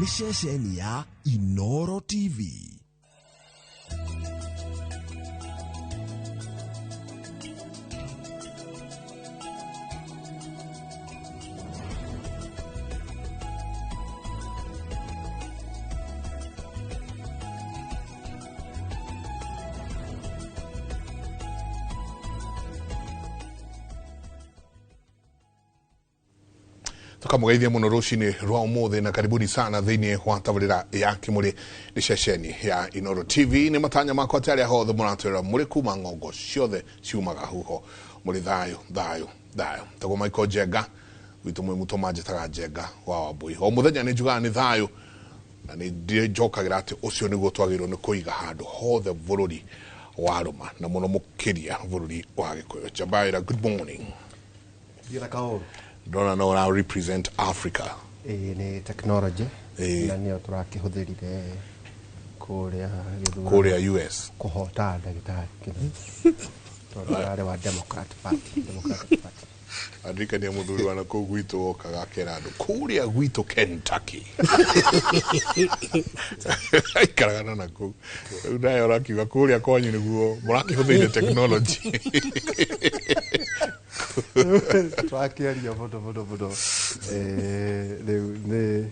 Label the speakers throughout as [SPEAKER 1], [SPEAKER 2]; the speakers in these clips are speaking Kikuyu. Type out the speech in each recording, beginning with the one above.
[SPEAKER 1] Nĩ ceceni ya Inoro TV.
[SPEAKER 2] Tukamugeithia muno rucini rwa umuthi na karibuni sana thiini wa tabarira ya Kimuri ni ceceni ya Inoro TV. Ni matanya makwa ati aria hothe muratwira muri kuma ng'ongo ciothe ciumaga huho muri thayo thayo thayo. Tagwo Michael Njenga gwitu mwi mutoma njetaga Njenga wa Wambui. O muthenya ni njugaga ni thayo na ni njokagira ati ucio niguo twagĩrĩirwo nĩ kũiga handũ hothe bũrũri wa rũma na mũno mũkĩria bũrũri wa Gĩkũyũ. Jambaira, good morning.
[SPEAKER 3] Thiĩ kaũru.
[SPEAKER 2] Ndona no ũra represent Africa.
[SPEAKER 3] Ĩĩ nĩ technology na nĩyo tũrakĩhũthĩrire kũrĩa gĩthurano
[SPEAKER 2] kũrĩa US
[SPEAKER 3] kũhota ndagĩtarĩ Kĩthĩ tondũ ararĩ wa Democrat Party, Democratic Party.
[SPEAKER 2] Andirikania mũthuri wa nakũu gwitũ okaga akera andũ kũrĩa gwitũ Kentucky. Aikaraga na nakũu. Rĩu nawe ũrakiuga kũrĩa kwanyu nĩguo mũrakĩhũthĩire technology.
[SPEAKER 3] Tũrakĩaria mũno mũno mũno. Rĩu nĩ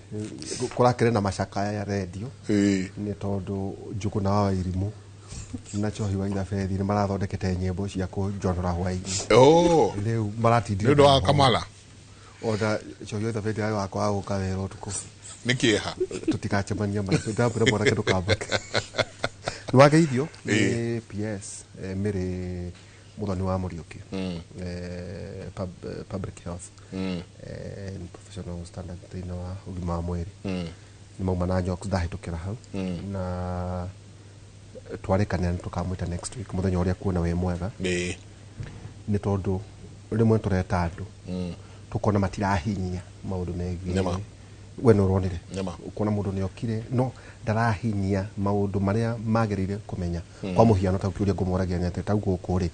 [SPEAKER 3] kũrakĩrĩ na macakaya ya redio nĩ tondũ Njũgũna wa Wairimu na Chohi wa Ithabethi nĩ marathondekete nyĩmbo cia kũnjonora hwaĩ-inĩ.
[SPEAKER 2] Oh.
[SPEAKER 3] Rĩu maratindire
[SPEAKER 2] Nĩ ũndũ wa Kamala.
[SPEAKER 3] Ona Chohi wa Ithabethi arĩ wakwa wa gũka wĩra ũtukũ.
[SPEAKER 2] Nĩ kĩeha.
[SPEAKER 3] Tũtigacemania maitho. Ndamwĩra mwanake ndũkambake. Nĩ wageithio nĩ PS Mary Muthoni wa Mũriũki. Public health and professional standard thĩinĩ wa ũgima wa mwĩrĩ. Nĩ mauma na Njoks ndahĩtũkĩra hau. Na twarĩkanĩra nĩ tũkamwĩta next week mũthenya ũrĩa kuona wĩ mwega. Nĩ tondũ rĩmwe tũreta andũ tũkona matirahinyia maũndũ megiĩ we nĩ ũronire ũkona mũndũ nĩ okire no ndarahinyia maũndũ marĩa magĩrĩire kũmenya. Kwa mũhiano ta kĩũria ngũmũragia nĩ atĩ ta gũkũ rĩ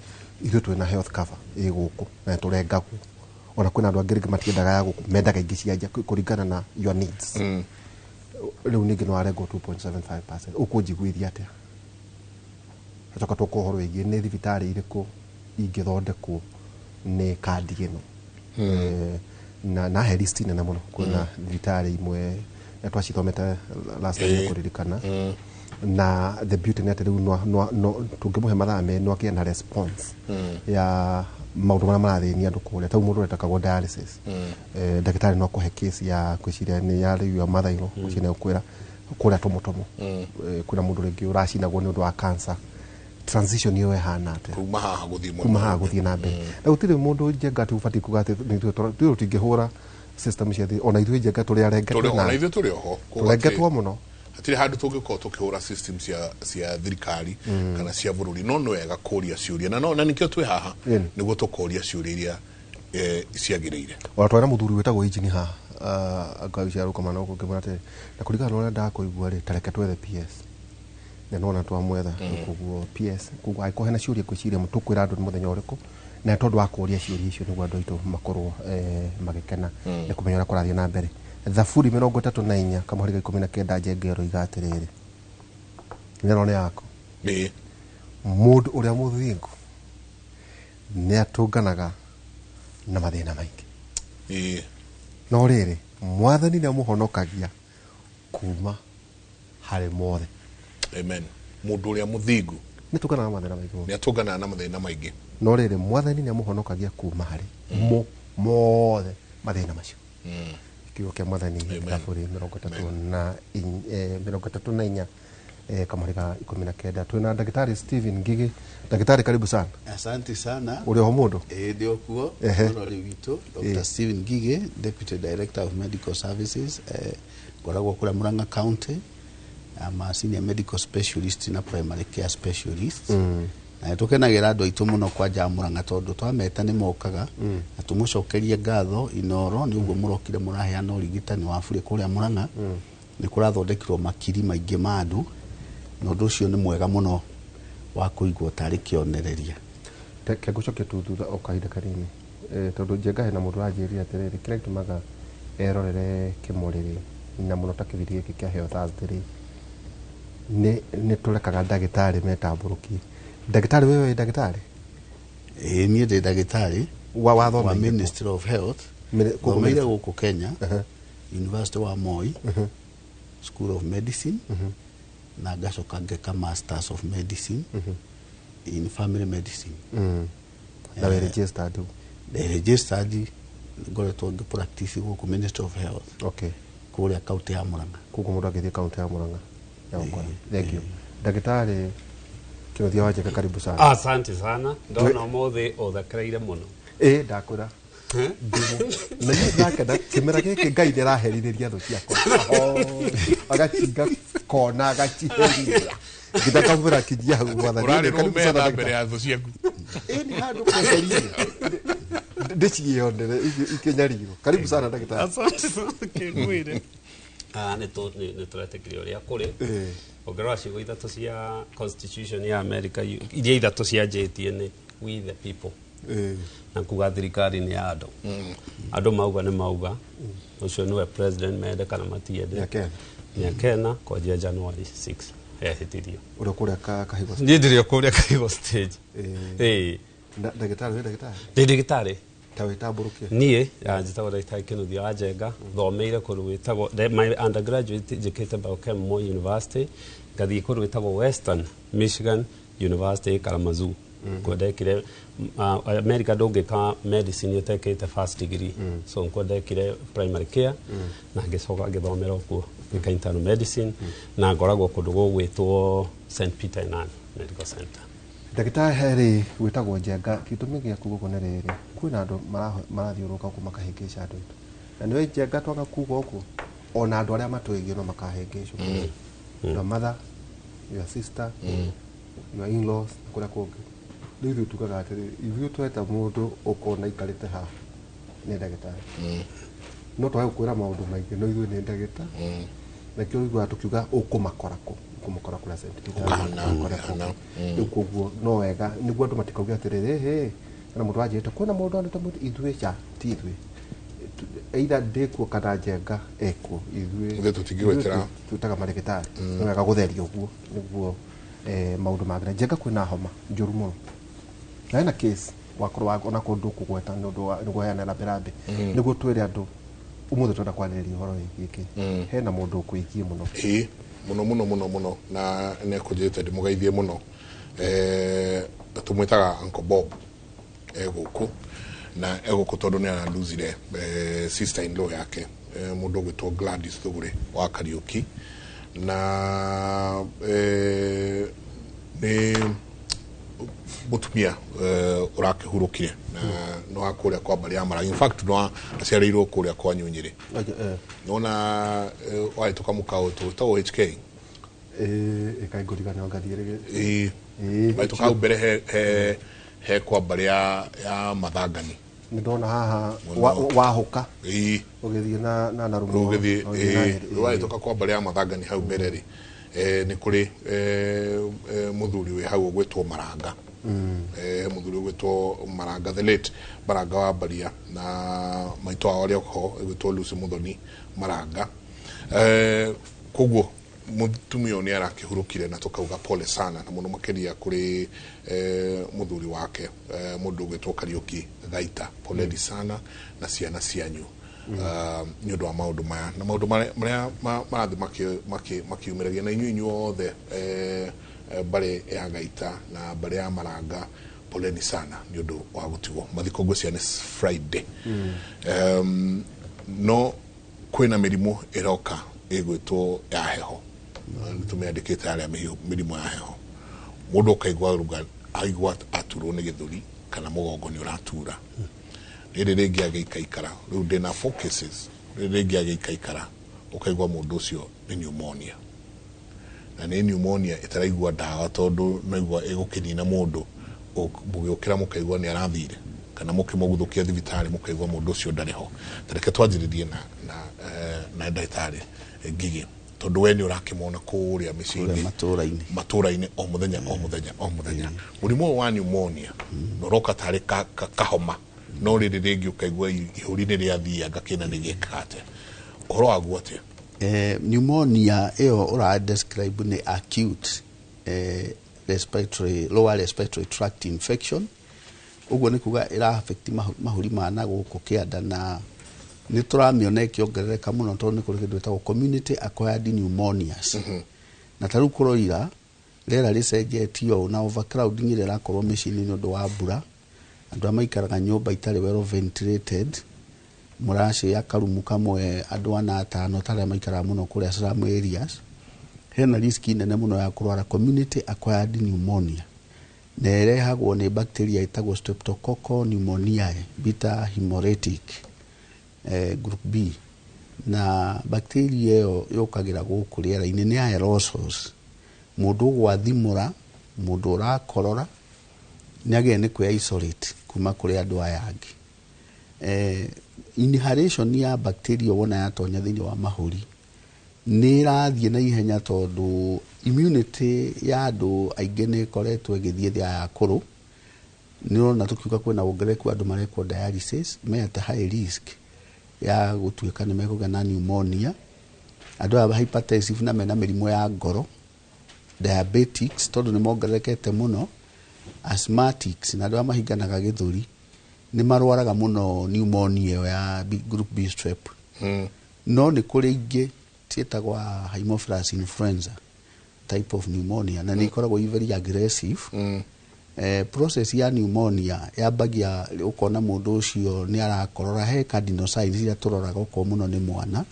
[SPEAKER 3] ithuĩ twĩna health cover ĩ gũkũ na tũrengagwo ona kwĩna andũ angĩ rĩngĩ matiendaga ya gũkũ mendaga ingĩ cia nja kũringana na your needs. Rĩu ningĩ nĩ warengwo 2.75% ũkũnjiguithia atĩa? Acoka tũka ũhoro wĩgiĩ nĩ thibitarĩ irĩkũ ingĩthondekwo nĩ kandi ĩno. Na he list nene mũno kwĩna thibitarĩ imwe na twacithomete last time kũririkana. Na the beauty nĩ atĩ rĩu no tũngĩmũhe mathaa merĩ no akĩgĩa na response ya maũndũ marĩa marathĩnia andũ kũrĩa. Tau mũndũ ũretakagwo dialysis. Ndagĩtarĩ no akũhe case ya kwĩciria nĩ ya rĩu ya mathairo ũcio nĩ ũkwĩra kũrĩa tũmũtũmũ. Kwĩna mũndũ rĩngĩ ũracinagwo nĩ ũndũ wa cancer. Transition ĩyo ĩhana atĩa?
[SPEAKER 2] Kuma haha gũthiĩ mwena
[SPEAKER 3] kuma haha gũthiĩ na mbere. Na gũtirĩ mũndũ Njenga atĩ ũbatiĩ kuga atĩ ithuĩ tũtingĩhũra system cia thĩ ona ithuĩ Njenga tũrĩ arengetwo
[SPEAKER 2] na ona ithuĩ tũrĩ oho
[SPEAKER 3] tũrengetwo mũno.
[SPEAKER 2] Hatirĩ handũ tũngĩkorwo tũkĩhũra system cia thirikari kana cia bũrũri no nĩ wega kũria ciũria na na nĩkĩo twĩ haha nĩguo tũkoria ciũria iria ciagĩrĩire.
[SPEAKER 3] Ona twarĩ na mũthuri wĩtagwo Injini haha ngaucia rũkamana gũkũ ngĩmwĩra atĩrĩ na kũringana na ũrĩa ndakũigua rĩ ta reke twethe PS na nona twamwetha koguo PS koguo angĩkorwo hena ciũria ngwĩciria tũkwĩra andũ nĩ mũthenya ũrĩkũ na tondũ wa kũria ciũria icio nĩguo andũ aitũ makorwo magĩkena nĩ kũmenya ũrĩa kũrathiĩ na mbere. Thaburi 34 kamũhari ga 19 Njenga ĩroiga atĩrĩrĩ nĩno nĩ yaku. Mũndũ ũrĩa mũthingu nĩ atũnganaga na mathĩna maingĩ. No rĩrĩ mwathani nĩ amũhonokagia kuma harĩ mothe.
[SPEAKER 2] Amen. Mũndũ ũrĩa mũthingu
[SPEAKER 3] nĩ atũnganaga na mathĩna maingĩ.
[SPEAKER 2] Nĩ atũnganaga na mathĩna maingĩ.
[SPEAKER 3] No rĩrĩ mwathani nĩ amũhonokagia kuma harĩ mothe mathĩna macio. Kiugo kĩa mwathani Thaburi 34 kamũhari ga 19. Twĩna ndagĩtarĩ Stephen Ngigi. Ndagĩtarĩ karibu sana.
[SPEAKER 4] Asante sana.
[SPEAKER 3] Ũrĩ oho mũndũ?
[SPEAKER 4] Ndĩ okuo. Mũrori witũ Dr. Stephen Ngigi, Deputy Director of Medical Services, ngoragwo kũrĩa Murang'a County. I'm a senior medical specialist na primary care specialist. Na tũkenagĩra andũ aitũ mũno kwanja Murang'a tondũ twameta nĩ mokaga na tũmũcokerie ngatho Inoro nĩ ũguo mũrokire mũraheana ũrigitani wa bure kũrĩa Murang'a. Nĩ kũrathondekirwo makiri maingĩ ma andũ na ũndũ ũcio nĩ mwega mũno wa kũigwo tarĩ kĩonereria.
[SPEAKER 3] Reke ngũcokie tu thutha o kahinda kanini tondũ Njenga hena mũndũ ũranjĩrire atĩrĩrĩ kĩrĩa gĩtũmaga erorere Kĩmũrĩrĩ Na mũno ta kĩbindi gĩkĩ kĩa Health Thursday rĩ, nĩ tũrekaga ndagĩtarĩ metambũrũkie. Ndagĩtarĩ, wewe wĩ ndagĩtarĩ?
[SPEAKER 4] Ĩĩ, niĩ ndĩ ndagĩtarĩ
[SPEAKER 3] wa
[SPEAKER 4] wa
[SPEAKER 3] wathomeire kũ?
[SPEAKER 4] Ministry of Health.
[SPEAKER 3] Kũu
[SPEAKER 4] Thomeire gũkũ Kenya, University wa Moi, School of Medicine, na ngacoka ngeka Masters of Medicine in Family Medicine.
[SPEAKER 3] Na wĩ registered?
[SPEAKER 4] Ndĩ registered, ngoretwo ngĩ practice gũkũ Ministry of Health kũrĩa kaunti ya Murang'a.
[SPEAKER 3] Koguo mũndũ angĩthiĩ kaunti ya Murang'a ya gũkora. Thank you, ndagĩtarĩ Kĩnuthia wa Njenga, karibu sana.
[SPEAKER 5] Asante sana. Ndona ũmũthĩ ũthekereire mũno.
[SPEAKER 3] Ĩ, ndakwĩra na niĩ ndakena kĩmera gĩkĩ Ngai nĩ araherithĩria thũ ciakwa. Agacinga kona agaciherithia nginya kamwĩra kinyia hau mwathani.
[SPEAKER 2] Ũrarĩ
[SPEAKER 3] Karibu sana,
[SPEAKER 2] rũmetha mbere
[SPEAKER 3] ndagĩtarĩ.
[SPEAKER 2] ya thũ ciaku.
[SPEAKER 3] Ĩ, nĩ handũ kweherire ndĩciĩonere ikĩnyarirwo. Karibu sana, ndagĩtarĩ.
[SPEAKER 5] Asante sana, kĩngwĩre. Nĩ tũretĩkĩria ũrĩa kũrĩ. Ũngĩrora ciugo ithatũ cia constitution ya America, iria ithatũ cianjĩtie nĩ "We the people", na kuga thirikari nĩ ya andũ. Andũ mauga nĩ mauga, ũcio nĩwe president, mende kana matiende.
[SPEAKER 3] Mĩaka ĩna.
[SPEAKER 5] Mĩaka 4 kwanjia January 6 ehĩtirio.
[SPEAKER 3] Ũrĩa kũrĩa Kahigo?
[SPEAKER 5] Niĩ ndĩrĩ o kũrĩa Kahigo stage. Ĩĩ.
[SPEAKER 3] Ndagĩtarĩ, wĩ ndagĩtarĩ?
[SPEAKER 5] Ndĩ ndagĩtarĩ.
[SPEAKER 3] Ta wĩtambũrũkie.
[SPEAKER 5] Niĩ njĩtagwo ndagĩtarĩ Kĩnuthia wa Njenga. Thomeire kũndũ gwĩtagwo my undergraduate njĩkĩte biochem Moi University, ngathiĩ kũndũ gwĩtagwo Western Michigan University, Kalamazoo. Kuo ndekire, America ndũngĩka medicine ũtekĩte first degree, so nkuo ndekire primary care na ngĩcoka ngĩthomera okuo ngĩka internal medicine, na ngoragwo kũndũ gũgwĩtwo St Peter and Ann Medical Center.
[SPEAKER 3] Ndagĩtarĩ Harry wĩtagwo Njenga, gĩtũmi gĩaku gũkũ nĩ rĩrĩ, kwĩna andũ marathiũrũrũka gũkũ makahĩngĩca andũ aitũ, na nĩwe Njenga twaga kuga ũguo, ona andũ arĩa matwĩgiĩ no makahĩngĩcwo, your mother, your sister, your in-laws na kũrĩa kũngĩ. Rĩu ithuĩ tugaga atĩrĩ, ithuĩ tweta mũndũ ũkona aikarĩte haha nĩ ndagĩtarĩ, no twage gũkwĩra maũndũ maingĩ, no ithuĩ nĩ ndagĩtarĩ, nakĩo ũiguaga tũkiuga ũkũmakora kũ, ũkũmakora kũrĩa St. Peter.
[SPEAKER 2] Kana,
[SPEAKER 3] ũkore
[SPEAKER 2] kana,
[SPEAKER 3] kũu. Rĩu koguo no wega nĩguo andũ matikauge atĩrĩrĩ, hĩ, kana mũndũ wanjĩrĩte kwĩna mũndũ anĩte mũndũ ithuĩ ca ti ithuĩ, either ndĩkuo kana Njenga ekuo, ithuĩ
[SPEAKER 2] Ithuĩ tũtingĩgwĩtĩra.
[SPEAKER 3] ithuĩ twĩtaga marĩgĩtarĩ. Nĩ wega gũtheria ũguo nĩguo maũndũ magĩre. Njenga, kwĩna homa njũru mũno na hena case wakorwo ona kũndũ kũgweta nĩ ũndũ wa nĩguo heana rambirambi nĩguo twĩre andũ ũmũthĩ twenda kwarĩrĩria ũhoro wĩgiĩ kĩ. Hena mũndũ ũkwĩgiĩ mũno.
[SPEAKER 2] Ĩĩ, mũno mũno mũno mũno, na nĩ ekũnjĩrĩte ndĩmũgeithie mũno. Tũmwĩtaga Uncle Bob. Egũkũ na egũkũ tondũ nĩ araluzire sister in law yake, mũndũ ũgwĩtwo Gladys Thũgũrĩ wa Kariũki, na nĩ mũtumia ũrakĩhurũkire na nĩ wa kũrĩa kwa mbarĩ ya Maragi. In fact, no aciarĩirwo kũrĩa kwa Nyunyĩrĩ. Nona wahĩtũka mũkaũ tũgĩtagwo HK.
[SPEAKER 3] Ĩkaĩ ngũriganĩrwo ngathiĩ rĩgĩ.
[SPEAKER 2] Ĩĩ. Wahĩtũka hau mbere he kwa mbarĩ ya Mathangani.
[SPEAKER 3] Nĩ ndona haha.
[SPEAKER 2] Mũno.
[SPEAKER 3] Wahũka ũgĩthiĩ na Narumo.
[SPEAKER 2] Ũgĩthiĩ.
[SPEAKER 3] Ũgĩthiĩ na Nyĩrĩ.
[SPEAKER 2] Wahĩtũka kwa mbarĩ ya Mathangani hau mbere rĩ, nĩ kũrĩ mũthuri wĩ hau ũgwĩtwo Maranga, mũthuri ũgwĩtwo Maranga, the late Maranga wa Mbaria, na maitũ wao arĩa ho ĩgwĩtwo Lucy Muthoni Maranga. Koguo mũtumia ũyũ nĩ arakĩhurũkire na tũkauga pole sana, na mũno makĩria kũrĩ mũthuri wake, mũndũ ũgwĩtwo Kariũki Gaita. Poleni sana na ciana cianyu nĩ ũndũ wa maũndũ maya na maũndũ marĩa marathiĩ makiumĩragia na inyuĩ inyuothe, mbarĩ ya Gaita na mbarĩ ya Maranga, poleni sana nĩ ũndũ wa gũtigwo. Mathiko ngwĩciria nĩ Friday. No kwĩna mĩrimũ ĩroka ĩgwĩtwo ya heho. Nĩ tũmĩandĩkĩte harĩa, mĩrimũ ya heho. Mũndũ ũkaigua ruga, aigua aturwo nĩ gĩthũri kana mũgongo nĩ ũratura, rĩrĩ rĩngĩ agĩikaikara. Rĩu ndĩna four cases. Rĩrĩ rĩngĩ agĩikaikara ũkaigua mũndũ ũcio nĩ pneumonia, na nĩ pneumonia ĩtaraigua ndawa, tondũ naigua ĩgũkĩnina mũndũ. Mũgĩũkĩra mũkaigua nĩ arathire, kana mũkĩmũguthũkia thibitarĩ mũkaigua mũndũ ũcio ndarĩ ho. Ta reke twanjĩrĩrie na ndagĩtarĩ Ngigĩ, tondũ we nĩ ũrakĩmona kũrĩa mĩciĩ-inĩ.
[SPEAKER 4] Kũrĩa matũũra-inĩ.
[SPEAKER 2] Matũũra-inĩ o mũthenya o mũthenya o mũthenya. Mũrimũ ũyũ wa pneumonia na ũroka tarĩ kahoma, no rĩrĩ rĩngĩ ũkaigua ihũri nĩ rĩathianga kĩna nĩ gĩkaga atĩa, ũhoro waguo atĩa?
[SPEAKER 4] Pneumonia ĩyo ũra describe nĩ acute respiratory, lower respiratory tract infection. Ũguo nĩ kuga ĩra affect mahũri ma na gũkũ kĩanda, na nĩ tũramĩona ĩkĩongerereka mũno tondũ nĩ kũrĩ kĩndũ gĩtagwo community acquired pneumonias. Na ta rĩu kũroira rĩera rĩcenjetio ũũ na overcrowding ĩrĩa ĩrakorwo mĩciĩ-inĩ nĩ ũndũ wa mbura, andũ arĩa maikaraga nyũmba itarĩ well ventilated, mũracĩa karumu kamwe andũ ana atano, ta arĩa maikaraga mũno kũrĩa slum areas, hena risk nene mũno ya kũrwara community acquired pneumonia, na ĩrehagwo nĩ bacteria ĩtagwo Streptococcus pneumoniae beta hemolytic group B. Na bacteria ĩyo yũkagĩra gũkũ rĩera-inĩ, nĩ aerosols. Mũndũ ũgwathimũra, mũndũ ũrakorora, nĩ agĩrĩire nĩ kwĩ isolate kuma kũrĩ andũ aya angĩ. Inhalation ya bacteria wona yatonya thĩinĩ wa mahũri nĩ ĩrathiĩ na ihenya, tondũ immunity ya andũ aingĩ nĩ ĩkoretwo ĩgĩthiĩ thĩ ya akũrũ. Nĩ ũrona tũkiuga kwĩna wongerereku andũ marekwo dialysis, me at high risk ya gũtuĩka nĩ mekũgĩa na pneumonia. Andũ aya hypertensive na mena mĩrimũ ya ngoro, diabetics, tondũ nĩ mongererekete mũno, asthmatics na andũ arĩa mahinganaga gĩthũri nĩ marwaraga mũno pneumonia ĩyo ya group B strep. No nĩ kũrĩ ingĩ ciĩtagwo Haemophilus influenza type of pneumonia, na nĩ ikoragwo i very aggressive. Process ya pneumonia yambagia ũkona mũndũ ũcio nĩ arakorora. He cardinal signs iria tũroraga. Okorwo mũno nĩ mwana,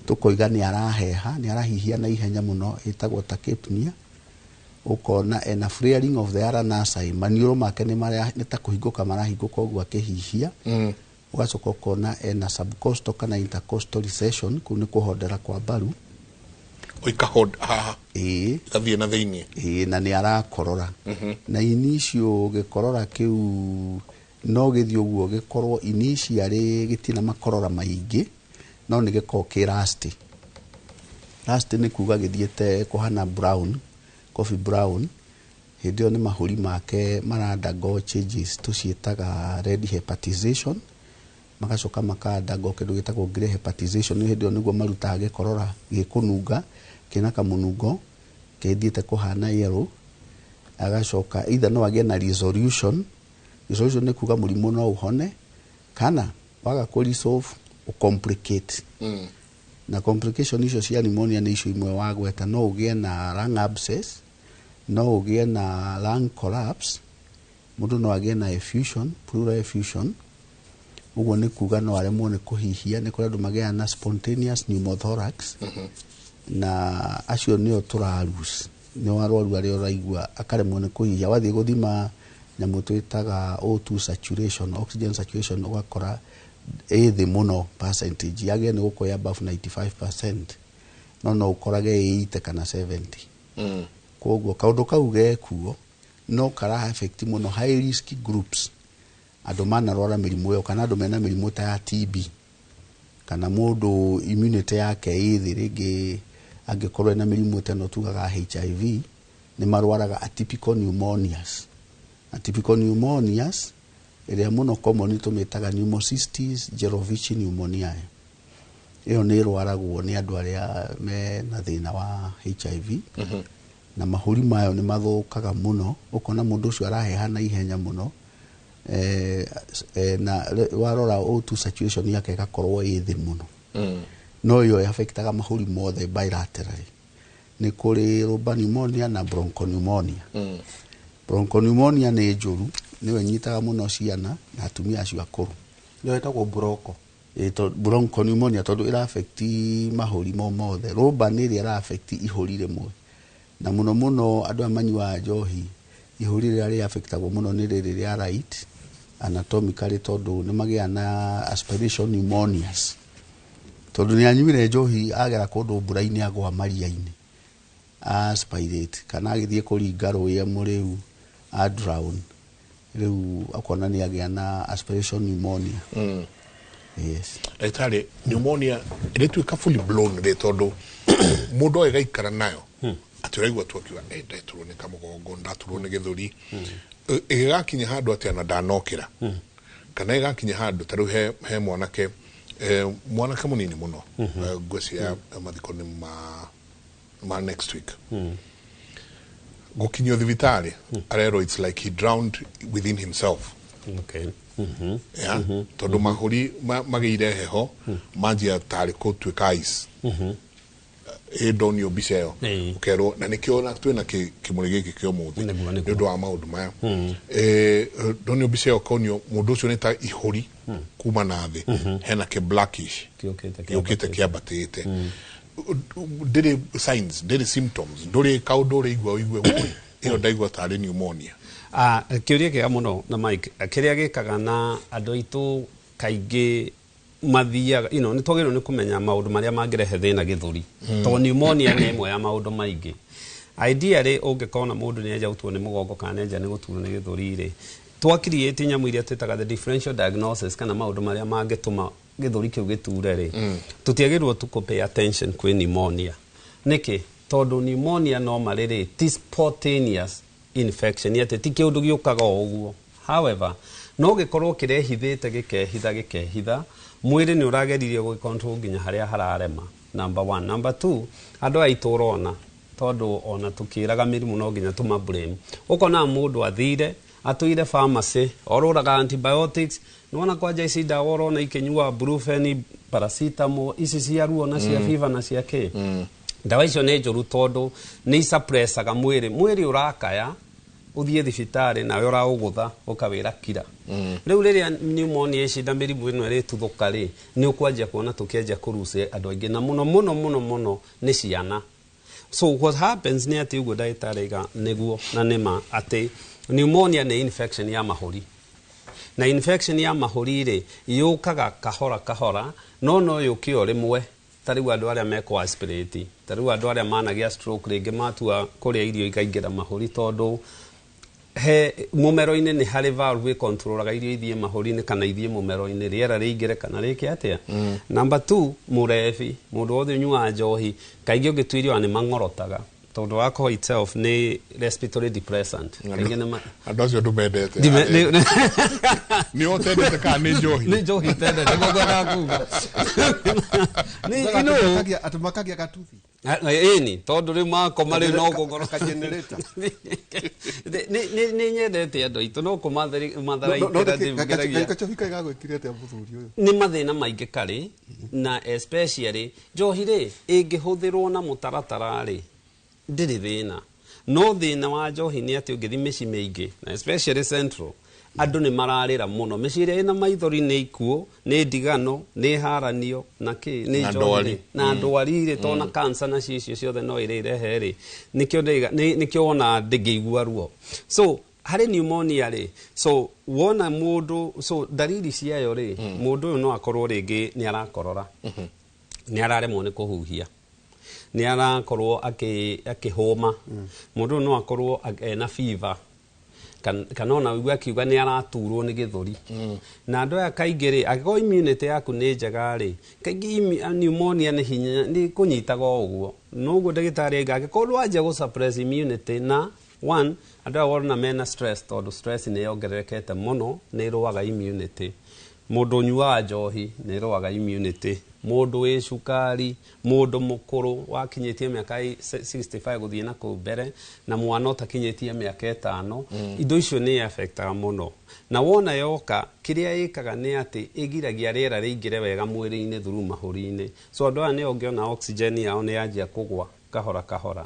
[SPEAKER 4] tũkoiga nĩ araheha, nĩ arahihia na ihenya mũno, ĩtagwo tachypnea. Ũkona ena flaring of the ala nasi, maniũrũ make nĩ marĩa nĩ ta kũhingũka marahingũka ũguo akĩhihia. Ũgacoka ũkona ena subcostal kana intercostal recession, kũu nĩ kũhondera kwa mbaru.
[SPEAKER 2] Ĩkahonda haha?
[SPEAKER 4] Ĩĩ.
[SPEAKER 2] Ĩgathiĩ na thĩinĩ?
[SPEAKER 4] Ĩĩ, na nĩ arakorora. Na initial gĩkorora kĩu no gĩthiĩ ũguo gĩkorwo initially gĩtirĩ na makorora maingĩ, no nĩ gĩkoragwo kĩ rusty. Rusty nĩ kuga gĩthiĩte kũhana brown, coffee brown. Hĩndĩ ĩyo nĩ mahũri make mara undergo changes tũciĩtaga red hepatization, magacoka maka undergo kĩndũ gĩtagwo grey hepatization. Nĩ hĩndĩ ĩyo nĩguo marutaga gĩkorora gĩkũnunga, kĩna kamũnungo kĩthiĩte kũhana yellow. Agacoka either no agĩe na resolution. Resolution nĩ kuga mũrimũ no ũhone, kana waga kũ resolve ũcomplicate. Na complication icio cia pneumonia nĩ icio imwe wagweta: no ũgĩe na lung abscess, no ũgĩe na lung collapse, mũndũ no agĩe na effusion, pleural effusion. Ũguo nĩ kuga no aremwo nĩ kũhihia. Nĩ kũrĩ andũ magĩaga na spontaneous pneumothorax, na acio nĩo tũrarus, nĩo arwaru arĩa ũraigua akaremwo nĩ kũhihia. Wathiĩ gũthima nyamũ twĩtaga O2 saturation, oxygen saturation, ũgakora ĩ thĩ mũno, percentage yagĩrĩire nĩ gũkorwo above 95%, no ũkorage 80 kana 70. Koguo kaũndũ kau gekuo no kara affect mũno high risk groups, andũ manarwara mĩrimũ ĩyo, kana andũ mena mĩrimũ ta ya TB, kana mũndũ immunity yake ĩ thĩ. Rĩngĩ angĩkorwo ena mĩrimũ ta ĩno tugaga HIV, nĩ marwaraga atypical pneumonias. Atypical pneumonias ĩrĩa mũno common tũmĩtaga Pneumocystis jirovecii pneumoniae. Ĩyo nĩ ĩrwaragwo nĩ andũ arĩa mena thĩna wa HIV, na mahũri mayo nĩ mathũkaga mũno. Ũkona mũndũ ũcio araheha na ihenya mũno, na warora O2 saturation yake ĩgakorwo ĩ thĩ mũno. No ĩyo affectaga mahũri mothe bilaterally. Nĩ kũrĩ lobar pneumonia na bronchopneumonia. Bronchopneumonia nĩ njũru, nĩyo ĩnyitaga mũno ciana na atumia acio akũrũ.
[SPEAKER 3] Nĩyo ĩtagwo broncho?
[SPEAKER 4] Bronchopneumonia tondũ ĩra affect mahũri mo mothe. Lobar nĩ ĩrĩa ĩra affect ihũri rĩmwe, na mũno mũno andũ aya manyuaga njohi, ihũri rĩrĩa rĩ affectagwo mũno nĩ rĩrĩ rĩa right anatomically, tondũ nĩ magĩaga na aspiration pneumonias, tondũ nĩ anyuire njohi, agera kũndũ mbura-inĩ, agwa maria-inĩ, aspirate, kana agĩthiĩ kũringa rũĩ e mũrĩu, a drown, rĩu akona nĩ agĩa na aspiration pneumonia. Yes.
[SPEAKER 2] Ndagĩtarĩ, pneumonia ĩrĩtuĩka fully blown rĩ? Tondũ mũndũ agĩgaikara nayo atĩ ũraigua tu akiuga, "Eh, ndeturwo nĩ kamũgongo, ndaturwo nĩ gĩthũri," ĩgĩgakinya handũ atĩ ona ndanokĩra, kana ĩgakinya handũ ta rĩu he mwanake Mwanake munini muno, ngwĩciria mathiko nĩ ma next week. Gũkinyio thibitarĩ arerwo it's like he drowned within himself. Yeah? Tondũ mahũri magĩire heho, manjia tarĩ gũtuĩka ice. Ĩ ndonio mbica ĩyo, ũkerwo na nĩkĩo na twĩna kĩmũrĩ gĩkĩ kĩa ũmũthĩ
[SPEAKER 5] Nĩguo, nĩguo.
[SPEAKER 2] nĩ ũndũ wa maũndũ maya. Ndonio mbica ĩyo, ũkonio mũndũ ũcio nĩ ta ihũri kuma na thĩ hena kĩ blackish
[SPEAKER 5] Gĩũkĩte.
[SPEAKER 2] Gĩũkĩte kĩambatĩte. Ndĩrĩ signs, ndĩrĩ symptoms, ndũrĩ kaũndũ ũrĩigua ũigue "Woi, ĩyo ndaigua tarĩ pneumonia."
[SPEAKER 5] Ah, kĩũria kĩega mũno. Na Mike, kĩrĩa gĩkaga na andũ aitũ kaingĩ mathiaga nĩ twagĩrĩirwo nĩ kũmenya maũndũ marĩa mangĩrehe thĩna gĩthũri, tondũ pneumonia nĩ ĩmwe ya maũndũ maingĩ. Ideally, ũngĩkona mũndũ nĩ enja gũturwo nĩ mũgongo kana nĩ enja nĩ gũturwo nĩ gĩthũri rĩ, twa create nyamũ iria twĩtaga the differential diagnosis, kana maũndũ marĩa mangĩtũma gĩthũri kĩu gĩture rĩ, tũtiagĩrĩirwo tu kũ pay attention kwĩ pneumonia. Nĩkĩ? Tondũ pneumonia normally rĩ, ti spontaneous infection, atĩ ti kĩũndũ gĩũkaga o ũguo. However, no gĩkorwo kĩrehithĩte, gĩkehitha, gĩkehitha, mwĩrĩ nĩ ũrageririe gũgĩcontrol nginya harĩa hararema, number one. Number two, andũ aya aitũ ũrona, tondũ ona tũkĩraga mĩrimũ no nginya tũma blame. Ũkona mũndũ athire atũire pharmacy orũraga antibiotics, nĩwona kwanja ici ndawa ũrona ikĩnyua, Brufen, paracetamol, ici cia ruo na cia fever na cia kĩ. Ndawa icio nĩ njũru tondũ nĩ isuppressaga mwĩrĩ. Mwĩrĩ ũrakaya ũthiĩ thibitarĩ, nawe ũraũgũtha ũkawĩra kira. Rĩu rĩrĩa pneumonia ici na mĩrimũ ĩno ĩrĩtuthũka rĩ, nĩ ũkwanjia kuona tũkĩanjia kũrucia andũ aingĩ, na mũno mũno mũno mũno nĩ ciana. So what happens nĩ atĩ ũguo ndagĩtarĩ aiga nĩguo, na nĩma atĩ pneumonia nĩ infection ya mahũri, na infection ya mahũri rĩ, yũkaga kahora kahora, no yũke o rĩmwe. Ta rĩu andũ arĩa mekũ aspirate, ta rĩu andũ arĩa managĩa stroke rĩngĩ, matua kũrĩa irio ikaingĩra mahũri, tondũ he mũmero-inĩ nĩ harĩ valve ĩkontrolaga irio ithiĩ mahũri-inĩ kana ithiĩ mũmero-inĩ, rĩera rĩingĩre kana rĩke atĩa. Number two, mũrebi, mũndũ wothe ũnyuaga njohi kaingĩ ũngĩtuirio nĩ mang'orotaga, tondũ alcohol itself nĩ respiratory depressant. Kaingĩ nĩ
[SPEAKER 2] Andũ acio ndũmendete?
[SPEAKER 5] Ndime-
[SPEAKER 2] Nĩ ũtendete kana nĩ njohi?
[SPEAKER 5] Nĩ njohi tendete, nĩguo ngwendaga kuga.
[SPEAKER 3] Atĩ makagia gatuthi.
[SPEAKER 5] Ĩni, tondũ rĩu makoma rĩu no gũkorwo
[SPEAKER 3] Kagenerator.
[SPEAKER 5] Nĩ nyendete andũ aitũ, no kũmatharaitĩra ndĩngeragia.
[SPEAKER 3] Gacohi kai gagwĩkire atĩa mũthuri ũyũ?
[SPEAKER 5] Nĩ mathĩna maingĩ karĩ na especially njohi rĩ, ĩngĩhũthĩrwo na mũtaratara rĩ, ndĩrĩ thĩna. No thĩna wa njohi nĩ atĩ ũngĩthiĩ mĩciĩ mĩingĩ, na especially central, andũ nĩ mararĩra mũno. Mĩciĩ ĩrĩa ĩna maithori nĩ ikuũ, nĩ ndigano, nĩ haranio na kĩ nĩ
[SPEAKER 2] Na
[SPEAKER 5] njohi
[SPEAKER 2] ndwari.
[SPEAKER 5] rĩ, na ndwari rĩ, tona cancer na icio ciothe no ĩrĩ irehe rĩ, nĩkĩo nĩkĩo wona ndĩngĩigua ruo. So harĩ pneumonia rĩ, so wona mũndũ, so dariri ciayo rĩ, mũndũ ũyũ no akorwo rĩngĩ nĩ arakorora, nĩ araremwo nĩ kũhuhia, nĩ arakorwo akĩhũma. Mũndũ ũyũ no akorwo ena fever, kana ona ũigue akiuga nĩ araturwo nĩ gĩthũri. Na andũ aya kaingĩ rĩ, angĩkorwo immunity yaku nĩ njega rĩ, kaingĩ pneumonia nĩ hinya nĩ kũnyitaga o ũguo. Noguo ndagĩtarĩ aiga, angĩkorwo ndwanjia gũ suppress immunity, na one, andũ aya wona mena stress, tondũ stress nĩ yongererekete mũno, nĩ ĩrũaga immunity. Mũndũ ũnyuaga njohi nĩ ĩrũaga immunity, mũndũ wĩ cukari, mũndũ mũkũrũ wakinyĩtie mĩaka 65 gũthiĩ na kũu mbere, na mwana ũtakinyĩtie mĩaka 5, indo icio nĩ affectaga mũno. Na wona yoka, kĩrĩa ĩkaga nĩ atĩ ĩgiragia rĩera rĩingĩre wega mwĩrĩ-inĩ through mahũri-inĩ. So andũ aya nĩ ũngĩona oxygen yao nĩ yanjia kũgwa kahora kahora.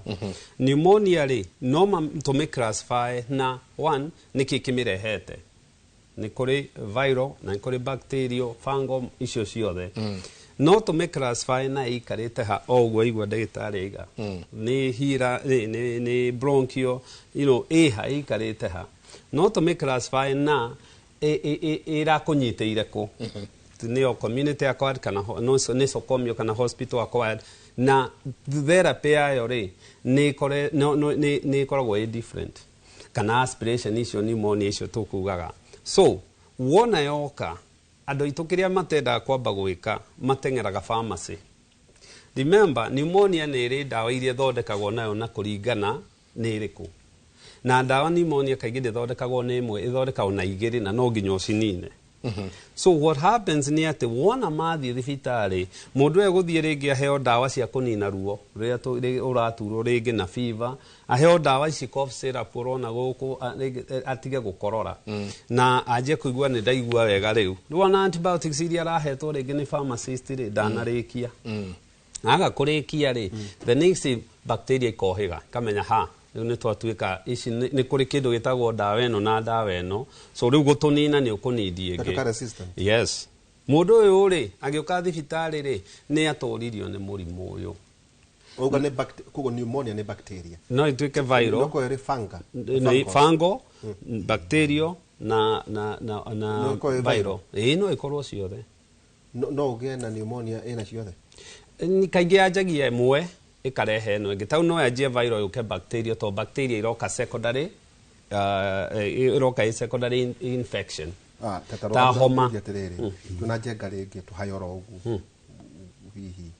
[SPEAKER 5] Pneumonia rĩ, no tũmĩ classify na one, nĩkĩ kĩmĩrehete. Nĩ kũrĩ viral na nĩ kũrĩ bacterial, fungal, icio ciothe. No tũmĩ classify na ĩikarĩte ha o ũguo igua ndagĩtarĩ aiga nĩ hira, nĩ bronchial, ĩha ĩikarĩte ha. No tũmĩ classify na ĩrakũnyitĩire kũ, nĩyo community acquired kana nosocomial kana hospital acquired, na therapy yayo rĩ, nĩ ĩkoragwo ĩ different, kana aspiration icio, pneumonia icio tũkugaga. So wona yoka, andũ aitũ kĩrĩa matendaga kwamba gwĩka, mateng'eraga pharmacy. Remember, pneumonia nĩ ĩrĩ ndawa iria ĩthondekagwo nayo na kũringana nĩ ĩrĩkũ. Na ndawa pneumonia kaingĩ ndĩthondekagwo nĩ ĩmwe, ĩthondekagwo na igĩrĩ, na no nginya ũcinine. So what happens nĩ atĩ wona mathiĩ thibitarĩ, mũndũ egũthiĩ rĩngĩ aheo ndawa cia kũnina ruo rũrĩa ũraturwo rĩngĩ na fever, aheo ndawa ici cough syrup ũrona gũkũ, rĩngĩ, atige gũkorora na anjie kũigua nĩ ndaigua wega. Rĩu wona antibiotics iria arahetwo rĩngĩ nĩ pharmacist rĩ, ndanarĩkia. Aga kũrĩkia rĩ, the next bacteria ikohĩga, ikamenya ha rĩu nĩ twatuĩka ici nĩ kũrĩ kĩndũ gĩtagwo ndawa ĩno na ndawa ĩno, so rĩu gũtũnina nĩ ũkũnindi ĩngĩ.
[SPEAKER 3] Gatuĩka resistant.
[SPEAKER 5] Yes, mũndũ ũyũ rĩ, agĩũka thibitarĩ rĩ, nĩ atũririo nĩ mũrimũ ũyũ.
[SPEAKER 3] Ũguo nĩ koguo pneumonia nĩ bacteria?
[SPEAKER 5] No ĩtuĩke viral.
[SPEAKER 3] No korwo ĩrĩ fungal.
[SPEAKER 5] Nĩ fungal, bacterial na
[SPEAKER 3] No ĩkorwo ĩ
[SPEAKER 5] viral. Ĩĩ, no ĩkorwo ciothe.
[SPEAKER 3] No ũgĩe na pneumonia ĩna ciothe?
[SPEAKER 5] Ni kaingĩ yanjagia ĩmwe ĩkarehe ĩno ĩngĩ. Tau no yanjie viral yũke bacteria, to bacteria iroka secondary, ĩroka ĩ secondary infection.
[SPEAKER 3] Ah,
[SPEAKER 5] Ta homa.
[SPEAKER 3] Atĩrĩrĩ, twĩna njenga rĩngĩ tũhayora ũguo hihi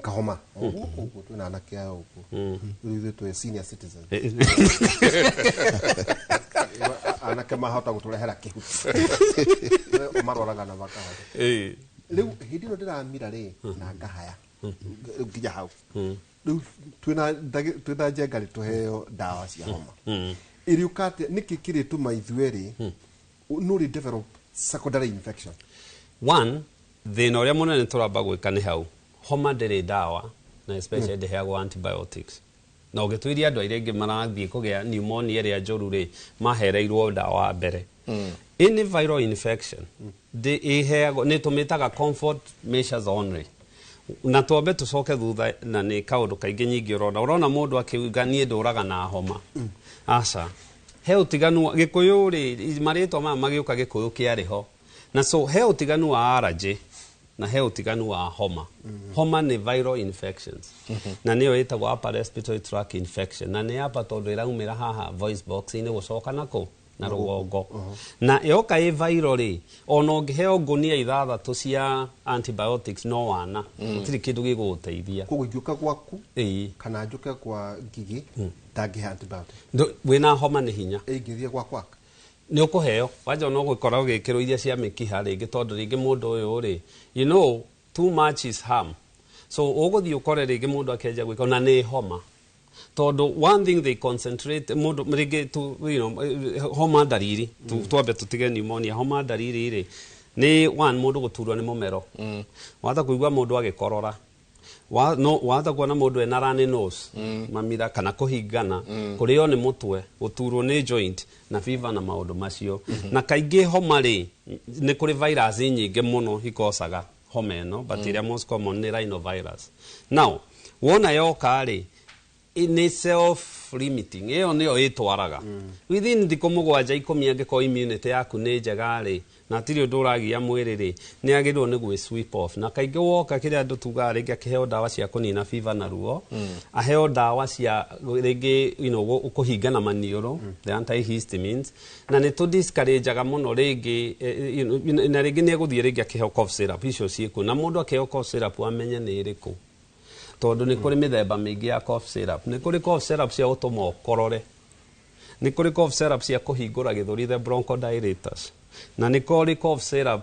[SPEAKER 3] kahoma ũguo ũguo, twĩna anake aya ũguo, rĩu ithuĩ twĩ senior citizen, anake mahota gũtũrehera kĩhuti. We ũmaroraga na makahota. Rĩu hĩndĩ ĩno ndĩramira rĩ na ngahaya rĩu nginya hau, rĩu twĩna njenga rĩ, tũheo ndawa cia homa ĩrĩũka atĩa? Nĩkĩ kĩrĩtũma ithuĩ rĩ no rĩ develop secondary infection?
[SPEAKER 5] One, thĩna ũrĩa mũnene tũramba gwĩka nĩ hau homa ndĩrĩ ndawa na especially ndĩheagwo antibiotics, na ũngĩtuiria andũ arĩa aingĩ marathiĩ kũgĩa pneumonia ĩrĩa njũru rĩ, mahereirwo ndawa mbere. Any viral infection ndĩ ĩheagwo, nĩ tũmĩtaga comfort measures only. Na twambe tũcoke thutha, na nĩ kaũndũ kaingĩ nyingĩ ũrona mũndũ akiuga niĩ ndũraga na homa. Aca, he ũtiganu gĩkũyũ rĩ, marĩtwa maya magĩũka gĩkũyũ kĩarĩ ho, na so he ũtiganu wa allergy na he ũtiganu wa homa. Homa nĩ viral infections na nĩyo ĩtagwo upper respiratory tract infection, na nĩ upper tondũ ĩraumĩra haha voice box-inĩ gũcoka nako na rũgongo. Na yoka ĩ viral rĩ, ona ũngĩheo ngũnia 6 cia antibiotics no wana gũtirĩ kĩndũ gĩgũgũteithia.
[SPEAKER 3] Koguo ingĩũka gwaku kana njũke kwa Ngigi, ndangĩhe antibiotic?
[SPEAKER 5] Wĩna homa nĩ hinya.
[SPEAKER 3] Ĩngĩthiĩ gwa kwaka?
[SPEAKER 5] Nĩ ũkũheo wanja no gũkorwo ũgĩkĩrwo iria cia mĩkiha rĩngĩ, tondũ rĩngĩ mũndũ ũyũ rĩ, too much is harm, so ũgũthiĩ ũkore rĩngĩ mũndũ akĩanjia gwĩka na nĩ homa, tondũ one thing they concentrate mũndũ rĩngĩ tu, homa ndariri tu, twambe tũtige pneumonia. Homa ndariri rĩ nĩ one, mũndũ gũturwo nĩ mũmero, wahota kũigua mũndũ agĩkorora, no wahota kuona mũndũ ena runny nose, mamira kana kũhingana, kũrĩo nĩ mũtwe, gũturwo nĩ joint na fever na maũndũ macio. Na kaingĩ homa rĩ, nĩ kũrĩ virus nyingĩ mũno ikocaga homa ĩno, but ĩrĩa most common nĩ rhinovirus. Now wona yoka rĩ, nĩ self limiting, ĩyo nĩyo ĩtwaraga within thikũ 7, 10, angĩkorwo immunity yaku nĩ njega rĩ, na hatirĩ ũndũ ũragia mwĩrĩ rĩ, nĩ agĩrĩirwo nĩ gwĩ sweep off. Na kaingĩ woka kĩrĩa andũ tugaga rĩngĩ akĩheo ndawa cia kũnina fever na ruo, aheo ndawa cia rĩngĩ kũhingana maniũrũ, the antihistamines, na nĩ tũ discourageaga mũno rĩngĩ, na rĩngĩ nĩ egũthiĩ rĩngĩ akĩheo cough syrup icio ciĩkuo. Na mũndũ akĩheo cough syrup amenye nĩ ĩrĩkũ, tondũ nĩ kũrĩ mĩthemba mĩingĩ ya cough syrup. Nĩ kũrĩ cough syrup cia gũtũma ũkorore, nĩ kũrĩ cough syrup cia kũhingũra gĩthũri, the bronchodilators, na nĩ kũrĩ cough syrup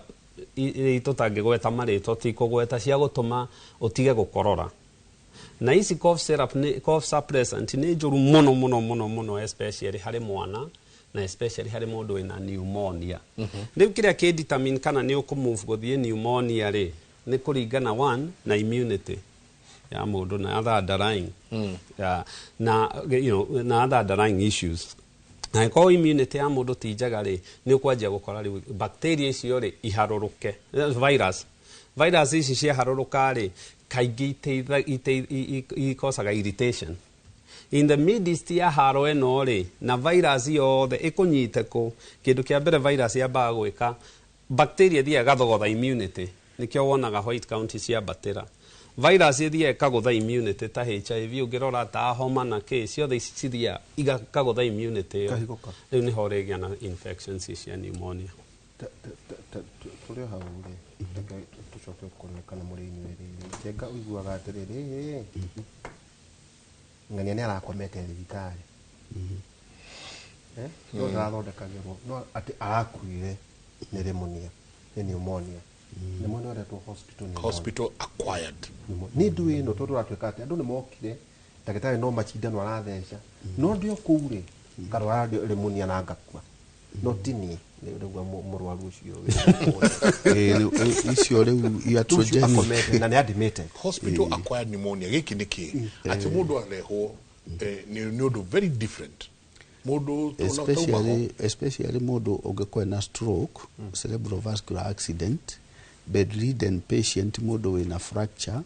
[SPEAKER 5] tũtangĩgweta marĩtwa, tikũgweta, cia gũtũma ũtige gũkorora. Na ici cough syrup nĩ cough suppressant, nĩ njũru mũno mũno mũno mũno, especially harĩ mwana na especially harĩ mũndũ wĩna pneumonia. Rĩu kĩrĩa kĩ determine kana nĩ ũkũmove gũthiĩ pneumonia rĩ, nĩ kũringana one na immunity ya mũndũ na other underlying, ya, na na other underlying issues. Na ĩkorwo immunity ya mũndũ ti njega rĩ, nĩ ũkwanjia gũkora rĩu bacteria icio rĩ iharũrũke, virus ici ciaharũrũka rĩ, kaingĩ ikosaga irritation in the midst ya haro ĩno rĩ, na virus yothe ĩkũnyite kũ. Kĩndũ kĩa mbere virus yambaga gwĩka, bacteria ĩthiaga ĩgathogotha immunity, nĩkĩo wonaga white count ciambatĩra. Virus ĩthiaga ĩkagũtha immunity ta HIV, ũngĩrora ta homa na kĩ ciothe ici cithiaga ikagũtha immunity ĩyo.
[SPEAKER 3] Ikahingũka.
[SPEAKER 5] Rĩu nĩho ũrĩgĩa na infections cia pneumonia.
[SPEAKER 3] Tũrĩ o hau rĩ, reke tũcoke kũririkana mũrĩ inyuĩ rĩ, njenga ũiguaga atĩrĩrĩ, ng'ania nĩ arakomete thibitarĩ. No ndarathondekagĩrwo, no atĩ arakuire. Nĩ pneumonia, nĩ pneumonia. Nĩ mwena ũretwo hospital pneumonia.
[SPEAKER 2] Hospital acquired.
[SPEAKER 3] Nĩ ndũ ĩno tondũ ũratuĩka atĩ andũ nĩ mokire ndagĩtarĩ no macindano aratheca no ndĩ o kũu rĩ ngarwara pneumonia na ngakua no ti niĩ nĩguo mũrwaru ũcio
[SPEAKER 4] icio rĩu iatrogenic
[SPEAKER 3] akomete na nĩ admitted.
[SPEAKER 2] Hospital acquired pneumonia gĩkĩ nĩ kĩ atĩ mũndũ arehwo nĩ ũndũ very different mũndũ
[SPEAKER 4] especially mũndũ ũngĩkorwo na stroke, cerebrovascular accident, bedridden patient, mũndũ wĩna fracture,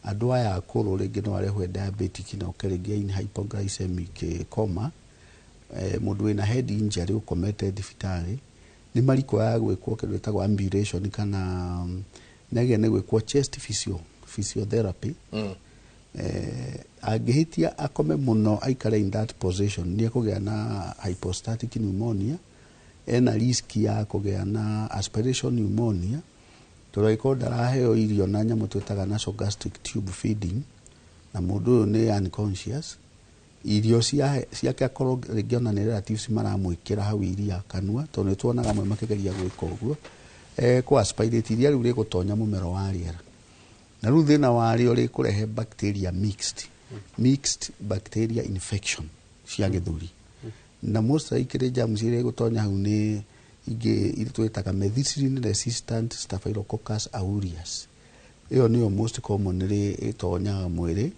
[SPEAKER 4] andũ aya akũrũ rĩngĩ no arehwo diabetic na oke rĩngĩ in hypoglycemic coma, mũndũ wĩna head injury ũkomete thibitarĩ nĩ marikoyaga gwĩkwo kĩndũ gĩtagwo ambulation kana nĩagĩrĩire nĩ gwĩkwo chest physiotherapy. Angĩhĩtia akome mũno aikare in that position nĩ ekũgĩa na hypostatic pneumonia, ena risk ya kũgĩa na aspiration pneumonia tondũ angĩkorwo ndaraheo irio na nyamũ twĩtaga nasogastric tube feeding na mũndũ ũyũ nĩ unconscious, irio ciake akorwo rĩngĩ ona nĩ relatives maramwĩkĩra hau iria kanua tondũ nĩ tuonaga amwe makĩgeria gwĩka ũguo, kũ aspirate iria rĩu rĩgũtonya mũmero wa rĩera na rĩu thĩna warĩo rĩkũrehe bacteria mixed bacteria infection cia gĩthũri na most likely germs iria igũtonya hau nĩ ingĩ twĩtaga methicillin resistant staphylococcus aureus. Ĩyo nĩyo most commonly ĩtonyaga mwĩrĩ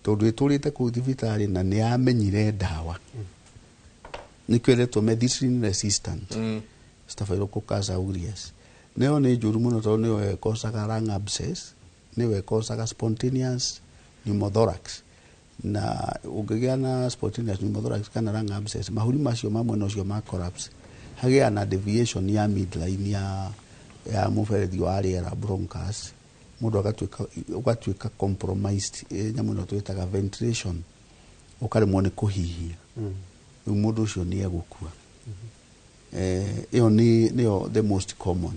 [SPEAKER 4] tondũ ĩtũrĩte kũu thibitarĩ na nĩ yamenyire ndawa nĩkĩo ĩretwo methicillin resistant staphylococcus aureus. Nĩyo nĩ njũru mũno tondũ nĩyo ĩkocaga lung abscess, nĩyo ĩkocaga spontaneous pneumothorax na ũngĩgĩa na spontaneous pneumothorax kana lung abscess mahuri macio ma mwena ũcio ma collapse hagĩa na deviation ya midline ya mũberethi wa rĩera bronchus, mũndũ ũgatuĩka compromised, nyamũ ĩno twĩtaga ventilation, ũkaremwo nĩ kũhihia rĩu mũndũ ũcio nĩ egũkua. Ĩyo nĩyo the most common.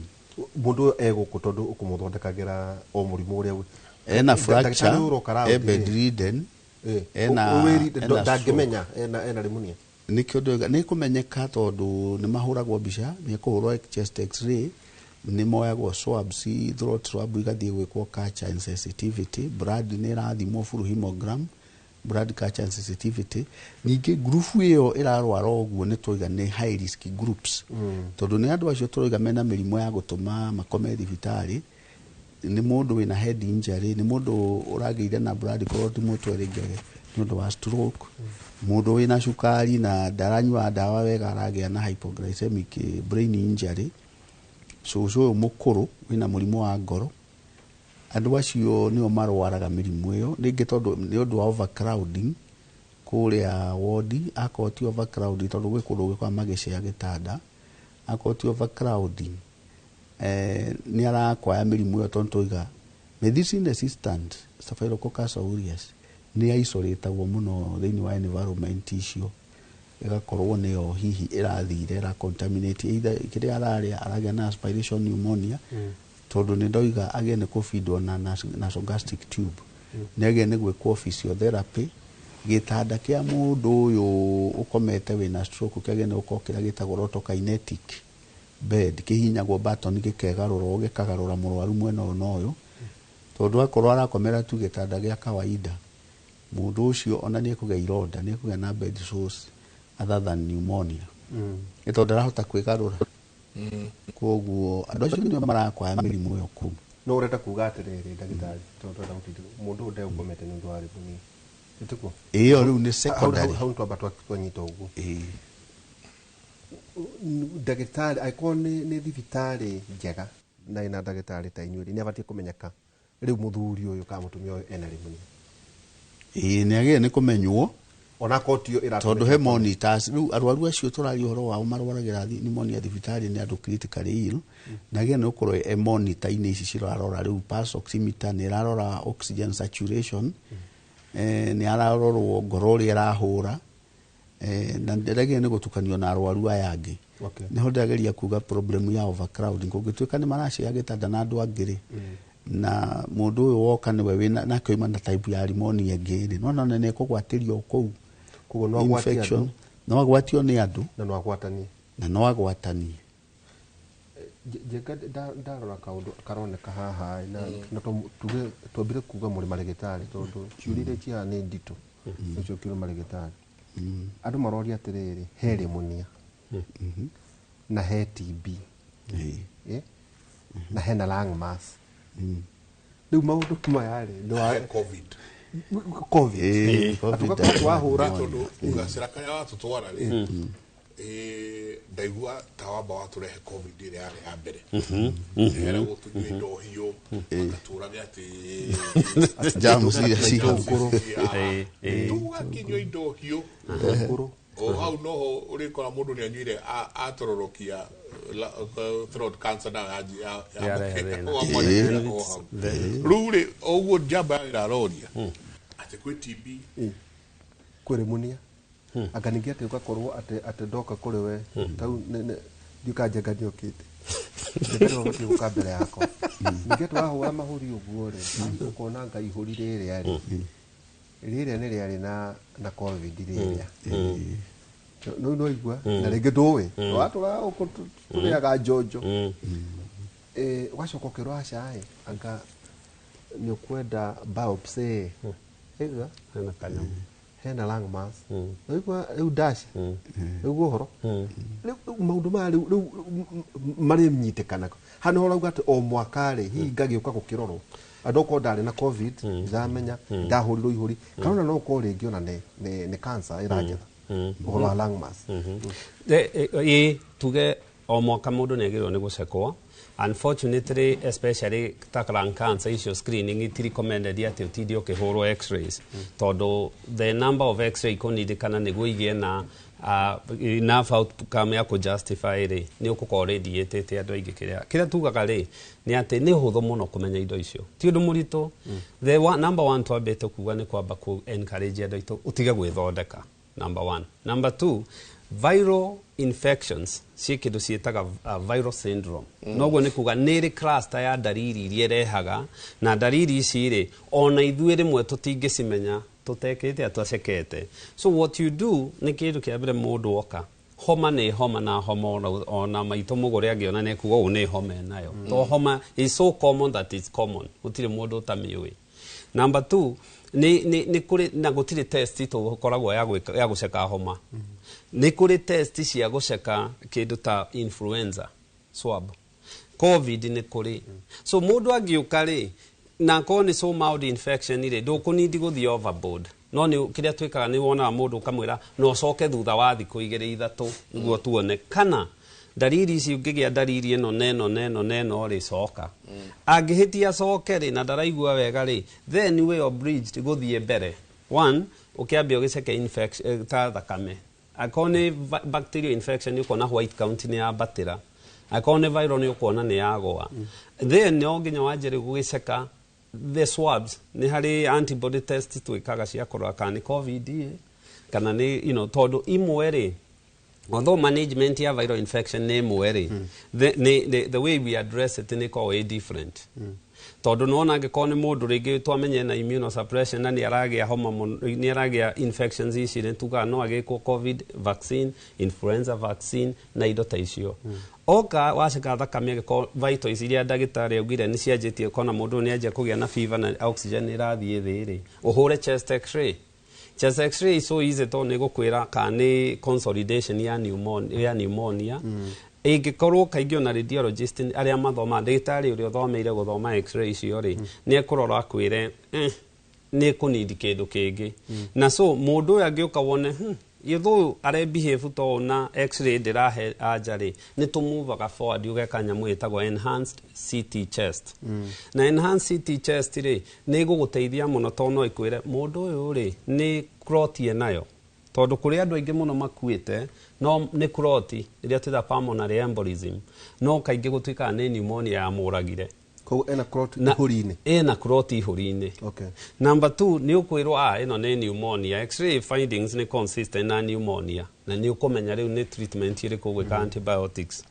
[SPEAKER 3] Mũndũ ũyũ egũkũ tondũ ũkũmũthondekagĩra o mũrimũ ũrĩa
[SPEAKER 4] ena fracture, e bedridden, ena
[SPEAKER 3] ndangĩmenya ena pneumonia.
[SPEAKER 4] Nĩkĩo ndoiga nĩ kũmenyeka tondũ nĩ mahũragwo mbica, nĩ kũhũrwo chest x-ray, nĩ moyagwo swabs, throat swab igathiĩ gwĩkwo culture and sensitivity, blood nĩ ĩrathimwo full hemogram, blood culture and sensitivity. Ningĩ group ĩyo ĩrarwara ũguo nĩ tũiga nĩ high risk groups tondũ nĩ andũ acio tũroiga mena mĩrimũ ya gũtũma makome thibitarĩ, nĩ mũndũ wĩna head injury, nĩ mũndũ ũragĩire na blood clot mũtwe rĩngĩ nĩ ũndũ wa stroke, mũndũ wĩna cukari na ndaranyua ndawa wega aragĩa na hypoglycemic brain injury, cũcũ ũyũ mũkũrũ wĩna mũrimũ wa ngoro, andũ acio nĩo marwaraga mĩrimũ ĩyo rĩngĩ tondũ nĩ ũndũ wa overcrowding kũrĩa wodi, akorwo ti overcrowding tondũ gwĩ kũndũ gwĩkaga magĩcea gĩtanda, akorwo ti overcrowding nĩ arakwaya mĩrimũ ĩyo tondũ tũiga methicillin resistant staphylococcus aureus nĩ isolatagwo mũno thĩinĩ wa environment icio, ĩgakorwo nĩyo hihi ĩrathire ĩra contaminate either kĩrĩa ararĩa aragĩa na aspiration pneumonia tondũ nĩ ndoiga agĩe nĩ kũbindwo na nasogastric tube, nĩ agĩe nĩ gwĩkwo physiotherapy, gĩtanda kĩa mũndũ ũyũ ũkomete wĩna stroke kĩagĩrĩire nĩ gũkorwo kĩrĩa gĩtagwo rotokinetic bed, kĩhihinyagwo button gĩkegarũrwo gĩkagarũra mũrwaru mwena ũyũ na ũyũ tondũ akorwo arakomera tu gĩtanda gĩa kawaida mũndũ ũcio ona nĩ ekũgĩa ironda, nĩ ekũgĩa na bed sores other than pneumonia nĩ tondũ ndarahota kwĩgarũra. Koguo andũ acio nĩo marakwaya mĩrimũ ĩyo kũu.
[SPEAKER 3] No ũrenda kuga atĩrĩrĩ ndagĩtarĩ, tondũ ndĩrenda gũtindĩka mũndũ ũyũ ndegũkomete nĩ ũndũ wa pneumonia, ĩtĩkuo?
[SPEAKER 4] Ĩyo rĩu nĩ secondary.
[SPEAKER 3] Hau twamba twanyita ũguo. Ndagĩtarĩ angĩkorwo nĩ thibitarĩ njega na ĩna ndagĩtarĩ ta inyuĩ rĩ, nĩ abatiĩ kũmenyeka rĩu mũthuri ũyũ kana mũtumia ũyũ ena pneumonia.
[SPEAKER 4] Ĩĩ nĩ agĩrĩire nĩ kũmenywo
[SPEAKER 3] ona akorwo tiyo ĩratũmĩka
[SPEAKER 4] tondũ he monitors rĩu arwaru acio tũraria ũhoro wao marwaragĩra pneumonia thibitarĩ nĩ andũ critically ill, na agĩrĩire nĩ gũkorwo e monitor-inĩ ici cirarora rĩu pulse oximeter nĩ ĩrarora oxygen saturation, nĩ ararorwo ngoro ũrĩa ĩrahũra, na ndĩragĩrĩire nĩ gũtukanio na arwaru aya angĩ. Nĩho ndĩrageria kuga problem ya overcrowding kũngĩtuĩka nĩ maracea gĩtanda na andũ angĩ rĩ, na mũndũ ũyũ woka nĩwe wĩna nake oima na type ya pneumonia ĩngĩ rĩ, no none nĩ ekũgwatĩrio kũu.
[SPEAKER 3] Koguo no agwatie
[SPEAKER 4] Infection.
[SPEAKER 3] andũ.
[SPEAKER 4] No agwatio nĩ andũ.
[SPEAKER 3] Na no agwatanie.
[SPEAKER 4] Na no agwatanie.
[SPEAKER 3] Njenga ndarora kaundu karoneka haha na tuge twambire kuga muri marigitari tondu ciũria iria cihaha nĩ nditũ nĩcio kiugo marigitari. Andũ maroria atĩrĩrĩ, he pneumonia na he TB na hena lung mass. Rĩu maũndũ maya rĩ nĩ wa
[SPEAKER 2] COVID.
[SPEAKER 3] COVID. Atugakorwo twahũra
[SPEAKER 2] tondu gacĩra karĩa watũtwara rĩ, ndaigua ta wamba watũrehe COVID ĩrĩa yarĩ ya mbere, eragwo tũnyue ndohio magatũrage atĩ
[SPEAKER 4] Germs iria ci hau.
[SPEAKER 2] Tũgakĩnyua indohio o hau noho ũrĩkora mũndũ nĩ anyuire atororokia throat cancer nayo
[SPEAKER 5] Yarehe thĩna.
[SPEAKER 2] Rĩu rĩ ũguo njamba ĩraroria atĩ kwĩ TB,
[SPEAKER 3] kwĩ pneumonia, anga ningĩ atĩ ũgakorwo atĩ ndoka kũrĩ we tau ndiũka Njenga nĩokĩte, Njenga nĩwe ũbatiĩ gũka mbere yakwa. Ningĩ atĩ wahũra mahũri ũguo rĩ, ũkona anga ihũri rĩrĩa rĩ, rĩrĩa nĩ rĩarĩ na COVID rĩrĩa no no igua na rĩngĩ ndũĩ watũra gũkũ tũrĩaga njonjo, ũgacoka ũkerwo aca ĩ, anga nĩ ũkwenda biopsy ĩga
[SPEAKER 5] hena kanyamũ
[SPEAKER 3] hena lung mass. Ũigua rĩu dash rĩu ũhoro rĩu maũndũ maya rĩu marĩ nyitĩkana hana ũrauga atĩ o mwaka rĩ hihi ngagĩũka gũkĩrorwo andũ okorwo ndarĩ na COVID ndiramenya ndahũrirwo ihũri kana ona no ũkorwo rĩngĩ ona nĩ cancer ĩranjetha ũhoro wa lung mass.
[SPEAKER 5] Ĩ tuge o mwaka mũndũ nĩ agĩrĩirwo nĩ gũcekwo. Unfortunately, especially ta lung cancer icio, screening iti recommended atĩ ũtinde ũkĩhũrwo x-rays, tondũ the number of x-ray ikũnindĩkana nĩguo igĩe na enough outcome ya kũ-justify rĩ, nĩ ũgũkorwo radiatĩte andũ aingĩ. Kĩrĩa tugaga rĩ nĩ atĩ nĩ ũhũthũ mũno kũmenya indo icio, ti ũndũ mũritũ. The one, number one twambĩte kuga nĩ kwamba kũ encourage andũ aitũ ũtige gwĩthondeka, number one. Number two, viral infections ciĩ kĩndũ ciĩtaga viral syndrome. Noguo nĩ kuga nĩ ĩrĩ cluster ya ndariri iria ĩrehaga, na ndariri ici rĩ, ona ithuĩ rĩmwe tũtingĩcimenya tũtekĩte atacekete. So what you do nĩ kĩndũ kĩa mbere, mũndũ oka homa nĩ homa, na homa ona maitũ mũgũre angĩona nĩ kuga ũũ nĩ homa ĩnayo, to homa is so common that it's common, gũtirĩ mũndũ ũtamĩũĩ. Number two, nĩ kũrĩ na gũtirĩ test tũkoragwo ya gwĩka ya gũceka homa. Nĩ kũrĩ test cia gũceka kĩndũ ta influenza swab, COVID nĩ kũrĩ. So mũndũ angĩũka rĩ, na akorwo nĩ so mild infection rĩ, ndũkũnindi gũthiĩ overboard, no nĩ kĩrĩa twĩkaga nĩ wonaga mũndũ ũkamwĩra no ũcoke thutha wa thikũ igĩrĩ ithatũ nĩguo tuone kana ndariri ici ũngĩgĩa ndariri ĩno neno neno neno rĩ, coka. Angĩhĩtia coke rĩ na ndaraigua wega rĩ, then we obliged gũthiĩ mbere. One, ũkĩambia ũgĩceke infection ta thakame, akorwo nĩ bacterial infection nĩ ũkuona white count nĩ yambatĩra, akorwo nĩ viral nĩ ũkuona nĩ yagũa. Then no nginya wanjie rĩu gũgĩceka the swabs, nĩ harĩ antibody test twĩkaga cia kũrora kana nĩ COVID ĩ, kana nĩ tondũ imwe rĩ, although management ya viral infection nĩ ĩmwe rĩ, the way we address it nĩ ĩkoragwo ĩ different, tondũ nĩwona angĩkorwo nĩ mũndũ rĩngĩ twamenye na immunosuppression na nĩ aragĩa homa mũno, nĩ aragĩa infections ici nĩ tugaga no agĩkwo COVID vaccine, influenza vaccine na indo ta icio. Oka waceka thakame, angĩkorwo vitals iria ndagĩtarĩ augire nĩ cianjĩtie kona mũndũ ũyũ nĩ anjia kũgĩa na fever na oxygen ĩrathiĩ thĩ rĩ, ũhũre chest x-ray. Chest x-ray is so easy tondũ nĩ gũkwĩra kana nĩ consolidation ya pneumonia. Ĩngĩkorwo kaingĩ ona radiologist arĩa mathomaga, ndagĩtarĩ ũrĩa ũthomeire gũthoma x-ray icio rĩ, nĩ ekũrora akwĩre nĩ kũnindi kĩndũ kĩngĩ. Na so mũndũ ũyũ angĩũka wone githũ ũyũ arebehave ta ũũ na x-ray ndĩrahe anja rĩ, nĩ tũmuvaga forward ũgeka nyamũ ĩtagwo enhanced CT chest. Na enhanced CT chest rĩ, nĩ ĩgũgũteithia mũno tondũ no ĩkwĩre mũndũ ũyũ rĩ nĩ clot enayo, tondũ kũrĩ andũ aingĩ mũno makuĩte no nĩ clot ĩrĩa twĩta pulmonary embolism, no kaingĩ gũtuĩkaga nĩ pneumonia yamũragire.
[SPEAKER 3] Koguo ena clot ihũri-inĩ.
[SPEAKER 5] Ĩna clot ihũri-inĩ. Number two, nĩ ũkwĩrwo ĩno nĩ pneumonia, x-ray findings nĩ consistent na pneumonia, na nĩ ũkũmenya rĩu nĩ treatment ĩrĩkũ ũgwĩka, antibiotics,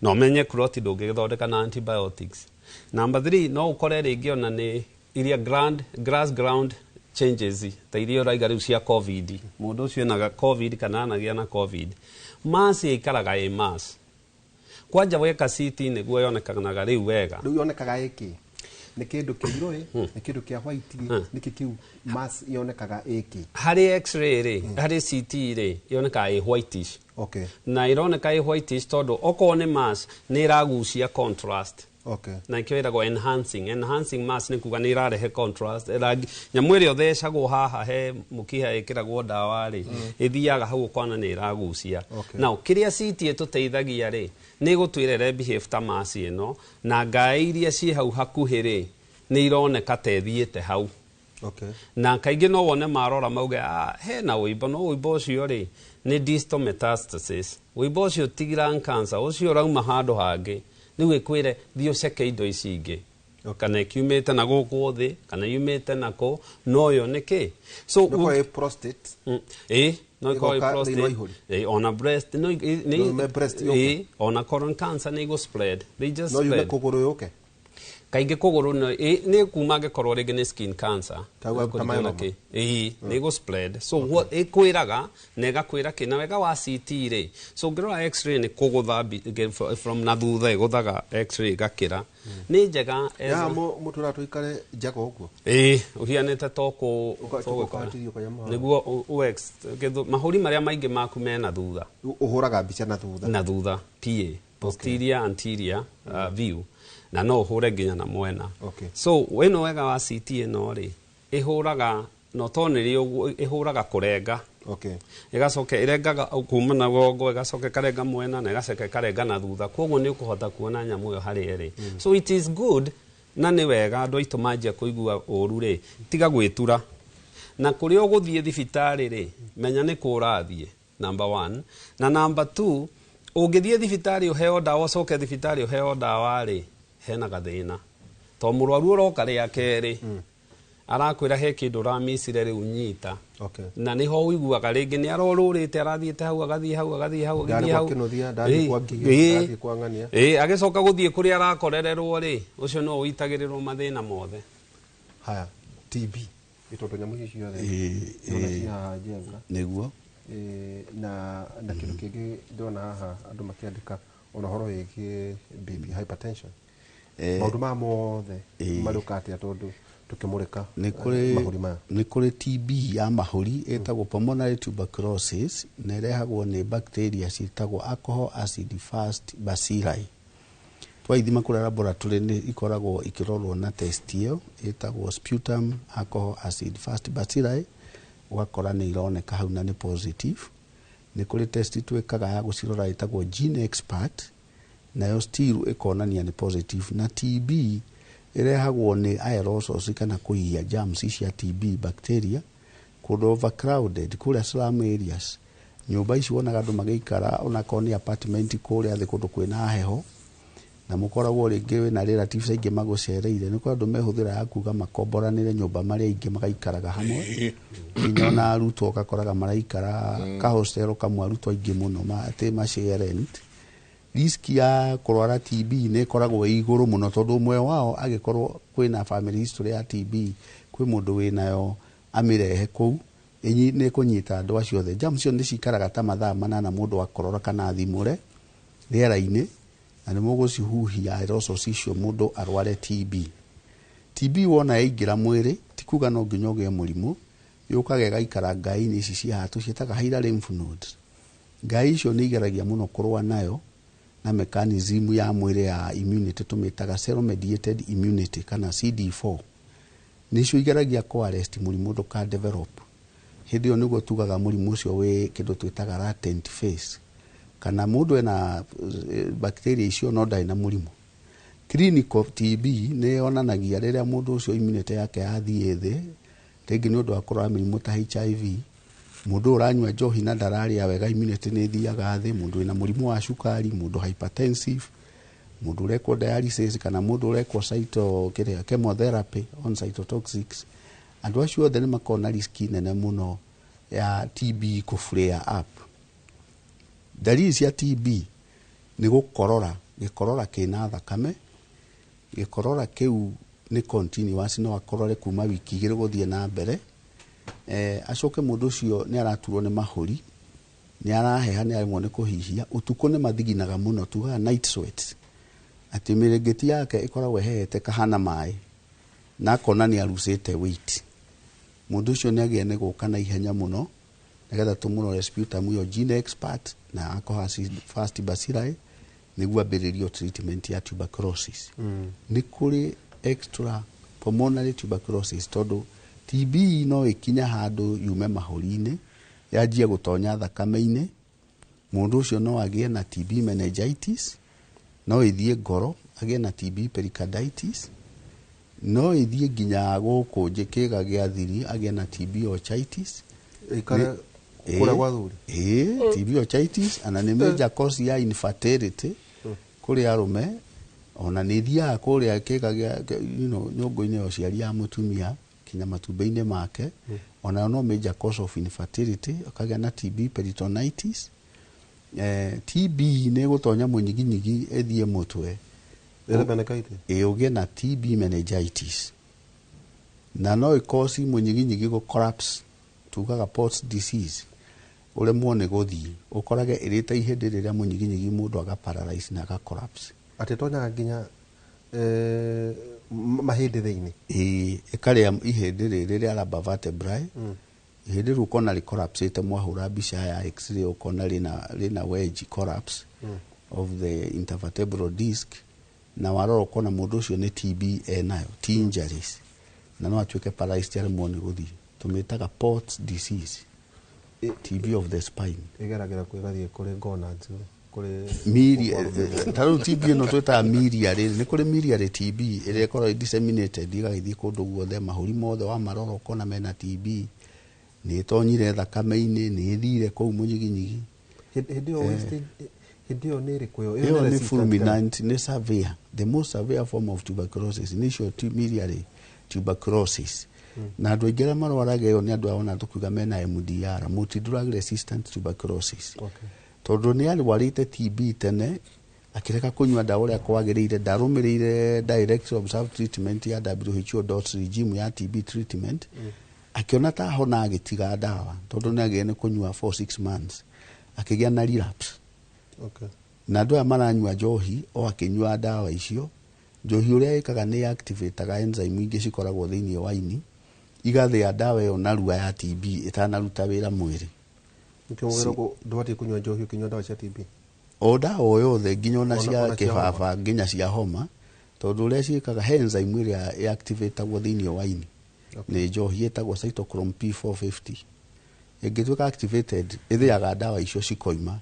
[SPEAKER 5] na ũmenye clot ndũngĩgĩthondeka na antibiotics. Number three, no ũkore rĩngĩ ona nĩ iria grass ground changes ta iria ũraiga rĩu cia COVID, mũndũ ũcio enaga COVID kana anagĩa na COVID, mass ĩikaraga ĩ mass. Kwanja weka CT nĩguo yonekanaga rĩu wega.
[SPEAKER 3] Rĩu yonekaga ĩkĩ? Nĩ kĩndũ kĩirũ ĩ, nĩ kĩndũ kĩa white ĩ, nĩkĩ kĩu mass yonekaga ĩkĩ?
[SPEAKER 5] Harĩ x-ray rĩ, harĩ CT rĩ, yonekaga ĩ whitish. Na ĩroneka ĩ whitish tondũ okorwo nĩ mass nĩ ĩragucia contrast. Na ikĩo ĩragwo enhancing mass, nĩ kuga nĩ ĩrarehe contrast rangi. Nyamũ ĩrĩa ũthecagwo haha he mũkiha ĩkĩragwo ndawa rĩ, ĩthiaga hau ũkona nĩ ĩragucia. Now kĩrĩa CT ĩtũteithagia rĩ, nĩ ĩgũtwĩra ĩre behave ta mass ĩno, na ngaĩ iria ciĩ hau hakuhĩ rĩ, nĩ ironeka ta ĩthiĩte hau. Na kaingĩ no wone marora mauge, ah, hena ũimbo, no ũimbo ũcio rĩ nĩ distal metastasis, ũimbo ũcio ti lung cancer, ũcio ũrauma handũ hangĩ. Rĩu ĩkwĩre thiĩ ũceke indo ici ingĩ, kana ĩkiumĩte na gũkũ thĩ kana yumĩte nako, no yo nĩ kĩ. So
[SPEAKER 3] No ĩkorwo ĩ prostate.
[SPEAKER 5] Ĩ no ĩkorwo ĩ
[SPEAKER 3] Ĩgoka thĩinĩ wa
[SPEAKER 5] prostate.
[SPEAKER 3] ihũri.
[SPEAKER 5] Ĩ, ona breast no
[SPEAKER 3] No yume breast yũke.
[SPEAKER 5] Ĩ, ona colon cancer nĩ igũ spread, they just
[SPEAKER 3] No yume
[SPEAKER 5] spread.
[SPEAKER 3] kũgũrũ yũke.
[SPEAKER 5] Kaingĩ kũgũrũ no nĩ kuma angĩkorwo rĩngĩ nĩ skin cancer.
[SPEAKER 3] Ta
[SPEAKER 5] Kũringana
[SPEAKER 3] myeloma.
[SPEAKER 5] kĩ. Ĩ, nĩ ĩgũ spread. So what ĩkwĩraga na ĩgakwĩra kĩ, na wega wa CT rĩ, so ũngĩrora x-ray nĩ kũgũtha from na thutha, ĩgũthaga x-ray ĩgakĩra, nĩ njega
[SPEAKER 3] Ya mũtũra tũikare njaga ũguo.
[SPEAKER 5] Ĩ, ũhianĩte to kũ
[SPEAKER 3] Ũka-
[SPEAKER 5] to gũkora.
[SPEAKER 3] ũkahatithio kanyamũ haha.
[SPEAKER 5] Nĩguo mahũri marĩa maingĩ maku me na thutha.
[SPEAKER 3] Ũhũraga mbica na thutha.
[SPEAKER 5] Na thutha, PA, posterior anterior view, na no ũhũre nginya na mwena. So ĩno wega wa CT ĩno rĩ, ĩhũraga no to nĩrĩ ũguo, ĩhũraga kũrenga. Ĩgacoka ĩrengaga kuma na gongo, ĩgacoka ĩkarenga mwena, na ĩgacoka ĩkarenga na thutha, koguo nĩ ũkũhota kuona nyamũ ĩyo harĩa ĩrĩ. So it is good, na nĩ wega andũ aitũ manjia kũigua ũru rĩ, tiga gwĩtura na kũrĩa ũgũthiĩ thibitarĩ rĩ, menya nĩ kũ ũrathiĩ, number one. Na number two, ũngĩthiĩ thibitarĩ ũheo ndawa, ũcoke thibitarĩ ũheo ndawa rĩ, hena gathĩna, to mũrwaru ũroka rĩa kerĩ arakwĩra he kĩndũ ũramicire rĩu nyita. Na nĩho ũiguaga rĩngĩ nĩ arorũrĩte, arathiĩte hau, agathiĩ hau, agathiĩ hau,
[SPEAKER 3] Ndarĩ
[SPEAKER 5] agathiĩ
[SPEAKER 3] kwa
[SPEAKER 5] hau.
[SPEAKER 3] Kĩnũthia, ndathiĩ kwa Ngigĩ, ndathiĩ kwa Ng'ania.
[SPEAKER 5] Ĩ, agĩcoka gũthiĩ kũrĩa arakorererwo rĩ, ũcio no ũitagĩrĩrwo mathĩna mothe.
[SPEAKER 3] Haya, TB nĩ tondũ nyamũ ici ciothe ndĩrona ciĩ haha njenga.
[SPEAKER 4] Nĩguo.
[SPEAKER 3] Ĩ, na kĩndũ kĩngĩ ndĩrona haha andũ makĩandĩka ona ũhoro wĩgiĩ BP, hypertension. Maũndũ maya mothe marĩũka atĩa tondũ tũkĩmũrĩka
[SPEAKER 4] nĩ kũrĩ
[SPEAKER 3] mahũri maya?
[SPEAKER 4] Nĩ kũrĩ TB ya mahũri ĩtagwo pulmonary tuberculosis, na ĩrehagwo nĩ bacteria ciĩtagwo alcohol acid fast bacilli. Twaithima kũrĩa laboratory nĩ ikoragwo ikĩrorwo na test ĩyo ĩtagwo sputum alcohol acid fast bacilli, ũgakora nĩ ironeka hau na nĩ positive. Nĩ kũrĩ test twĩkaga ya gũcirora ĩtagwo Gene Expert, nayo still ĩkonania nĩ positive. Na TB ĩrehagwo nĩ aerosols kana kũhihia germs cia TB bacteria kũndũ overcrowded, kũrĩa slum areas, nyũmba ici wonaga andũ magĩikara onakorwo nĩ apartment kũrĩa thĩ, kũndũ kwĩna heho, na mũkoragwo rĩngĩ wĩna relatives aingĩ magũcereire. Nĩ kũrĩ andũ mehũthĩra ya kuga makomboranĩre nyũmba marĩ aingĩ magaikaraga hamwe, nginya ona arutwo ũgakoraga maraikara ka hostel kamwe, arutwo aingĩ mũno atĩ ma share rent. Risk ya kũrwara TB nĩ ĩkoragwo ĩ igũrũ mũno, tondũ ũmwe wao agĩkorwo kwĩna family history ya TB, kwĩ mũndũ wĩnayo amĩrehe kũu, nĩ ĩkũnyita andũ acio othe. Germs icio nĩ cikaraga ta mathaa 8 mũndũ akorora kana athimũre rĩera-inĩ, na nĩ mũgũcihuhia aerosols icio mũndũ arware TB. TB wona yaingĩra mwĩrĩ, ti kuga no nginya ũgĩe mũrimũ, yũkaga ĩgaikara ngai-inĩ ici cia haha tũciĩtaga hilar lymph nodes. Ngai icio nĩ igeragia mũno kũrũa nayo na mechanism ya mwĩrĩ ya immunity tũmĩtaga cell mediated immunity kana CD4, nĩcio igeragia kũ arrest mũrimũ ndũka develop. Hĩndĩ ĩyo nĩguo tugaga mũrimũ ũcio wĩ kĩndũ twĩtaga latent phase, kana mũndũ ena bacteria icio no ndarĩ na mũrimũ. Clinical TB nĩ yonanagia rĩrĩa mũndũ ũcio immunity yake yathiĩ thĩ, rĩngĩ nĩ ũndũ wa kũrwara mĩrimũ ta HIV, mũndũ ũyũ ũranyua njohi na ndararĩa wega, immunity nĩ ĩthiaga thĩ, mũndũ wĩna mũrimũ wa cukari, mũndũ hypertensive, mũndũ ũrekwo dialysis kana mũndũ ũrekwo cyto kĩrĩa chemotherapy on cytotoxics, andũ acio othe nĩ makoragwo na risk nene mũno ya TB kũ flare up. Ndariri cia TB nĩ gũkorora, gĩkorora kĩna thakame, gĩkorora kĩu nĩ continuous, no akorore kuma wiki 2 gũthiĩ na mbere. Acoke mũndũ ũcio nĩ araturwo nĩ mahũri. Nĩ araheha, nĩ aremwo nĩ kũhihia, ũtukũ nĩ mathiginaga mũno, tugaga night sweats, atĩ mĩrĩngĩti yake ĩkoragwo ĩhehete kahana maĩ na akona nĩ arucĩte weight. Mũndũ ũcio nĩ agĩe nĩ gũka na ihenya mũno nĩgetha tũmũrore sputum ĩyo gene expert na alcohol fast bacilli nĩguo ambĩrĩrio treatment ya tuberculosis. Nĩ kũrĩ extra pulmonary tuberculosis, tondũ TB no ĩkinye handũ yume mahũri-inĩ yanjie gũtonya thakame-inĩ. Mũndũ ũcio no agĩe na TB meningitis, no ĩthiĩ ngoro agĩe na TB pericarditis, no ĩthiĩ nginya gũkũ kĩĩga gĩa thiri agĩe na TB orchitis.
[SPEAKER 3] Ĩikare kũrĩa gwa thuri.
[SPEAKER 4] Ĩĩ, TB orchitis ana nĩ major cause ya infertility kũrĩ arũme, ona nĩ ithiaga kũrĩa kĩĩga gĩa nyũngũ-inĩ ya ũciari ya mũtumia kinya matumbĩ-inĩ make, onayo no major cause of infertility, ũkagĩa na TB peritonitis. TB nĩ ĩgũtonya mũnyiginyigi ĩthiĩ mũtwe.
[SPEAKER 3] Ĩrĩ meningitis.
[SPEAKER 4] Ĩ, ũgĩe na TB meningitis na no ĩkosi mũnyiginyigi gũ collapse, tugaga Pott's disease, ũremwo nĩ gũthiĩ, ũkorage ĩrĩte ihĩndĩ rĩrĩa mũnyiginyigi mũndũ aga paralyze na aga collapse.
[SPEAKER 3] Atĩ tonyaga nginya mahĩndĩ thĩinĩ.
[SPEAKER 4] Ĩĩ, ĩkarĩa ihĩndĩ rĩrĩ rĩa lumbar vertebrae. Ihĩndĩ rĩu ũkona rĩ-collapsĩte, mwahũra mbica ya x-ray ũkona rĩna wedge collapse of the intervertebral disc, na warora ũkona mũndũ ũcio nĩ TB enayo, ti injuries, na no atuĩke paralyzed aremwo nĩ gũthiĩ. Tũmĩtaga Pott's disease, TB of the spine.
[SPEAKER 3] Ĩgeragĩra kũ ĩgathiĩ kũrĩ gonads, kũrĩ
[SPEAKER 4] Ta rĩu TB ĩno twĩtaga miliary, nĩ kũrĩ miliary TB ĩrĩa ĩkoragwo disseminated ĩgagĩthiĩ kũndũ guothe, mahũri mothe wamarora ũkona mena TB, nĩ ĩtonyire thakame-inĩ, nĩ ĩthire kũu mũnyiginyigi.
[SPEAKER 3] Hĩndĩ ĩyo hĩndĩ ĩyo nĩ ĩrĩkũ ĩyo?
[SPEAKER 4] Ĩyo nĩ
[SPEAKER 3] resistant?
[SPEAKER 4] Fulminant, nĩ severe, the most severe form of tuberculosis nĩ icio miliary tuberculosis. Na andũ aingĩ arĩa marwaraga ĩyo nĩ andũ aya tũkiuga mena MDR, multi drug resistant tuberculosis, tondũ nĩ arwarĩte TB tene, akĩrega kũnyua ndawa ũrĩa kwagĩrĩire, ndarũmĩrĩire direct observed treatment ya WHO DOTS regime ya TB treatment, akĩona ta hona agĩtiga ndawa, tondũ nĩ agĩire nĩ kũnyua for 6 months akĩgĩa na relapse. Na andũ aya maranyua njohi o akĩnyua ndawa icio, njohi ũrĩa ĩkaga nĩ activataga enzyme ingĩ cikoragwo thĩinĩ wa ini, igathĩa ndawa ĩyo narua ya TB ĩtanaruta wĩra mwĩrĩ.
[SPEAKER 3] Nĩkĩo wĩragwo ndũbatiĩ kũnyua njohi ũkĩnyua ndawa cia TB.
[SPEAKER 4] O ndawa o yothe, nginya ona cia
[SPEAKER 3] Ona cia homa.
[SPEAKER 4] kĩbaba, nginya cia homa, tondũ ũrĩa ciĩkaga, he enzyme ĩrĩa ĩactivatagwo thĩinĩ wa ini nĩ njohi ĩtagwo cytochrome P450. Ĩngĩtuĩka activated, ĩthĩaga ndawa icio cikoima.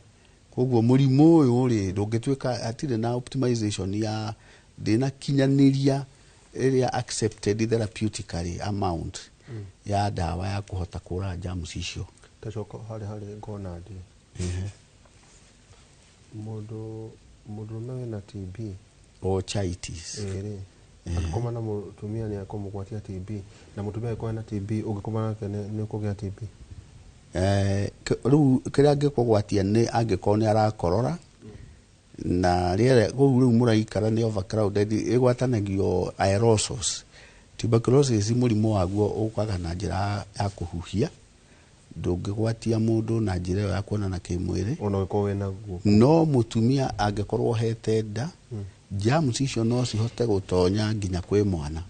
[SPEAKER 4] Koguo mũrimũ ũyũ rĩ, ndũngĩtuĩka hatirĩ na optimization ya ndĩnakinyanĩria ĩrĩa accepted therapeutically amount ya ndawa ya kũhota kũraga germs icio.
[SPEAKER 3] Tacoka harĩ gonad. Mũndũ mũndũrũme wĩna TB
[SPEAKER 4] Orchitis.
[SPEAKER 3] Ĩrĩ angĩkoma na mũtumia nĩ akũmũgwatia TB, na mũtumia angĩkorwo ena TB, ũngĩkoma nake nĩ ũkũgĩa TB?
[SPEAKER 4] Rĩu kĩrĩa angĩkũgwatia nĩ angĩkorwo nĩ arakorora na rĩera kũu rĩu mũraikara nĩ overcrowded, ĩgwatanagio aerosols. Tuberculosis mũrimũ waguo ũkaga na njĩra ya kũhuhia, ndũngĩgwatia mũndũ na njĩra ĩyo ya kuonana kĩmwĩrĩ.
[SPEAKER 3] Ona ũngĩkorwo wĩna guo?
[SPEAKER 4] No mũtumia angĩkorwo hete nda, germs icio no cihote gũtonya nginya kwĩ mwana.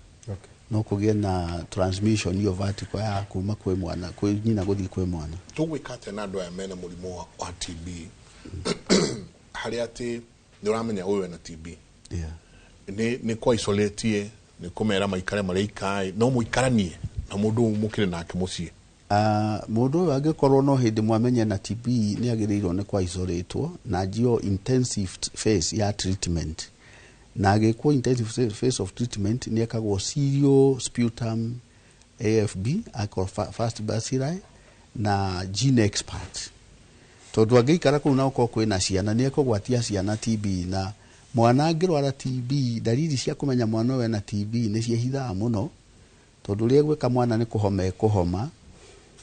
[SPEAKER 4] No kũgĩe na transmission ĩyo vertical ya kuma kwĩ mwana, kwĩ nyina gũthiĩ kwĩ mwana.
[SPEAKER 2] Tũgwĩka atĩa na andũ aya mena mũrimũ wa TB, harĩa atĩ nĩ ũramenya ũyũ ena TB? Nĩ kwa isolate, nĩ kũmera maikare marĩa ikaĩ, no mũikaranie na mũndũ ũyũ mũkĩrĩ nake mũciĩ?
[SPEAKER 4] Mũndũ ũyũ angĩkorwo no hĩndĩ mwamenye na TB, nĩ agĩrĩirwo nĩ kwa isolatwo na njio intensive phase ya treatment, na agĩkwo intensive phase of treatment nĩ ekagwo serial sputum AFB, alcohol fast bacilli na gene expert, tondũ angĩikara kũu na ũkorwo kwĩna ciana, nĩ ekũgwatia ciana TB. Na mwana angĩrwara TB, dalili cia kũmenya mwana ũyũ ena TB nĩ ciĩhithaga mũno, tondũ ũrĩa egwĩka mwana nĩ kũhoma, ekũhoma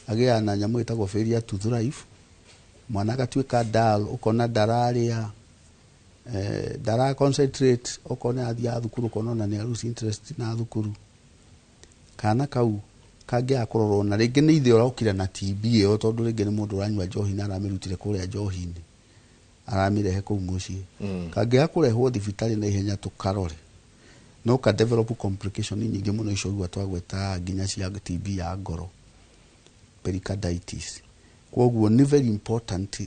[SPEAKER 4] agĩaga na nyamũ ĩtagwo failure to thrive, mwana agatuĩka dull, ũkona ndararĩa, ndara concentrate, ũkona athiaga thukuru ũkona ona nĩ lose interest na thukuru. Kana kau Kangĩaga kũrorwo na rĩngĩ nĩ ithe ũrokire na TB ĩyo, tondũ rĩngĩ nĩ mũndũ ũranyua njohi na aramĩrutire kũrĩa njohi-inĩ, aramĩrehe kũu mũciĩ. Kangĩaga kũrehwo thibitarĩ na ihenya tũkarore, no ka develop complication nyingĩ mũno icio ũigua twagweta, nginya cia TB ya ngoro, pericarditis. Koguo nĩ very important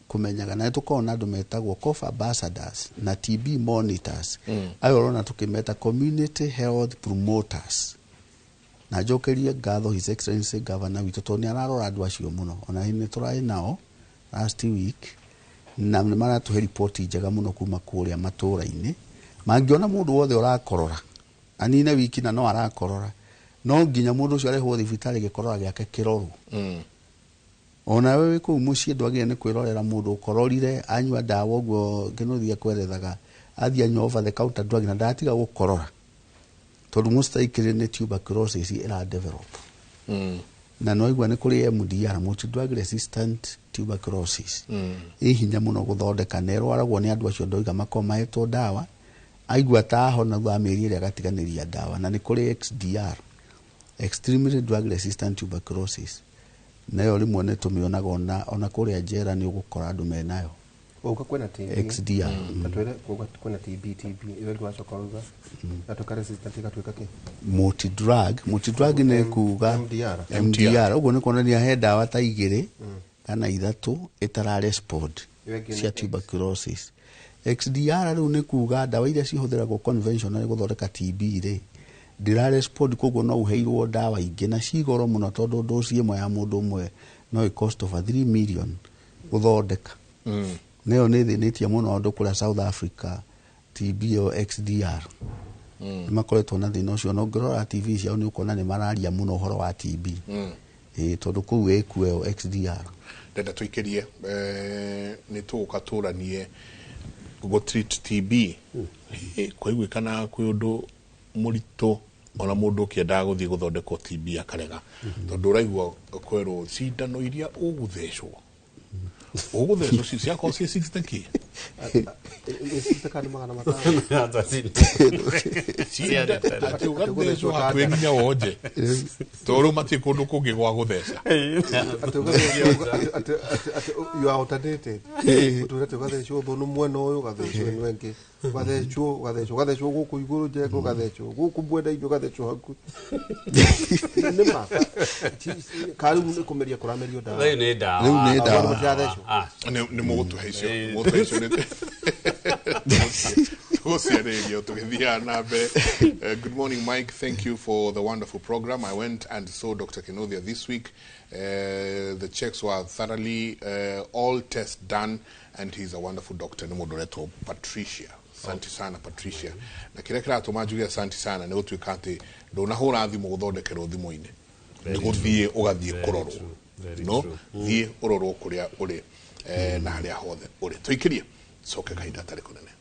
[SPEAKER 4] kũmenyaga, na nĩ tũkoragwo na andũ metagwo cough ambassadors na TB monitors. Ayo ũrona tũkĩmeta community health promoters. Na njokerie ngatho His Excellency Governor witũ, tondũ nĩ ararora andũ acio mũno. Ona nĩ tũrarĩ nao last week na nĩ maratũhe riboti njega mũno kuma kũrĩa matũra-inĩ. Mangĩona mũndũ wothe ũrakorora, anine wiki na no arakorora, no nginya mũndũ ũcio arehwo thibitarĩ, gĩkorora gĩake kĩrorwo. Ona we wĩ kũu mũciĩ ndwagĩrĩire nĩ kwĩrorera mũndũ ũkororire anyua ndawa ũguo Kĩnuthia kwerethaga, athiĩ anyua over the counter drug na ndatiga gũkorora, tondũ most likely nĩ tuberculosis ĩra develop. Na no igua nĩ kũrĩ MDR, multi drug resistant tuberculosis, ĩ hinya mũno gũthondeka na ĩrwaragwo nĩ andũ acio ndoiga makoragwo mahetwo ndawa, aigua ta ahona thutha wa mĩeri ĩrĩa agatiganĩria ndawa. Na nĩ kũrĩ XDR, extremely drug resistant tuberculosis, nayo rĩmwe nĩ tũmĩonaga ona kũrĩa njera nĩ ũgũkora andũ menayo.
[SPEAKER 3] Uga kwĩna TB.
[SPEAKER 4] XDR.
[SPEAKER 3] Tatwĩre uga kwĩna TB, TB ĩyo ĩngĩ wacoka uga yatuĩka resistant ĩgatuĩka kĩ?
[SPEAKER 4] Multi drug, multi drug nĩ kuga
[SPEAKER 3] MDR.
[SPEAKER 4] MDR, ũguo nĩ kuonania he ndawa ta igĩrĩ kana ithatũ ĩtara respond
[SPEAKER 3] Ĩyo ĩngĩ nĩ
[SPEAKER 4] cia
[SPEAKER 3] X.
[SPEAKER 4] tuberculosis. XDR rĩu nĩ kuga ndawa iria cihũthĩragwo conventional gũthondeka TB rĩ, ndĩra respond, koguo no ũheirwo ndawa ingĩ na cigoro mũno, tondũ dosi ĩmwe ya mũndũ ũmwe no ĩ cost over 3 million gũthondeka. Nayo nĩ ĩthĩnĩtie mũno andũ kũrĩa South Africa. TB ĩyo XDR nĩ makoretwo na thĩna ũcio, na ũngĩrora TV ciao nĩ ũkuona nĩ mararia mũno ũhoro wa TB. Ĩĩ, tondũ kũu ĩkuo ĩyo XDR.
[SPEAKER 2] Ndenda tũikĩrie, nĩ tũgũka tũranie gũ treat TB. Kwaiguĩkana kwĩ ũndũ mũritũ, ona mũndũ ũkĩendaga gũthiĩ gũthondekwo TB akarega, tondũ ũraigua kwerwo cindano iria ũgũthecwo ciakorwo ciĩ 60 kĩ.
[SPEAKER 3] Ĩ kana 500?
[SPEAKER 2] Atĩ ũgathecwo hakuhĩ nginya wonje, tondũ matirĩ kũndũ kũngĩ gwa gũtheca.
[SPEAKER 3] Atĩ ũgathecwo atĩ you are alternated, ũtwĩre atĩ ũgathecwo thũnũ mwena ũyũ, ũgathecwo ĩno ĩngĩ, ũgathecwo ũgathecwo ũgathecwo gũkũ igũrũ njenga, ũgathecwo gũkũ mwena-inĩ, ũgathecwo hakuhĩ nĩ ma ka rĩu nĩ kũmeria kũramerio ndawa.
[SPEAKER 5] Rĩu nĩ ndawa.
[SPEAKER 4] Rĩu nĩ ndawa.
[SPEAKER 3] Andũ matirathecwo.
[SPEAKER 5] Ah.
[SPEAKER 2] Nĩ mũgũtũhe icio, mũgũtũhe icio, nĩ tũgũciarĩrio tũgĩthiaga na mbere. Good morning, Mike. Thank you for the wonderful program. I went and saw Dr. Kinuthia this week. The checks were thoroughly all tests done, and he's a wonderful doctor. Nĩ mũndũ ũretwo Patricia. Asante sana, Patricia. Na kĩrĩa kĩratũma njuge asante sana nĩ gũtuĩka atĩ ndũnahũra thimũ gũthondekerwo thimũ-inĩ, nĩ gũthiĩ ũgathiĩ kũrorwo.
[SPEAKER 5] Very
[SPEAKER 2] no
[SPEAKER 5] true.
[SPEAKER 2] Thiĩ ũrorwo kũrĩa ũrĩ, na harĩa hothe ũrĩ. Tũikĩrie coke kahinda tarĩ kũnene.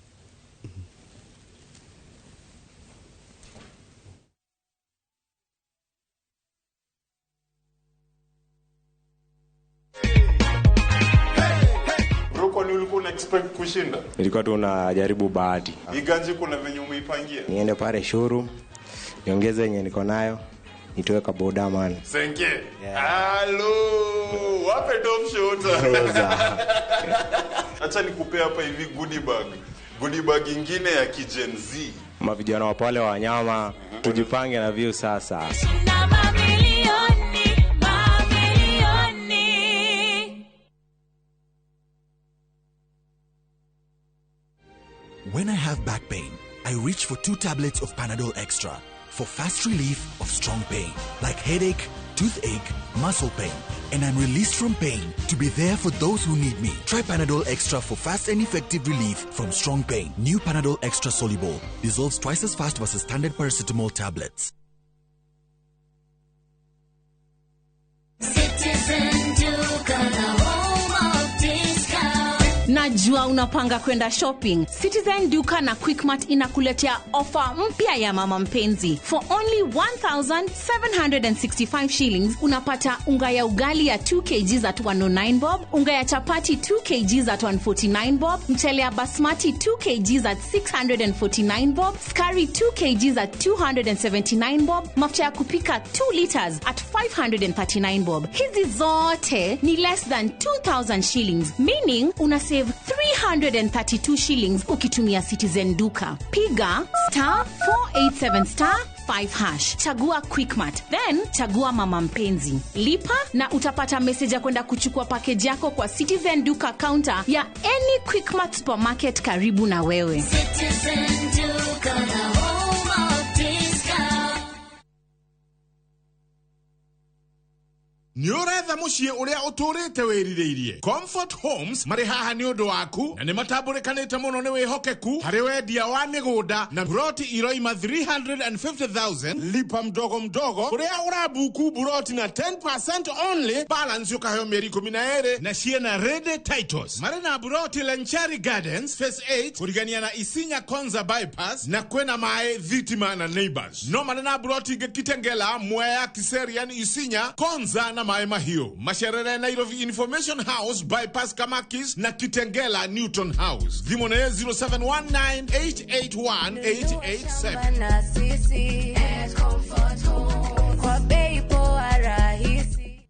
[SPEAKER 6] Bro, kwani ulikuwa una expect kushinda?
[SPEAKER 7] Nilikuwa tu najaribu bahati.
[SPEAKER 6] Hii ganji kuna venye umeipangia?
[SPEAKER 7] Niende pale showroom niongeze yenye niko nayo, nitoe ka boda, man.
[SPEAKER 6] Senke. Halo, wape top shot.
[SPEAKER 7] Roza.
[SPEAKER 6] Acha nikupe hapa hivi goodie bag. Goodie bag ingine ya ki-Gen Z.
[SPEAKER 7] Mavijana wa pale wa wanyama, tujipange na view sasa.
[SPEAKER 8] Na mamilioni, mamilioni.
[SPEAKER 1] When I have back pain, I reach for 2 tablets of Panadol Extra for fast relief of strong pain, like headache, toothache, muscle pain, and I'm released from pain to be there for those who need me. Try Panadol Extra for fast and effective relief from strong pain. New Panadol Extra Soluble dissolves twice as fast versus standard paracetamol tablets.
[SPEAKER 8] Citizen Duka, the home of discount.
[SPEAKER 9] Najua unapanga kwenda shopping. Citizen Duka na Quickmart inakuletea ofa mpya ya mama mpenzi. For only 1765 shillings unapata unga ya ugali ya 2 kg at 109 bob, unga ya chapati 2 kg at 149 bob, mchele ya basmati 2 kg at 649 bob, skari 2 kg at 279 bob, mafuta ya kupika 2 liters at 539 bob. Hizi zote ni less than 2000 shillings, meaning una save 332 shillings ukitumia Citizen Duka. Piga star 487 star 5 hash. Chagua Quickmart, then chagua mama mpenzi. Lipa na utapata message ya kwenda kuchukua package yako kwa Citizen Duka counter ya any Quickmart supermarket karibu na wewe.
[SPEAKER 8] Citizen Duka, the home of discount.
[SPEAKER 10] Nĩ ũretha mũciĩ ũrĩa ũtũrĩte wĩrirĩirie. Comfort Homes marĩ haha nĩ ũndũ waku na nĩ matambũrĩkanĩte mũno nĩ wĩhokeku harĩ wendia wa mĩgũnda na buroti iroima 350,000 lipa mdogo mdogo kũrĩa ũrabuku buroti na 10% only, balance ũkaheo mĩeri 12 na ciĩna ready titles. Marĩ na buroti Lenchari Gardens Phase 8 kũrigania na Isinya Konza bypass na kwĩna maĩ, thitima na neighbors. No marĩ na buroti ingĩ Kitengela, Mwea, Kiserian, Isinya, Konza na Maĩ Mahiũ. Macerere Nairobi Information House bypass Kamakis na Kitengela Newton House. Thimũ nĩ 0719881887.
[SPEAKER 8] Na sisi at Comfort Home kwa bei poa rahisi.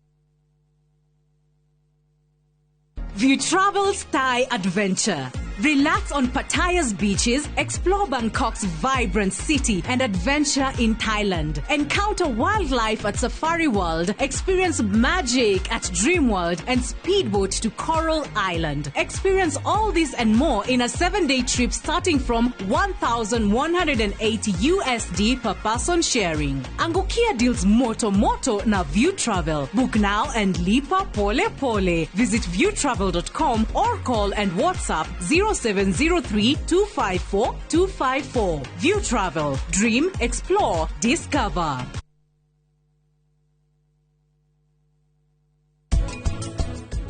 [SPEAKER 11] View Travel's Thai Adventure. Relax on Pattaya's beaches, explore Bangkok's vibrant city, and adventure in Thailand. Encounter wildlife at Safari World, experience magic at Dream World, and speedboat to Coral Island. Experience all this and more in a 7-day trip starting from 1,180 USD per person sharing. Angukia deals moto moto na View Travel. Book now and lipa pole pole. Visit viewtravel.com or call and WhatsApp 0703 254 254. View Travel. Dream, explore, discover.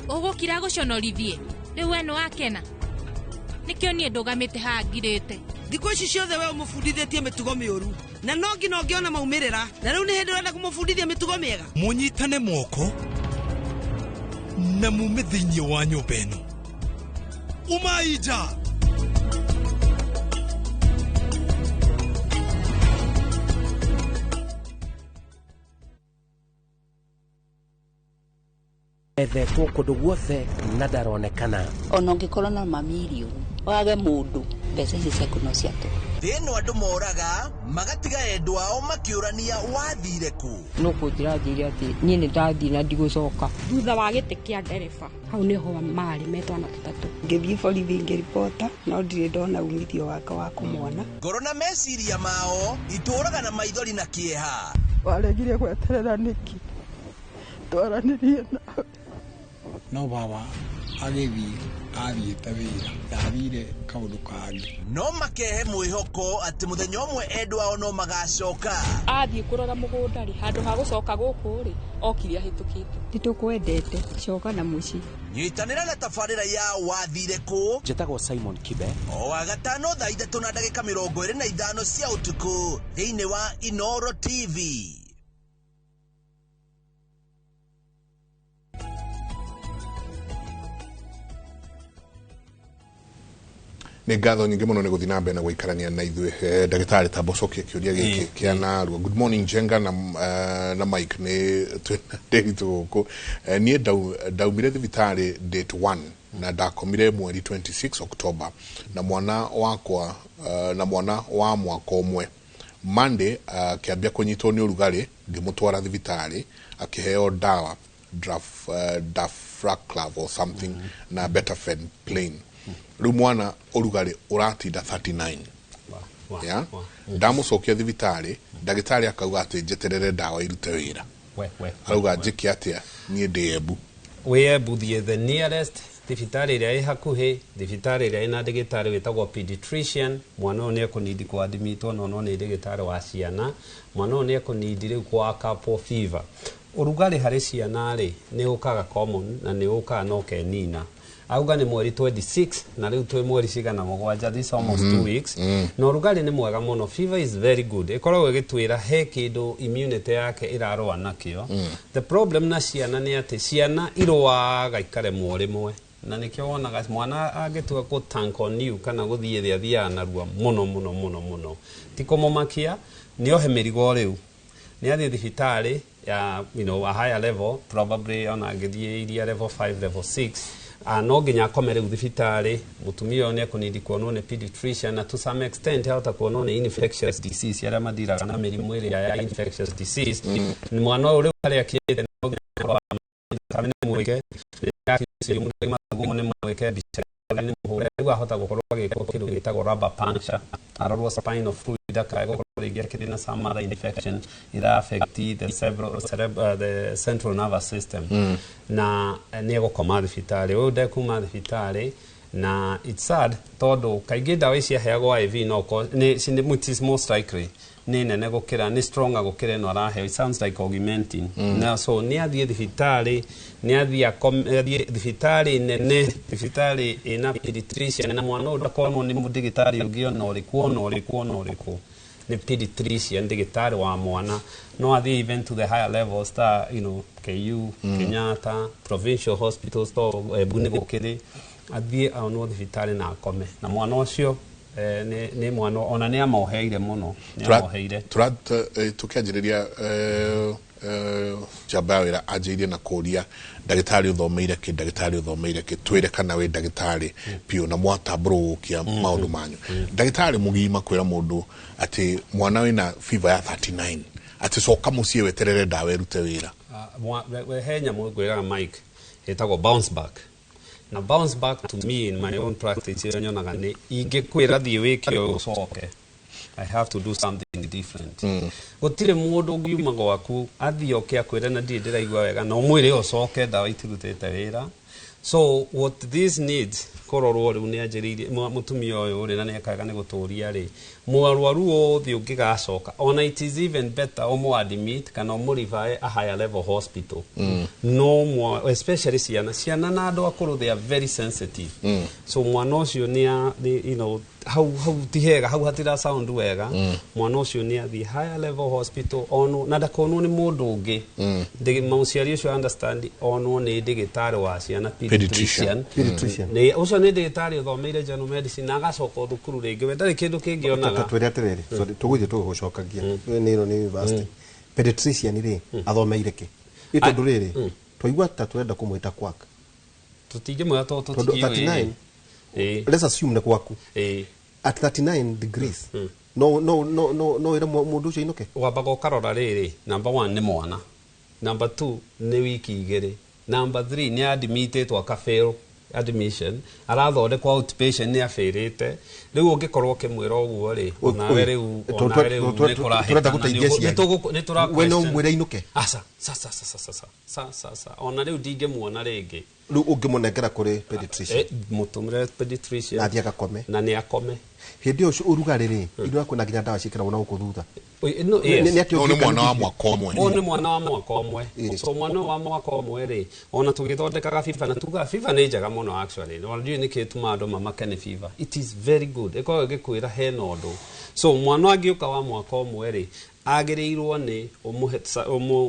[SPEAKER 12] Ũgũkira gũconorithie rĩu we nĩwakena nĩkĩo niĩ ndũgamĩte haha ngirĩte.
[SPEAKER 13] Thikũ ici ciothe we ũmũbundithĩtie mĩtugo mĩũru na no nginya ũngĩona maumĩrĩra, na rĩu nĩ hĩndĩ ũrenda kũmũbundithia mĩtugo mĩega.
[SPEAKER 14] Mũnyitane moko na mume thĩinĩ wa nyũmba ĩno. Umaija.
[SPEAKER 15] Ethetwo kũndũ guothe na ndaronekana.
[SPEAKER 16] Ona ũngĩkorwo na mamirioni wage mũndũ, mbeca ici ciaku no cia tũhũ.
[SPEAKER 17] Thĩ ĩno andũ moraga magatiga endwa ao makĩũrania wathire kũ.
[SPEAKER 18] No kũnjĩra njĩre atĩ niĩ nĩ ndathiĩ na ndigũcoka.
[SPEAKER 19] Thutha wa gĩtĩ kĩa ndereba hau nĩho marĩ me twana tũtatũ.
[SPEAKER 20] Ngĩthiĩ borithi ngĩribota no ndirĩ ndona umithio wake wa kũmwona.
[SPEAKER 17] Ngoro na meciria mao itũraga na maithori na kĩeha.
[SPEAKER 21] Waregire gweterera nĩkĩ? Twaranĩrie nawe.
[SPEAKER 22] No baba agĩthiĩ athiĩte wĩra ndathire kaũndũ kangĩ.
[SPEAKER 17] No makehe mwĩhoko atĩ mũthenya ũmwe endwa ao no magacoka.
[SPEAKER 19] Athiĩ kũrora mũgũnda rĩ, handũ ha gũcoka gũkũ rĩ, okire ahĩtũkĩte.
[SPEAKER 18] Nĩtũkwendete, coka na mũciĩ.
[SPEAKER 17] Nyitanĩra na tabarĩra ya wathire kũ.
[SPEAKER 15] Njĩtagwo Simon Kibe.
[SPEAKER 17] O wagatano thaa 3:25 cia ũtukũ thĩinĩ wa Inoro TV.
[SPEAKER 2] Nĩ ngatho nyingĩ mũno nĩ gũthiĩ na mbere na gũikarania na ithuĩ. Ndagĩtarĩ tamba ũcokie kĩũria gĩkĩ kĩa narua. Good morning Jenga na Mike, nĩ twĩna Ndĩritũ gũkũ. Niĩ ndaumire thibitarĩ date 1 na ndakomire mweri 26 October na mwana wakwa na mwana wa mwaka ũmwe. Monday akĩambia kũnyitwo nĩ ũrugarĩ, ngĩmũtwara thibitarĩ akĩheo ndawa Dafraclav or something na Betafen plain. Rĩu mwana ũrugarĩ ũratinda 39. Yeah? Ndamũcokia thibitarĩ, ndagĩtarĩ akauga atĩ njeterere ndawa irute wĩra. Arauga njĩke atĩa niĩ ndĩ Embu.
[SPEAKER 5] Wĩ Embu thiĩ the nearest thibitarĩ ĩrĩa ĩ hakuhĩ, thibitarĩ ĩrĩa ĩna ndagĩtarĩ wĩtagwo pediatrician. Mwana ũyũ nĩ ekũnindi kũadimitwo no no nĩ ndagĩtarĩ wa ciana. Mwana ũyũ nĩ ekũnindi rĩu kũakapwo fever. Ũrugarĩ harĩ ciana rĩ nĩ ũkaga common na nĩ ũkaga na ũkenina. Auga nĩ mweri 26 na rĩu twĩ mweri cigana mũgwanja, this almost 2 weeks. Na ũrugarĩ nĩ mwega mũno. Fever is very good, ĩkoragwo ĩgĩtwĩra he kĩndũ immunity yake ĩrarũa nakĩo. The problem na ciana nĩ atĩ ciana irũaga ikaremwo rĩmwe, na nĩkĩo wonaga mwana angĩtua kũ tank on you kana gũthiĩ thĩ, athiaga narua mũno mũno mũno mũno. Ti kũmũmakia, nĩ ohe mĩrigo. Rĩu nĩ athiĩ thibitarĩ ya a higher level, probably ona angĩthiĩ iria level 5, level 6, no nginya akome rĩu thibitarĩ. Mũtumia ũyũ nĩ ekũnidi kuonwo nĩ pediatrician, na to some extent ahota kuonwo nĩ infectious disease, arĩa madiraga na mĩrimũ ĩrĩa ya infectious disease. Mwana ũyũ rĩu harĩa akinyĩte, no nginya akorwo thakame nĩ mwĩke, mathugumo nĩ mwĩke, mbica nĩ mũhũre. Rĩu ahota gũkorwo agĩkwo kĩndũ gĩtagwo lumbar puncture, arorwo spinal fluid, akae gũkorwo rĩngĩ akĩrĩ na some other infection ira affect the, cerebral, the central nervous system. Na nĩ egũkoma thibitarĩ. Ũyũ ndekuma thibitarĩ, na it's sad tondũ kaingĩ ndawa ici aheagwo IV no nĩ it is most likely nĩ nene gũkĩra, nĩ stronger gũkĩra ĩno araheo. It sounds like Augmentin. Na so nĩ athiĩ thibitarĩ, nĩ athiĩ athiĩ thibitarĩ nene, thibitarĩ ĩna pediatrician, na mwana ũyũ ndakonwo nĩ mũndagĩtarĩ ũngĩ ona ũrĩkũ, ona ũrĩkũ, ona ũrĩkũ, nĩ pediatrician, ndagĩtarĩ wa mwana. No athiĩ even to the higher levels ta KU, Kenyatta, provincial hospitals, to Embu nĩ gũkĩrĩ. Athiĩ aonwo thibitarĩ na akome na mwana ũcio. Nĩ mwana ona nĩ amoheire mũno, nĩ amoheire.
[SPEAKER 2] Tũkĩanjĩrĩria, njamba ya wĩra anjĩrĩirie na kũria ndagĩtarĩ ũthomeire kĩ, ndagĩtarĩ ũthomeire kĩ, twĩre kana wĩ ndagĩtarĩ biũ na mwatambũrũkia maũndũ manyu. Ndagĩtarĩ mũgima kwĩra mũndũ atĩ mwana wĩna fever ya 39 atĩ coka mũciĩ weterere ndawa ĩrute wĩra?
[SPEAKER 5] Ah, he nyamũ ngwĩraga Mike ĩtagwo bounce back. Na bounce back to me, in my own practice, ĩrĩa nyonaga nĩ ingĩkwĩra thiĩ wĩke ũyũ ũcoke, I have to do something different. Gũtirĩ mũndũ ũngiuma gwaku athiĩ oke akwĩre na ndirĩ ndĩraigua wega na ũmwĩre ũcoke, ndawa itirutĩte wĩra. So what this needs kũrorwo rĩu nĩ anjĩrĩirie mũtumia ũyũ rĩ, na nĩ ekaga nĩ gũtũria rĩ, mũrwaru wothe ũngĩgacoka, ona it is even better ũmũ admit kana ũmũ-refer a higher level hospital. No especially ciana na andũ akũrũ, they are very sensitive. So mwana ũcio nĩ hau hau ti hega, hau hatira sound wega. Mwana ũcio nĩ athiĩ higher level hospital onwo, na ndakonwo nĩ mũndũ ũngĩ. Mũciari ũcio understand, onwo nĩ ndagĩtarĩ wa ciana, pediatrician.
[SPEAKER 3] Pediatrician.
[SPEAKER 5] Nĩ ũcio nĩ ndagĩtarĩ ũthomeire general medicine na agacoka o thukuru rĩngĩ, we ndarĩ kĩndũ kĩngĩ onaga.
[SPEAKER 3] Twĩre atĩrĩrĩ, sorry, tũgũthiĩ tũgũcokagia nĩ ĩno nĩ university. Pediatrician rĩ, athomeire kĩ? Ĩ tondũ rĩrĩ twaigua ta tũrenda kũmwĩta quack.
[SPEAKER 5] Tũtingĩmwĩra tondũ
[SPEAKER 3] Tondũ
[SPEAKER 5] tũtikĩũĩ.
[SPEAKER 3] 39, let's assume nĩ gwaku, at 39 degrees, no ĩre mũndũ ũcio ainũke?
[SPEAKER 5] Wambaga ũkarora rĩrĩ, number one nĩ mwana, number two nĩ wiki 2, number three nĩ admitĩtwo akafail admission, arathondekwo outpatient, nĩ abĩrĩte. Rĩu ũngĩkorwo ũkĩmwĩra ũguo rĩ, onawe rĩu onawe rĩu nĩ
[SPEAKER 3] Tũrenda
[SPEAKER 5] kũrahĩtana.
[SPEAKER 3] Gũteithia aciari.
[SPEAKER 5] Nĩ tũra
[SPEAKER 3] We no
[SPEAKER 5] question.
[SPEAKER 3] ũmwĩre ainũke?
[SPEAKER 5] Aca, sa sa sa sa sa sa sa sa sa, ona rĩu ndingĩmuona rĩngĩ.
[SPEAKER 3] Rĩu ũngĩmũnengera kũrĩ pediatrician?
[SPEAKER 5] Mũtũmĩre pediatrician.
[SPEAKER 3] Na athiĩ agakome.
[SPEAKER 5] Na nĩ akome.
[SPEAKER 3] Hĩndĩ ĩyo ũrugarĩ rĩ, ithuĩ kwĩna nginya ndawa ciĩkĩragwo na gũkũ thutha.
[SPEAKER 5] No, yes.
[SPEAKER 3] Nĩ atĩa
[SPEAKER 2] Ũyũ nĩ
[SPEAKER 3] ũngĩka
[SPEAKER 2] mwana wa
[SPEAKER 3] ningĩ?
[SPEAKER 2] mwaka ũmwe.
[SPEAKER 5] Ũyũ nĩ mwana wa mwaka ũmwe. So mwana wa mwaka ũmwe rĩ, ona tũgĩthondekaga fever na tugaga fever nĩ njega mũno actually. Ona ndiũĩ nĩkĩ ĩtũmaga andũ mamake nĩ fever. It is very good, ĩkoragwo ĩgĩkwĩra hena ũndũ. So mwana angĩũka wa mwaka ũmwe rĩ, agĩrĩirwo nĩ ũmũhe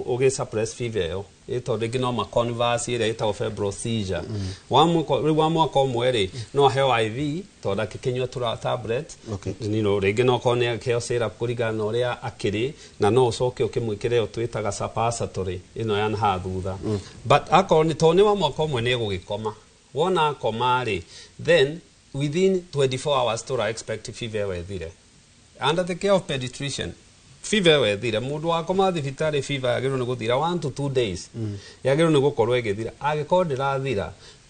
[SPEAKER 5] ũgĩ suppress fever ĩyo, tondũ rĩngĩ no ma converse ĩrĩa ĩtagwo febrile seizure. Wa mwaka rĩu wa mwaka ũmwe rĩ, no aheo IV tondũ akĩkĩnyua tũra tablet. Rĩngĩ no korwo nĩ akĩheo syrup kũringana na ũrĩa akĩrĩ, na no ũcoke ũkĩmwĩkĩre ĩyo twĩtaga suppository ĩno ya haha thutha. But akorwo nĩ tondũ nĩ wa mwaka ũmwe, nĩ egũgĩkoma. Wona akoma rĩ, then within 24 hours tũra expect fever ĩyo ĩthire under the care of pediatrician. Fever ĩyo ĩthire, mũndũ wakoma thibitarĩ, fever yagĩrĩirwo nĩ gũthira 1 to 2 days, yagĩrĩirwo nĩ gũkorwo ĩgĩthira. Angĩkorwo ndĩrathira,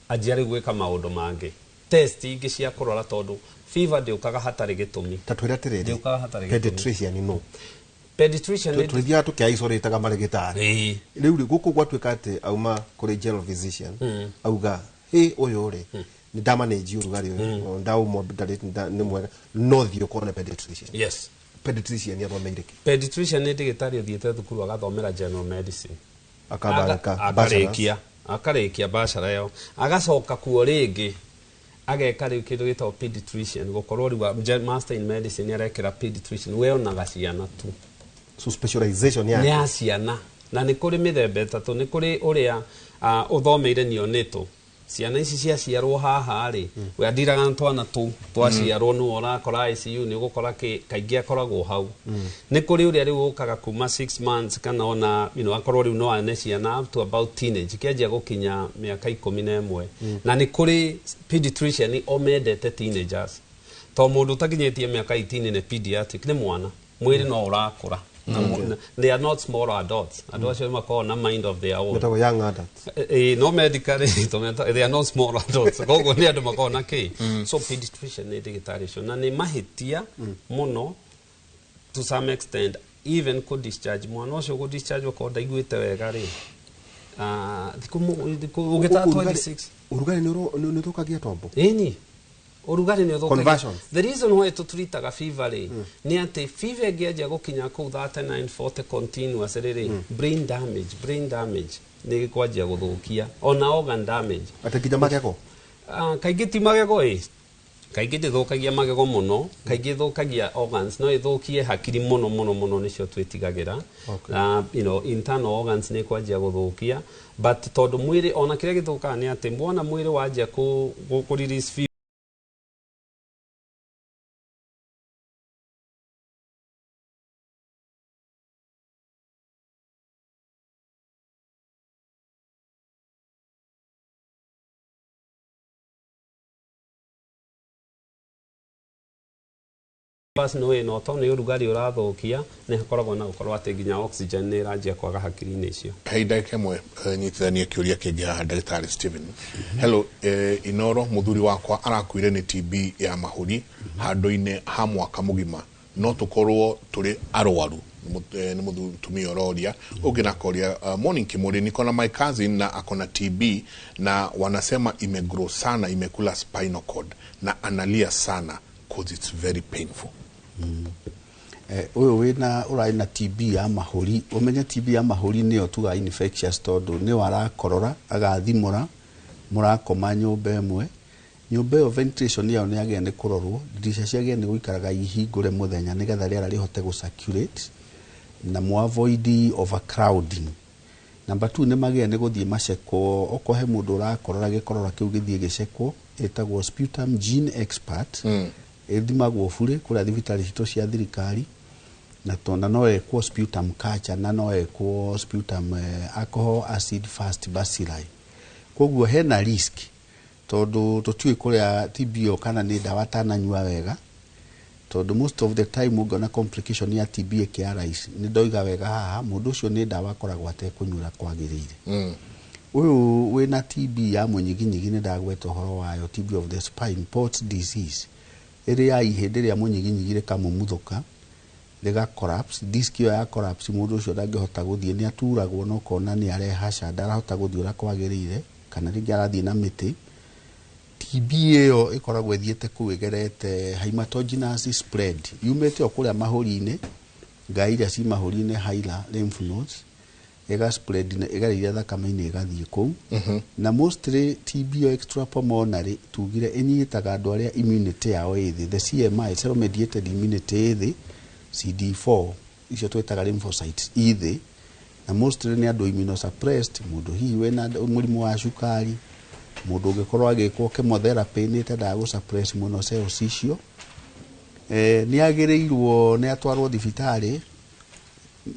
[SPEAKER 5] anjia rĩu gwĩka maũndũ mangĩ, test ingĩ cia kũrora, tondũ fever ndĩũkaga hatarĩ gĩtũmi.
[SPEAKER 3] Ta twĩre atĩrĩrĩ,
[SPEAKER 5] Ndĩũkaga hatarĩ gĩtũmi.
[SPEAKER 3] Pediatrician no
[SPEAKER 5] Pediatrician nĩ
[SPEAKER 3] Tũthiaga tũkĩ-isolate-aga marĩgĩtarĩ. Rĩu rĩ, gũkũ gwatuĩka atĩ auma kũrĩ general physician, auga hĩ, ũyũ rĩ, nĩ ndamanage ũrugarĩ ũyũ, ndaumwo nĩ mwega, no thiĩ ũkone pediatrician?
[SPEAKER 5] Yes.
[SPEAKER 3] Pediatrician athomeire kĩ?
[SPEAKER 5] Pediatrician nĩ ndagĩtarĩ ũthiĩte thukuru agathomera general medicine.
[SPEAKER 3] Akamba agĩka bachelors.
[SPEAKER 5] Akarĩkia. Akarĩkia bachelor ĩyo, agacoka kuo rĩngĩ ageka rĩu kĩndũ gĩtagwo pediatrician, gũkorwo rĩu master in medicine arekĩra pediatrician, we onaga ciana tu.
[SPEAKER 3] So specialization yake
[SPEAKER 5] nĩ ya ciana. Na nĩ kũrĩ mĩthemba ĩtatũ. Nĩ kũrĩ ũrĩa ũthomeire neonatal, ciana ici ciaciarwo haha rĩ, we andiraga na twana tũu twaciarwo, nĩwe ũrakora ICU, nĩ ũgũkora kaingĩ akoragwo hau. Nĩ kũrĩ ũrĩa rĩu ũkaga kuma 6 months kana ona akorwo rĩu no ane ciana up to about teenage, kĩanjia gũkinya mĩaka 11. Na nĩ kũrĩ pediatrician o mendete teenagers, to mũndũ ũtakinyĩtie mĩaka 18 nĩ pediatric, nĩ mwana mwĩrĩ no ũrakũra. They are not small adults. Andũ acio makoragwo na mind of their own.
[SPEAKER 3] Metagwo young adults.
[SPEAKER 5] No medically they are not small adults, koguo nĩ andũ makoragwo na kĩ. So pediatrician nĩ ndagĩtarĩ ũcio, na nĩ mahĩtia mũno to some extent even kũ discharge mwana ũcio, kũ discharge okorwo ndaiguĩte wega rĩ, thikũ ũgĩta 26.
[SPEAKER 3] Ũrugarĩ nĩ ũthũkagia tombo.
[SPEAKER 5] Ĩni, ũrugarĩ nĩ ũthũkagia.
[SPEAKER 3] Conversions.
[SPEAKER 5] The reason why tũtreataga fever rĩ, nĩ atĩ fever ĩngĩanjia gũkinya kũu 39 40 continuous rĩ, brain damage nĩ kwanjia gũthũkia, ona organ damage.
[SPEAKER 3] Atĩ nginya magego?
[SPEAKER 5] Kaingĩ ti magego ĩ, kaingĩ ndĩthũkagia magego mũno, kaingĩ ĩthũkagia organs, no ĩthũkie hakiri mũno mũno mũno, nĩcio twĩtigagĩra. Na internal organs nĩ kwanjia gũthũkia, but tondũ mwĩrĩ ona kĩrĩa gĩthũkaga nĩ atĩ mwana mwĩrĩ wanjia kũ release fever, bas no ĩno to nĩ ũrugarĩ ũrathũkia, nĩ hakoragwo na gũkorwo atĩ nginya oxygen nĩ ĩranjia kwaga hakiri-inĩ icio.
[SPEAKER 2] He ndagĩka ĩmwe, nyitithanie kĩũria kĩngĩ haha, ndagĩtarĩ Stephen. Hello, Inoro, mũthuri wakwa arakuire nĩ TB ya mahũri handũ-inĩ ha mwaka mũgima, no tũkorwo tũrĩ arwaru? Nĩ mũtumia ũroria. Ũngĩ nakoria, morning Kimuri, niko na my cousin na akona TB na wanasema imegrow sana, imekula spinal cord na analia sana cause it's very painful.
[SPEAKER 4] Ũyũ wĩna ũrarĩ na TB ya mahũri, ũmenye TB ya mahũri nĩyo tuga infectious, tondũ nĩyo arakorora agathimũra, mũrakoma nyũmba ĩmwe, nyũmba ĩyo ventilation yayo nĩ yagĩrĩire nĩ kũrorwo, ndirica ciagĩrĩire nĩ gũikaraga ihingũre mũthenya nĩgetha rĩera rĩhote gũ circulate na mũ avoid overcrowding. Number 2, nĩ magĩrĩire nĩ gũthiĩ macekwo, okorwo he mũndũ ũrakorora gĩkorora kĩu gĩthiĩ gĩcekwo, ĩtagwo sputum gene expert, ĩthimagwo burĩ kũrĩa thibitarĩ citũ cia thirikari, na tona no ĩkwo sputum culture na no ĩkwo sputum alcohol acid fast bacilli. Koguo hena risk tondũ tũtiũĩ kũrĩa TB ĩyo kana nĩ ndawa atananyua wega, tondũ most of the time ũngĩona complication ya TB ĩkĩ arise, nĩ ndoiga wega haha mũndũ ũcio nĩ ndawa akoragwo atekũnyuĩra kwagĩrĩire. Ũyũ wĩna TB ya mũnyiginyigi nĩ ndagweta ũhoro wayo, TB of the spine, Pott's disease, ĩrĩ ya ihĩndĩ rĩa mũnyiginyigi rĩkamumuthũka rĩga collapse, disc ĩyo ya collapse, mũndũ ũcio ndangĩhota gũthiĩ, nĩ aturagwo na ũkona nĩ arehaca, ndarahota gũthiĩ ũrĩa kwagĩrĩire, kana rĩngĩ arathiĩ na mĩtĩ. TB ĩyo ĩkoragwo ĩthiĩte kũu ĩgerete hematogenous spread, yumĩte o kũrĩa mahũri-inĩ, ngai iria ci mahũri-inĩ, hilar lymph nodes, ĩga spread ĩgereire thakame-inĩ ĩgathiĩ kũu. Na mostly TB ĩyo extrapulmonary tugire ĩnyitaga andũ arĩa immunity yao ĩ thĩ, the CMI, cell mediated immunity ĩ thĩ, CD4 icio twĩtaga lymphocytes i thĩ, na mostly nĩ andũ immunosuppressed, mũndũ hihi wĩna mũrimũ wa cukari, mũndũ ũngĩkorwo agĩkwo chemotherapy nĩ ĩtendaga gũ suppress mũno cells icio. Nĩ agĩrĩirwo nĩ atwarwo thibitarĩ.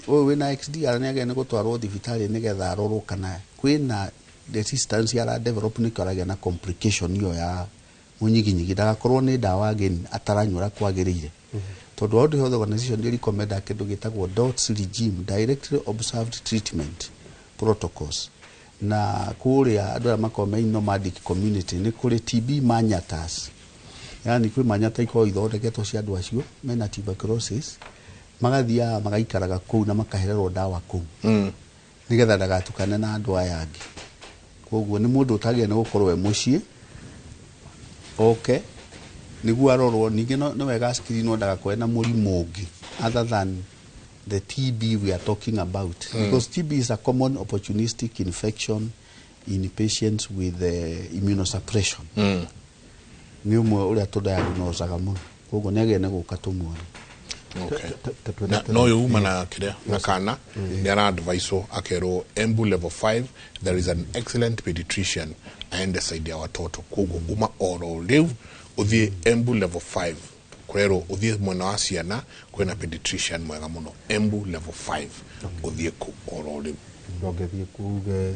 [SPEAKER 4] Ũyũ wĩna XDR nĩ agĩrĩirwo nĩ gũtwarwo thibitarĩ nĩgetha arorwo kana kwĩna resistance ara develop, nĩkĩo aragĩa na complication ĩyo ya mũnyiginyigi, ndagakorwo nĩ ndawa again ataranyua kwagĩrĩire, tondũ World Health Organization nĩ recommenda kĩndũ gĩtagwo DOTS regime, directly observed treatment protocols, na kũrĩa andũ arĩa makoragwo me nomadic community nĩ kũrĩ TB manyatas, yani kwĩ manyata ikoragwo ithondeketwo cia andũ acio mena tuberculosis, magathiaga magaikaraga kũu na makahererwo ndawa kũu nĩgetha ndagatukane na andũ aya angĩ. Koguo nĩ mũndũ ũtagĩrĩire nĩ gũkorwo e mũciĩ oke nĩguo arorwo. Ningĩ nĩ wega screenwo ndagakorwo na mũrimũ ũngĩ other than the TB we are talking about, because TB is a common opportunistic infection In patients with immunosuppression nĩ ũmwe ũrĩa tũdiagnosaga mũno, koguo nĩ agĩrĩire nĩ gũka tũmuone.
[SPEAKER 2] Okay. Na no ũyũ uma na kĩrĩa na kana nĩ ara-adviswo akerwo Embu Level 5 there is an excellent pediatrician, aende side ya watoto. Koguo uma oro rĩu ũthiĩ Embu Level 5, kũrerwo ũthiĩ mwena wa ciana, kwĩna pediatrician mwega mũno Embu Level 5, ũthiĩ kũ oro rĩu.
[SPEAKER 3] Ndũngĩthiĩ kuge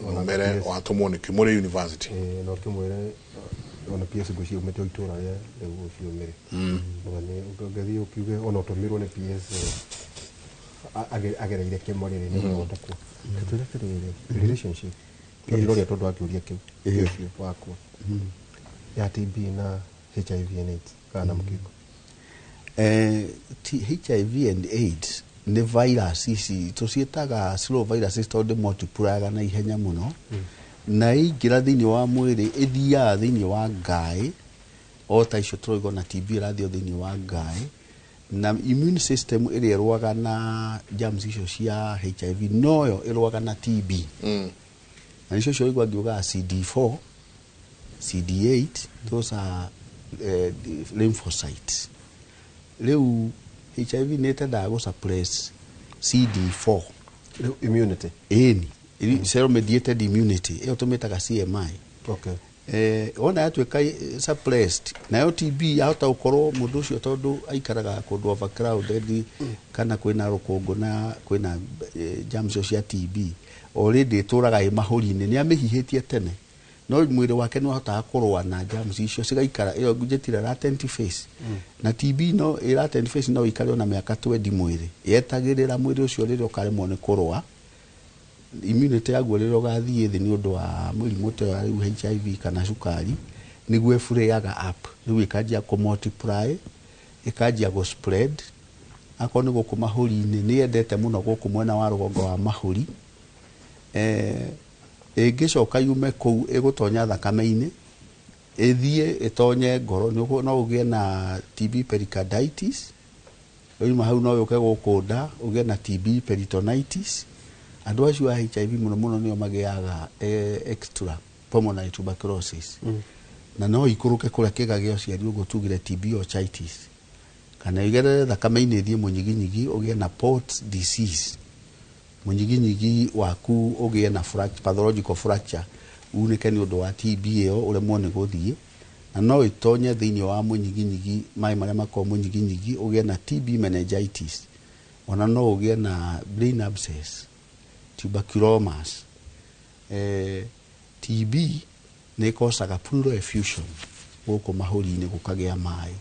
[SPEAKER 3] ona
[SPEAKER 2] Ũmere
[SPEAKER 3] PS
[SPEAKER 2] watũmwo nĩ Kimũrĩ University.
[SPEAKER 3] No kĩmwĩre ona PS ngwĩciria umĩte o itũra rĩa rĩu ũcio ũmĩre. Ũngĩthiĩ ũkiuge ona ũtũmirwo nĩ PS agereire kĩmũrĩrĩ nĩ gũthondekwo. Tũtwĩre atĩrĩrĩ, relationship ndĩroria tondũ wa kĩũria kĩu ũcio wakwa ya TB na HIV and AIDS kana na mũkingo.
[SPEAKER 4] HIV and AIDS nĩ virus ici tũciĩtaga slow viruses tondũ multiplyga na ihenya mũno, na ĩingĩra thĩinĩ wa mwĩrĩ ĩthiaga thĩinĩ wa ngaĩ o ta icio tũroiga, na TB ĩrathiĩ o thĩinĩ wa ngaĩ, na immune system ĩrĩa ĩrũaga na germs icio cia HIV noyo ĩrũaga na TB, na nicio cio igua ngiugaga CD4, CD8, those are lymphocytes. Rĩu HIV nĩ ĩtendaga gũ suppress CD4.
[SPEAKER 3] Rĩu immunity.
[SPEAKER 4] Ĩni cell mediated immunity ĩyo tũmĩtaga CMI. Wona yatuĩka suppressed, nayo TB yahota gũkorwo mũndũ ũcio tondũ aikaraga kũndũ overcrowded kana kwĩna rũkũngũ na kwĩna germs icio cia TB already ĩtũraga ĩ mahũri-inĩ, nĩ amĩhihĩtie tene, no mwĩrĩ wake nĩ wahotaga kũrũa na germs icio cigaikara, ĩyo njĩtire latent phase. Na TB no ĩ latent phase no ĩikare ona mĩaka 20 mwĩrĩ yetagĩrĩra mwĩrĩ ũcio rĩrĩa ũkaremwo nĩ kũrũa, immunity yaguo rĩrĩa ũgathiĩ thĩ nĩ ũndũ wa mũrimũ ta wa rĩu HIV kana cukari, nĩguo ĩflareaga up, rĩu ĩkanjia kũ multiply, ĩkanjia gũ spread. Akorwo nĩ gũkũ mahũri-inĩ, nĩ yendete mũno gũkũ mwena wa rũgongo wa mahũri. Ĩngĩcoka yume kũu ĩgũtonya thakame-inĩ, ĩthiĩ ĩtonye ngoro, no ũgĩe na TB pericarditis. Wauma hau no yũke gũkũ nda, ũgĩe na TB peritonitis. Andũ acio a HIV mũno mũno nĩo magĩaga extra pulmonary tuberculosis. Na no ikũrũke kũrĩa kĩga gĩa ũciari ũguo tugire TB orchitis, kana igerere thakame-inĩ ĩthiĩ mũnyiginyigi, ũgĩe na Port disease, mũnyiginyigi waku ũgĩe na pathological fracture, unĩke nĩ ũndũ wa TB ĩyo, ũremwo nĩ gũthiĩ. Na no ĩtonye thĩinĩ wa mũnyiginyigi, maĩ marĩa makoragwo mũnyiginyigi, ũgĩe na TB meningitis. Ona no ũgĩe na brain abscess, tuberculomas. TB nĩ ĩkocaga pleural effusion gũkũ mahũri-inĩ, gũkagĩa maĩ,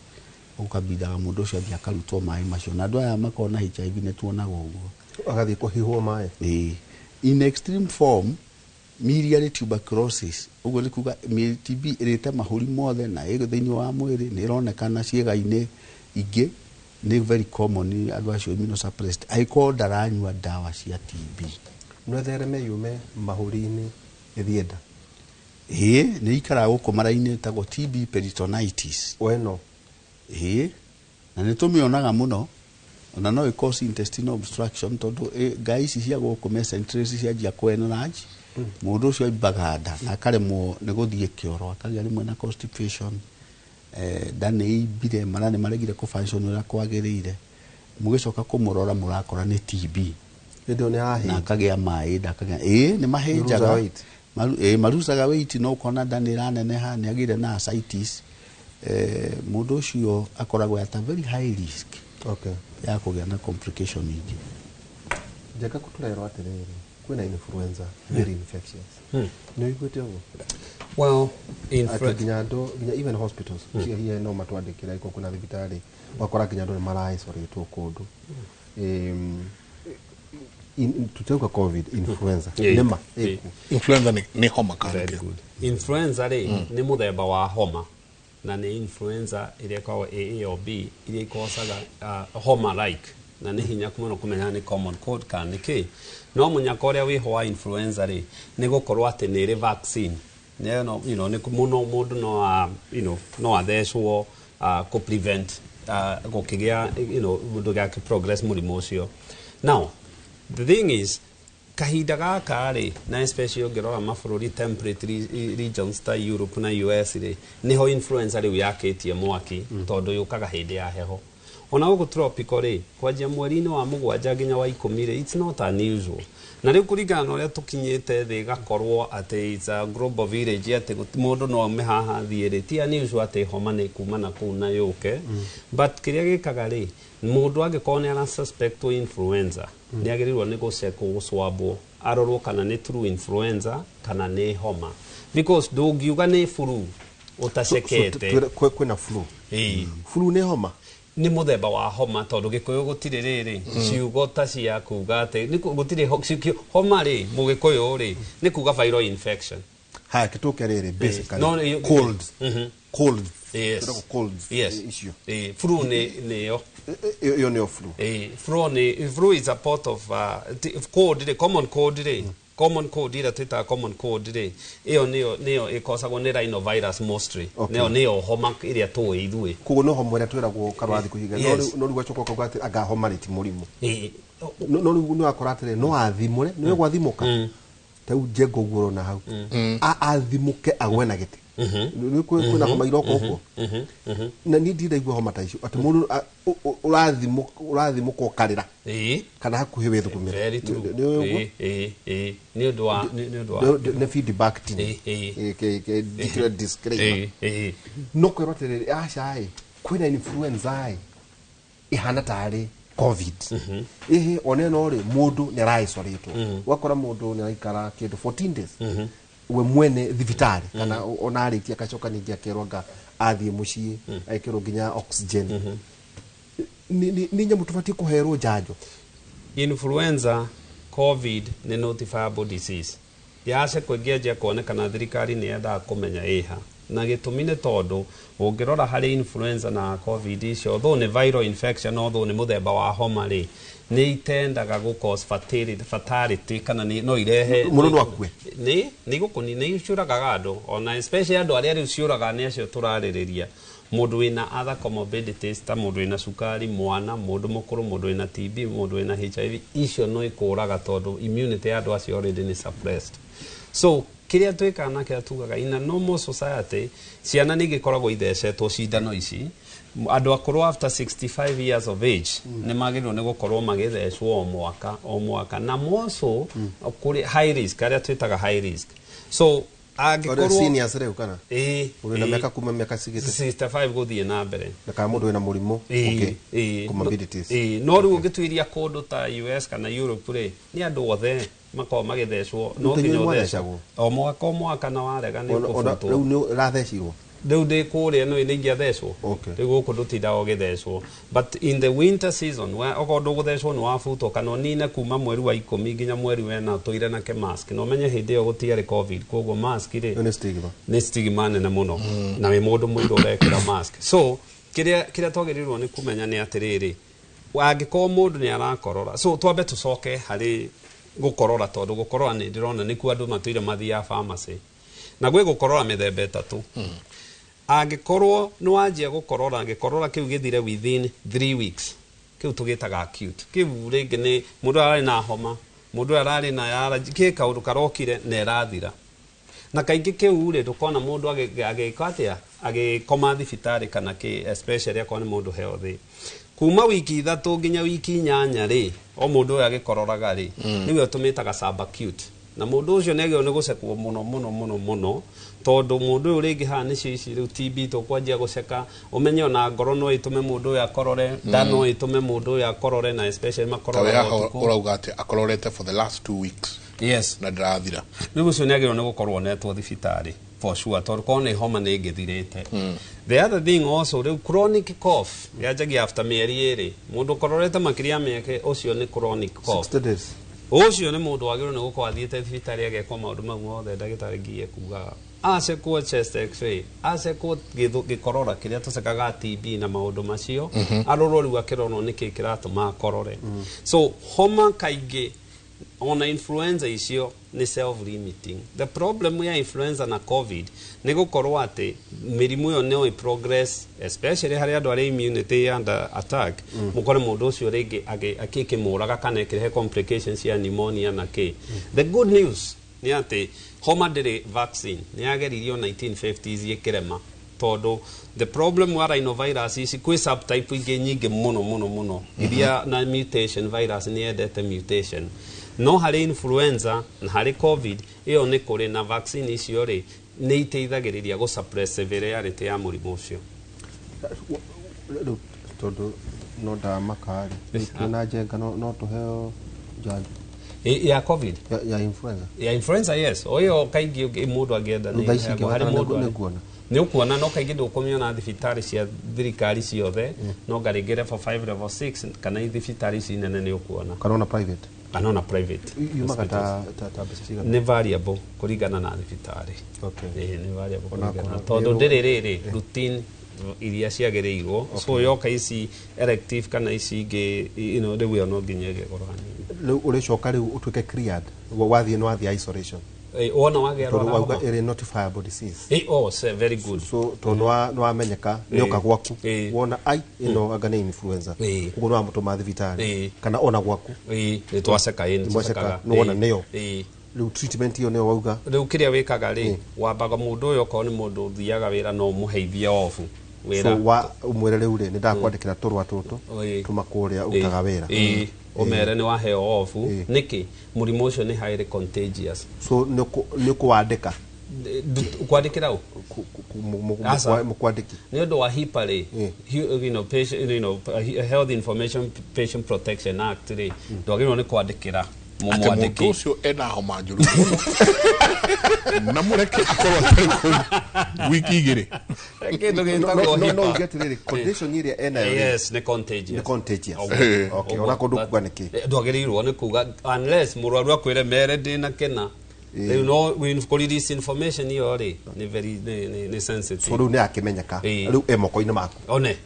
[SPEAKER 4] ũkabindaga mũndũ ũcio athiĩ akarutwo maĩ macio. Na andũ aya makoragwo na HIV nĩ tuonaga ũguo.
[SPEAKER 3] Agathiĩ kũhihwo maĩ.
[SPEAKER 4] Ĩĩ. In extreme form, miliary tuberculosis, ũguo nĩ kuga TB ĩrĩte mahũri mothe na ĩ thĩinĩ wa mwĩrĩ, nĩ ĩronekana ciĩga-inĩ ingĩ, nĩ very common andũ acio immunosuppressed angĩkorwo ndaranyua ndawa cia TB.
[SPEAKER 3] No ĩthereme yume mahũri-inĩ ĩthiĩ nda?
[SPEAKER 4] Ĩĩ, nĩ ikaraga gũkũ mara-inĩ, ĩtagwo TB peritonitis.
[SPEAKER 3] We no.
[SPEAKER 4] Ĩĩ, na nĩ tũmĩonaga mũno. Ona no ĩ cause intestinal obstruction tondũ ngai ici cia gũkũ mesenteries cianjia kũ enlarge, mũndũ ũcio aimbaga nda na akaremwo nĩ gũthiĩ kĩoro, akagĩa rĩmwe na constipation, nda nĩ ĩimbire, mara nĩ maregire kũ function ũrĩa kwagĩrĩire, mũgĩcoka kũmũrora mũrakora nĩ TB.
[SPEAKER 3] Hĩndĩ ĩyo nĩ
[SPEAKER 4] Na
[SPEAKER 3] ahĩnja.
[SPEAKER 4] akagĩa maĩ nda, akagĩa, ĩĩ, nĩ mahĩnjaga.
[SPEAKER 3] Nĩ weight.
[SPEAKER 4] Marucaga weight, no ũkona nda nĩ ĩraneneha, nĩ agĩire na ascites. Mũndũ ũcio akoragwo at a very high risk ya kũgĩa na complication ingĩ.
[SPEAKER 3] Njega kũtũrerwo atĩrĩrĩ, kwĩna influenza very infectious. Nĩ ũiguĩte ũguo?
[SPEAKER 5] Well,
[SPEAKER 3] Atĩ nginya andũ, nginya even hospitals cia hihi no matwandĩkĩra iko kuna thibitarĩ, ũgakora nginya andũ nĩ mara-isolatwo kũndũ. Tutauga COVID, influenza nĩma ĩkuo?
[SPEAKER 2] Influenza nĩ homa kana
[SPEAKER 5] Very
[SPEAKER 2] kĩ?
[SPEAKER 5] good. Influenza rĩ nĩ mũthemba wa homa, na nĩ influenza ĩrĩa ĩkoragwo A or B, iria ikocaga homa like, na nĩ hinya mũno kũmenya nĩ common cold kana nĩ kĩ. No mũnyaka ũrĩa wĩho wa influenza rĩ nĩ gũkorwo atĩ nĩ ĩrĩ vaccine. Nĩ no, nĩ mũno mũndũ no a, no athecwo kũ prevent gũkĩgĩa, mũndũ gake progress mũrimũ ũcio. Now the thing is, Kahinda gaka rĩ, na especially ũngĩrora mabũrũri temperate regions ta Europe na US rĩ, nĩho influenza rĩu yakĩtie mwaki, tondũ yũkaga hĩndĩ ya heho. Ona gũkũ tropical rĩ, kwanjia mweri-inĩ wa 7 nginya wa 10 rĩ, it's not unusual. Na rĩu kũringana na ũrĩa tũkinyĩte thĩ, ĩgakorwo atĩ it's a global village, atĩ mũndũ no aume haha athiĩ rĩ, ti unusual atĩ homa nĩ kuma na kũu na yũke. But kĩrĩa gĩkaga rĩ, mũndũ angĩkorwo nĩ ara suspect influenza, nĩ agĩrĩirwo nĩ gũcekwo, gũcwambwo, arorwo kana nĩ true influenza kana nĩ homa, because ndũngiuga nĩ flu ũtacekete.
[SPEAKER 3] Kwĩna flu.
[SPEAKER 5] Ĩĩ.
[SPEAKER 3] Flu nĩ homa.
[SPEAKER 5] Nĩ mũthemba wa homa, tondũ gĩkũyũ gũtirĩ rĩrĩ ciugo ta cia kuga atĩ gũtirĩ homa rĩ, mũgĩkũyũ rĩ, nĩ kuga viral infection.
[SPEAKER 3] Haya, kĩtũke rĩrĩ, basically
[SPEAKER 5] No,
[SPEAKER 3] cold. Cold.
[SPEAKER 5] Yes.
[SPEAKER 3] Twĩtagwo colds.
[SPEAKER 5] Yes.
[SPEAKER 3] Icio.
[SPEAKER 5] Flu nĩ nĩyo.
[SPEAKER 3] Ĩyo nĩyo flu.
[SPEAKER 5] Flu nĩ flu is a part of cold rĩ, common cold rĩ, common cold ĩrĩa twĩtaga common cold rĩ, ĩyo nĩyo ĩkosagwo nĩ rhinovirus mostly. Nĩyo homa ĩrĩa tũĩ ithuĩ.
[SPEAKER 3] Koguo no homa ĩrĩa twĩragwo karwathi kũhinga. No
[SPEAKER 5] Yes.
[SPEAKER 3] no rĩu wacoka ũkauga atĩ anga homa rĩ ti mũrimũ.
[SPEAKER 5] No
[SPEAKER 3] no rĩu nĩ wakora atĩrĩ, no athimũre, nĩ gwathimũka ta rĩu njengo ũguo ũrona hau, athimũke agwe na gĩtĩ. Nĩ kwĩna homa iroka ũguo, na niĩ ndiraigua homa ta icio atĩ mũndũ ũrathimũka ũkarĩra kana hakuhĩ wĩthugumĩre.
[SPEAKER 5] Very true.
[SPEAKER 3] Nĩ ũĩ ũguo?
[SPEAKER 5] Ĩĩ, nĩ ũndũ wa nĩ ũndũ wa
[SPEAKER 3] Nĩ feedback ti ndikĩra disclaimer. No kwĩrwo atĩrĩrĩ, aca ĩ, kwĩna influenza ĩ ĩhana tarĩ COVID, ĩhĩ one no rĩ, mũndũ nĩ araisolĩtwo, ũgakora mũndũ nĩ araikara kĩndũ 14 days we mwene thibitarĩ, kana ona arĩkia akacoka ningĩ akerwo anga athiĩ mũciĩ ekĩrwo nginya oxygen. Nĩ nyamũ tũbatiĩ kũherwo njanjo?
[SPEAKER 5] Influenza, COVID nĩ notifiable disease yacekwo ĩngĩanjia kuonekana, thirikari nĩ yendaga kũmenya ĩha, na gĩtũmi nĩ tondũ ũngĩrora harĩ influenza na COVID icio, although nĩ viral infection, although nĩ mũthemba wa homa rĩ, nĩ itendaga gũ cause fatality kana no irehe
[SPEAKER 3] Mũndũ no akue.
[SPEAKER 5] Nĩ igũkũni, nĩ ciũragaga andũ, ona especially andũ arĩa rĩu ciũragaga nĩ acio tũrarĩrĩria, mũndũ wĩna other comorbidities ta mũndũ wĩna cukari, mwana, mũndũ mũkũrũ, mũndũ wĩna TB, mũndũ wĩna HIV, icio no ikũraga tondũ immunity ya andũ acio already nĩ suppressed. So kĩrĩa twĩkaga na kĩrĩa tugaga, in a normal society ciana nĩ igĩkoragwo ithecetwo cindano ici. Andũ akũrũ after 65 years of age nĩ magĩrĩirwo nĩ gũkorwo magĩthecwo o mwaka o mwaka, na more so kũrĩ high risk, arĩa twĩtaga high risk. So
[SPEAKER 3] Arĩa
[SPEAKER 5] angĩkorwo
[SPEAKER 3] seniors rĩu kana
[SPEAKER 5] ĩĩ.
[SPEAKER 3] Ũrĩ na
[SPEAKER 5] Ĩĩ.
[SPEAKER 3] mĩaka kuma mĩaka cigĩte
[SPEAKER 5] 65 gũthiĩ na mbere.
[SPEAKER 3] Na kana mũndũ wĩna mũrimũ.
[SPEAKER 5] Ĩĩ.
[SPEAKER 3] Comorbidities.
[SPEAKER 5] Ĩĩ, no rĩu ũngĩtuĩria kũndũ ta US kana Europe rĩ, nĩ andũ othe makoragwo magĩthecwo, no
[SPEAKER 3] Rĩu
[SPEAKER 5] nginya
[SPEAKER 3] inyuĩ
[SPEAKER 5] ũthecwo
[SPEAKER 3] mwathecagwo?
[SPEAKER 5] O mwaka o mwaka, na warega nĩ
[SPEAKER 3] Ona
[SPEAKER 5] ũkũbutwo.
[SPEAKER 3] Rĩu nĩ ũrathecirwo?
[SPEAKER 5] Rĩu ndĩ kũrĩa no nĩ ingĩathecwo. Rĩu gũkũ ndũtindaga ũgĩthecwo, but in the winter season okorwo ndũgũthecwo nĩ wabutwo kana ũnine kuma mweri wa 10 nginya mweri wena ũtũire nake mask, na ũmenye hĩndĩ ĩyo gũtiarĩ COVID, koguo mask rĩ
[SPEAKER 3] Ĩyo nĩ stigma.
[SPEAKER 5] Nĩ stigma nene mũno, na wĩ mũndũ mũirũ ũrekĩra mask. So kĩrĩa twagĩrĩirwo nĩ kũmenya nĩ atĩrĩrĩ, angĩkorwo mũndũ nĩ arakorora, so twambe tũcoke harĩ gũkorora, tondũ gũkorora nĩ ndĩrona nĩkuo andũ matũire mathiaga pharmacy, na gwĩ gũkorora mĩthemba 3. Angĩkorwo nĩ wanjia gũkorora, gĩkorora kĩu gĩthire within 3 weeks, kĩu tũgĩtaga acute. Kĩu rĩngĩ nĩ mũndũ ararĩ na homa, mũndũ ararĩ na allergy, kĩ kaũndũ karokire na ĩrathira, na kaingĩ kĩu rĩ, ndũkona mũndũ agĩka atĩa, agĩkoma thibitarĩ kana kĩ, especially akorwo nĩ mũndũ healthy. Kuma wiki 3 nginya wiki 8 rĩ, o mũndũ ũyũ agĩkororaga rĩ, nĩwe tũmĩtaga subacute, na mũndũ ũcio nĩ agĩrĩirwo nĩ gũcekwo mũno mũno mũno mũno, tondũ mũndũ ũyũ rĩngĩ haha nĩcio ici rĩu TB tũkwanjia gũceka, ũmenye ona ngoro no ĩtũme mũndũ ũyũ akorore, nda no ĩtũme mũndũ ũyũ akorore, na especially
[SPEAKER 2] Ta
[SPEAKER 5] makorore
[SPEAKER 2] we haha
[SPEAKER 5] ũtukũ.
[SPEAKER 2] Ũrauga atĩ akororete for the last 2 weeks
[SPEAKER 5] Yes.
[SPEAKER 2] na ndĩrathira.
[SPEAKER 5] Rĩu ũcio nĩ agĩrĩirwo nĩ gũkorwo onetwo thibitarĩ for sure, tondũ korwo nĩ homa nĩ ĩngĩthirĩte. The other thing also, rĩu chronic cough yanjagia after mĩeri 2. Mũndũ ũkororete makĩria ya mĩaka, ũcio nĩ chronic cough.
[SPEAKER 3] 60 days.
[SPEAKER 5] Ũcio nĩ mũndũ wagĩrĩirwo nĩ gũkorwo athiĩte thibitarĩ agekwo maũndũ mau mothe ndagĩtarĩ ngiye kugaga, acekwo chest x-ray, acekwo gĩkorora kĩrĩa tũcekaga TB na maũndũ macio, arorwo rĩu akĩrorwo nĩkĩ kĩratũma akorore. So homa kaingĩ ona influenza icio Nĩ self limiting. The problem ya influenza na COVID nĩ gũkorwo atĩ mĩrimũ ĩyo no ĩ progress, especially harĩ andũ arĩa immunity under attack. Mũkore mũndũ ũcio rĩngĩ akĩkĩmũraga kana ĩkĩrehe complications cia pneumonia na kĩ. The good news nĩ atĩ homa ndĩrĩ vaccine. Nĩ yageririo 1950s ĩkĩrema, tondũ the problem wa rhinovirus ici, kwĩ subtype ingĩ nyingĩ mũno mũno mũno iria na mutation. Virus nĩ yendete mutation. No harĩ influenza na harĩ COVID ĩyo nĩ kũrĩ na vaccine. Icio rĩ, nĩ iteithagĩrĩria gũ suppress severity ya mũrimũ ũcio.
[SPEAKER 3] Rĩu tondũ no ndamaka rĩ, twĩna njenga no tũheo njanjo?
[SPEAKER 5] Ya COVID?
[SPEAKER 3] Ya influenza.
[SPEAKER 5] Ya influenza, yes. O ĩyo kaingĩ mũndũ angĩenda nĩ
[SPEAKER 3] Thaa ici
[SPEAKER 5] ĩheagwo. Harĩ
[SPEAKER 3] ingĩbatara
[SPEAKER 5] mũndũ
[SPEAKER 3] nĩnguona.
[SPEAKER 5] Nĩ ũkuona, no kaingĩ ndũkũmĩona thibitarĩ cia thirikari ciothe, no ngarĩngĩ level 5, level 6 kana thibitarĩ ici nene nĩ ũkuona.
[SPEAKER 3] Kana ona private?
[SPEAKER 5] Kana ona private
[SPEAKER 3] Yumaga
[SPEAKER 5] hospitals.
[SPEAKER 3] ta mbeca cigana?
[SPEAKER 5] Nĩ variable kũringana na thibitarĩ. Ĩĩ, nĩ variable
[SPEAKER 3] Ona
[SPEAKER 5] kũringana,
[SPEAKER 3] akorwo
[SPEAKER 5] tondũ ndĩrĩ rĩrĩ routine iria ciagĩrĩirwo. So yoka ici elective kana ici ingĩ, rĩu ĩyo no nginya ĩgĩe goro hanini.
[SPEAKER 3] Rĩu ũrĩcoka rĩu ũtuĩke cleared, wathiĩ nĩ wathiĩ isolation?
[SPEAKER 5] Wona wagĩa
[SPEAKER 3] Tondũ
[SPEAKER 5] rwara
[SPEAKER 3] wauga
[SPEAKER 5] homa.
[SPEAKER 3] ĩrĩ notifiable disease.
[SPEAKER 5] Oh, very good.
[SPEAKER 3] So tondũ nĩ wamenyeka nĩ oka gwaku, wona ai ĩno anga nĩ influenza, ũguo nĩ wamũtũma thibitarĩ kana ona gwaku.
[SPEAKER 5] Nĩ twaceka, ĩ, nĩ
[SPEAKER 3] Mwaceka,
[SPEAKER 5] twacekaga.
[SPEAKER 3] nĩ wona nĩyo. Rĩu treatment ĩyo nĩyo wauga?
[SPEAKER 5] Rĩu kĩrĩa wĩkaga rĩ, wambaga mũndũ ũyũ, okorwo nĩ mũndũ ũthiaga wĩra, no ũmũheithie off wĩra.
[SPEAKER 3] So wa ũmwĩre rĩu rĩ, nĩ ndakwandĩkĩra tũrũa tũtũ, tũma kũrĩa ũrutaga wĩra.
[SPEAKER 5] Ũmere nĩ waheo off. Nĩkĩ? Mũrimũ ũcio nĩ highly contagious.
[SPEAKER 3] So nĩ ũkũwandĩka?
[SPEAKER 5] Kwandĩkĩra ũ? Aca.
[SPEAKER 3] Mũkwandĩki.
[SPEAKER 5] Nĩ ũndũ wa HIPAA rĩ, patient, Health Information Patient Protection Act rĩ, ndwagĩrĩirwo nĩ kwandĩkĩra
[SPEAKER 2] atĩ mũndũ
[SPEAKER 5] mũmwandĩki.
[SPEAKER 2] Ũcio ena homa njũru mũno na mũreke akorwo atarĩ kũu wiki 2.
[SPEAKER 5] Kĩndũ
[SPEAKER 3] No,
[SPEAKER 5] gĩtagwo
[SPEAKER 3] no, no
[SPEAKER 5] HIPAA.
[SPEAKER 3] uge atĩrĩrĩ, condition ĩrĩa enayo rĩ,
[SPEAKER 5] Yes, nĩ contagious.
[SPEAKER 3] Nĩ contagious.
[SPEAKER 5] Ũguo.
[SPEAKER 3] Okay, ona kũndũ kuga nĩkĩ?
[SPEAKER 5] Ndwagĩrĩirwo nĩ kuga unless mũrwaru akwĩre mere ndĩna kĩna. Rĩu no kũ release information ĩyo rĩ, nĩ very nĩ sensitive.
[SPEAKER 3] So rĩu nĩ akĩmenyeka, rĩu e moko-inĩ maku.
[SPEAKER 5] One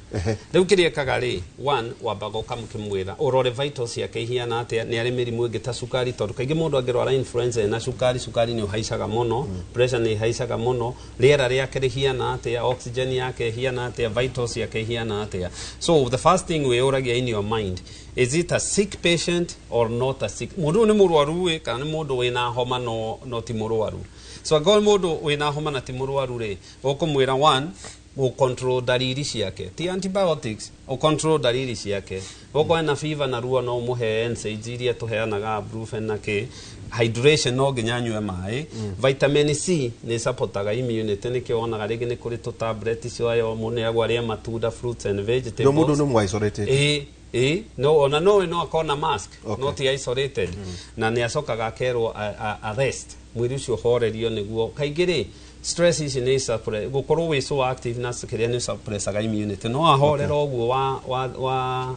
[SPEAKER 5] rĩu kĩrĩa ĩkaga rĩ, one, wambaga ũkamũkĩmwĩra ũrore vitals ciake ihiana atĩa, nĩ arĩ mĩrimũ ĩngĩ ta cukari, tondũ kaingĩ mũndũ angĩrwara influenza ena cukari, cukari nĩ ũhaicaga mũno, pressure nĩ ĩhaicaga mũno. Rĩera rĩake rĩhiana atĩa, oxygen yake ĩhiana atĩa, vitals ciake ihiana atĩa. So the first thing wĩyũragia in your mind, is it a sick patient or not a sick? Mũndũ ũyũ nĩ mũrwaru ĩ, kana nĩ mũndũ wĩna homa no ti mũrwaru? So angĩkorwo nĩ mũndũ wĩna homa na ti mũrwaru rĩ, ũkũmwĩra one, gũ dariri ciake, ti antibiotics, ũ dariri ciake. Okorwo ena fever na ruo, no ũmũhe NSAIDs iria tũheanaga, Brufen na kĩ. Hydration, no nginya anyue maĩ. Vitamin C nĩ supportaga immunity, nĩkĩo wonaga rĩngĩ nĩ kũrĩ tũ tablet cioyo. Mũneagwo arĩe matunda, fruits and vegetables.
[SPEAKER 3] No mũndũ nĩ mũ isolated?
[SPEAKER 5] Ĩ, no ona no akorwo na mask, no ti isolated. Na nĩ acokaga akerwo a rest, mwĩrĩ ũcio ũhorerio, nĩguo kaingĩ rĩ stress ici nĩ gũkorwo wĩ so active na kĩrĩa nĩ suppressaga immunity. No ahorera ũguo wa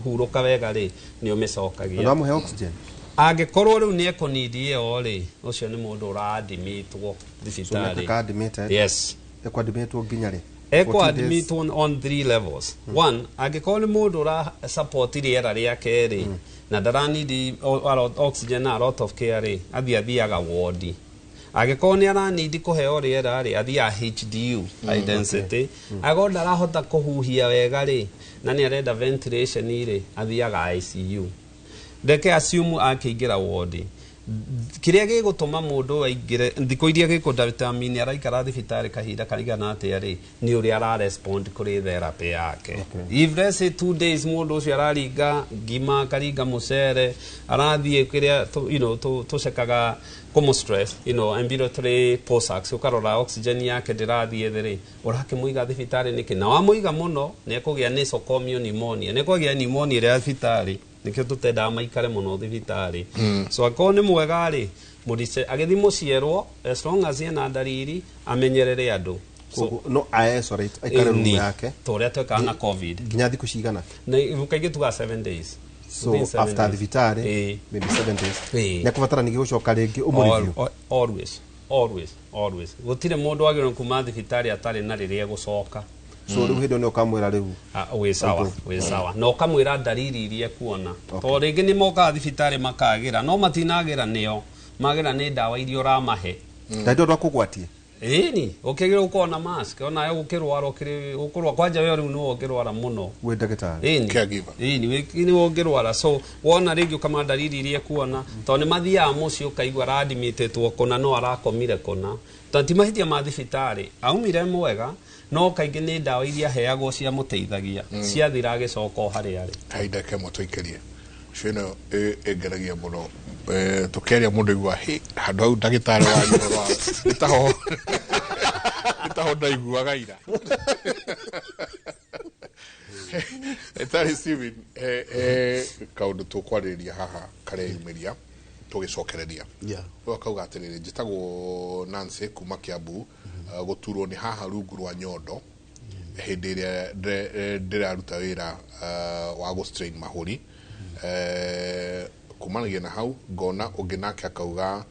[SPEAKER 5] hurũka wega rĩ, nĩ ũmĩcokagia.
[SPEAKER 3] Na wamũhe oxygen?
[SPEAKER 5] Angĩkorwo rĩu nĩ ekũnidi ĩyo rĩ, ũcio nĩ mũndũ ũraadimitwo
[SPEAKER 3] So
[SPEAKER 5] thibitarĩ.
[SPEAKER 3] nĩatuĩka admitted?
[SPEAKER 5] Yes.
[SPEAKER 3] Ekwadmitwo nginya rĩ?
[SPEAKER 5] Ekwo
[SPEAKER 3] 14 days?
[SPEAKER 5] admit on three levels. One, angĩkorwo nĩ mũndũ ũra support rĩera rĩake rĩ, na ndaranidi oxygen na a lot of care rĩ, athiĩ athiaga wodi. Angĩkorwo nĩ aranidi kũheo rĩera rĩ, athiaga HDU, high density. Angĩkorwo ndarahota kũhuhia wega rĩ, na nĩ arenda ventilation rĩ, athiaga ICU. Reke assume akĩingĩra wodi, kĩrĩa gĩgũtũma mũndũ aingĩre, thikũ iria gĩkũ araikara thibitarĩ kahinda kaigana atĩa rĩ, nĩ ũrĩa ararespond kũrĩ therapy yake. If let's say 2 days mũndũ ũcio araringa ngima, akaringa mũcere, arathiĩ kĩrĩa tũcekaga kũmũ stress, ambulatory pulse ox, ũkarora oxygen yake ndĩrathiĩ thĩ rĩ, ũrakĩmũiga thibitarĩ nĩkĩ? Na wamũiga mũno nĩ ekũgĩa nosocomial pneumonia, nĩ ekũgĩa pneumonia ĩrĩa ya thibitarĩ. Nĩkĩo tũtendaga maikare mũno thibitarĩ. So akorwo nĩ mwega rĩ, mũrice agĩthiĩ mũciĩrwo, as long as ena ndariri, amenyerere andũ. So,
[SPEAKER 3] Koguo no a isolate, aikare room
[SPEAKER 5] Ĩni,
[SPEAKER 3] yake?
[SPEAKER 5] ta ũrĩa twekaga na COVID.
[SPEAKER 3] Nginya thikũ cigana?
[SPEAKER 5] Na kaingĩ tugaga 7 days.
[SPEAKER 3] So
[SPEAKER 5] Within 7
[SPEAKER 3] after
[SPEAKER 5] days.
[SPEAKER 3] thibitarĩ, maybe 7 days, nĩ ekũbatara ningĩ gũcoka rĩngĩ ũmũreview?
[SPEAKER 5] Always, always, always. Gũtirĩ mũndũ wagĩrĩirwo kuma thibitarĩ atarĩ na rĩrĩa egũcoka.
[SPEAKER 3] So rĩu hĩndĩ ĩyo nĩ ũkamwĩra rĩu?
[SPEAKER 5] Ah, wĩ sawa, wĩ sawa, na ũkamwĩra ndariri iria ekuona, tondũ rĩngĩ nĩ mokaga thibitarĩ makagĩra, no matinagĩra nĩo. Magera nĩ ndawa iria ũramahe.
[SPEAKER 3] Na ndio ndwakũgwatie.
[SPEAKER 5] Ĩni ũkĩgĩrwo gũkorwo na mask onawe ũkĩrwara ũkũrwara kwanja we rĩu nĩwe ũngĩrwara mũno
[SPEAKER 3] wĩ ndagĩtarĩ.
[SPEAKER 5] Ĩni ĩni nĩwe ũngĩrwara, so wona rĩngĩ ũkama ndariri iria ekuona tondũ nĩ mathiaga mũciĩ ũkaigua aradimĩtĩtwo kũna no arakomire kũna, tondũ ti mahĩtia ma thibitarĩ, aumire mwega no kaingĩ nĩ ndawa iria aheagwo ciamũteithagia ciathira agĩcoka o harĩa arĩ.
[SPEAKER 2] Kahinda kemwe tũikĩrie cio ĩno ĩngeragia mũno, tũkĩaria mũndũ igua hĩ handũ hau ndagĩtarĩ wanyu ũhoro wa nĩ taho ndaiguaga ira. Ndagĩtarĩ Stephen, he kaũndũ tũkwarĩrĩria haha kareyumĩria tũgĩcokereria. Ũyũ akauga atĩrĩrĩ, njĩtagwo Nancy kuma Kiambu, gũturwo nĩ haha rungu rwa nyondo hĩndĩ ĩrĩa ndĩraruta wĩra wa gũ strain mahũri. Kumanagia na hau ngona ũngĩ nake akauga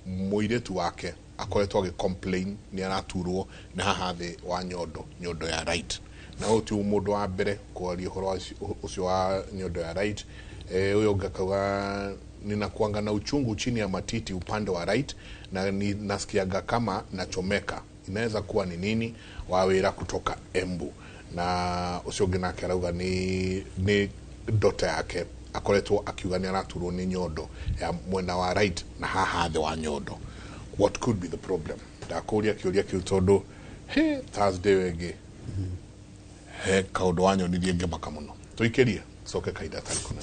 [SPEAKER 2] mũirĩtu wake akoretwo agĩ complain nĩ araturwo nĩ haha thĩ wa nyondo, nyondo ya right, na ũyũ ti mũndũ wa mbere kwaria ũhoro ũcio wa nyondo ya right. Ũyũ ũngĩ akauga ninakuanga na uchungu chini ya matiti upande wa right na nasikiaga kama nachomeka, inaweza kuwa ni nini? Wa wĩra kutoka Embu. Na ũcio ũngĩ nake arauga nĩ dota yake akoretwo akiuga nĩ araturwo nĩ nyondo ya mwena wa right na haha thĩ wa nyondo. What could be the problem? Ndakũria kĩũria kĩu tondũ he Thursday wengĩ he kaũndũ wanyonirie ngĩmaka mũno. Tũikĩrie coke kahinda tarĩ kũna.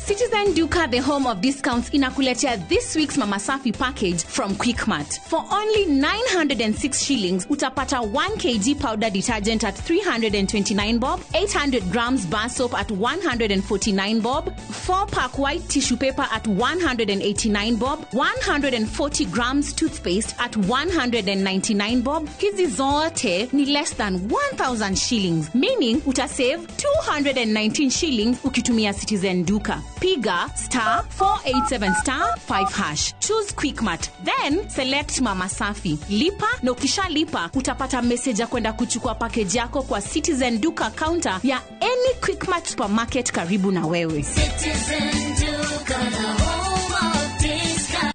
[SPEAKER 9] Citizen Duka, the home of discounts, inakuletea this week's Mama Safi package from Quickmart. For only 906 shillings, utapata 1 kg powder detergent at 329 bob, 800 grams bar soap at 149 bob, 4-pack white tissue paper at 189 bob, 140 grams toothpaste at 199 bob. Hizi zote ni less than 1,000 shillings, meaning utasave 219 shillings ukitumia Citizen Duka. Piga star 487 star 5 hash. Choose Quickmart, then select Mama Safi. Lipa na ukishalipa utapata message ya kwenda kuchukua package yako kwa Citizen Duka counter ya any Quickmart supermarket karibu na wewe.
[SPEAKER 8] Citizen Duka, the home of discount.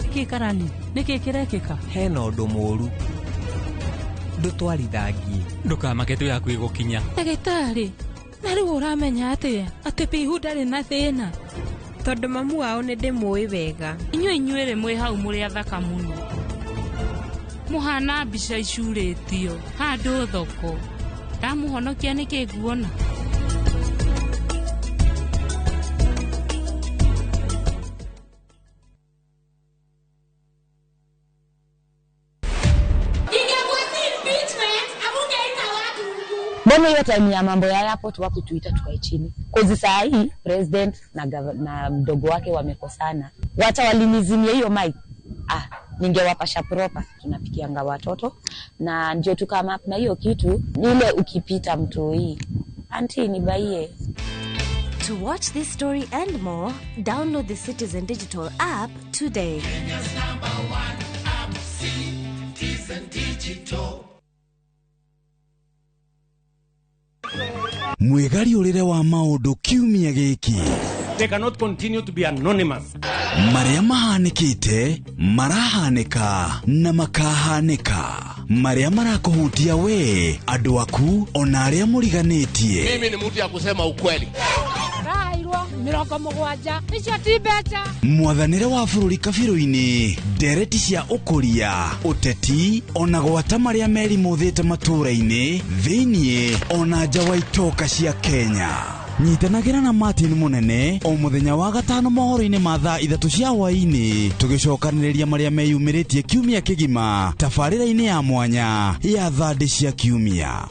[SPEAKER 6] Nĩkĩ karani? Nĩkĩ kĩrekĩka?
[SPEAKER 7] Hena ũndũ mũũru. Ndũtwarithangie.
[SPEAKER 23] Ndũkamake tu yaku ĩgũkinya.
[SPEAKER 12] Ndagĩtarĩ, na rĩu ũramenya atĩa atĩ Pihu ndarĩ na thĩna?
[SPEAKER 24] Tondũ mamu wao nĩ ndĩmũĩ wega.
[SPEAKER 12] Inyuĩ inyuĩrĩ mwĩ hau mũrĩ athaka mũno. Mũhana mbica icurĩtio handũ thoko. Ndamũhonokia nĩkĩ nguona?
[SPEAKER 16] Mbona hiyo time ya mambo ya airport wakutuita tukae chini? Kozi saa hii president na mdogo wake wamekosana. Wacha walinizimia hiyo mic. Ningewapasha proper. Tunapikianga watoto na ndio tukama na hiyo kitu ile ukipita mtoi. Auntie nibaie.
[SPEAKER 25] To watch this story and more, download the Citizen Digital app today.
[SPEAKER 26] Kenya's number one app, Citizen Digital.
[SPEAKER 1] Mwĩgariũrĩre wa maũndũ kiumia gĩkĩ.
[SPEAKER 27] They cannot continue to be anonymous.
[SPEAKER 1] Marĩa mahanĩkĩte, marahanĩka na makahanĩka. Marĩa marakũhutia we, andũ aku, ona arĩa mũriganĩtie.
[SPEAKER 28] Mimi ni mtu ya kusema ukweli.
[SPEAKER 12] Rairwo 70 icio ti mbeca.
[SPEAKER 1] Mwathanĩre wa bũrũri kabirũ-inĩ, ndereti cia ũkũria, ũteti, ona gwata marĩa merimũthĩte matũũra-inĩ, thĩiniĩ ona nja wa itoka cia Kenya. Nyitanagĩra na Martin Mũnene o mũthenya wa gatano mohoro-inĩ ma thaa 3 cia hwaĩ-inĩ, tũgĩcokanĩrĩria marĩa meyumĩrĩtie kiumia kĩgima tabarĩra-inĩ ya mwanya ya thandĩ cia kiumia.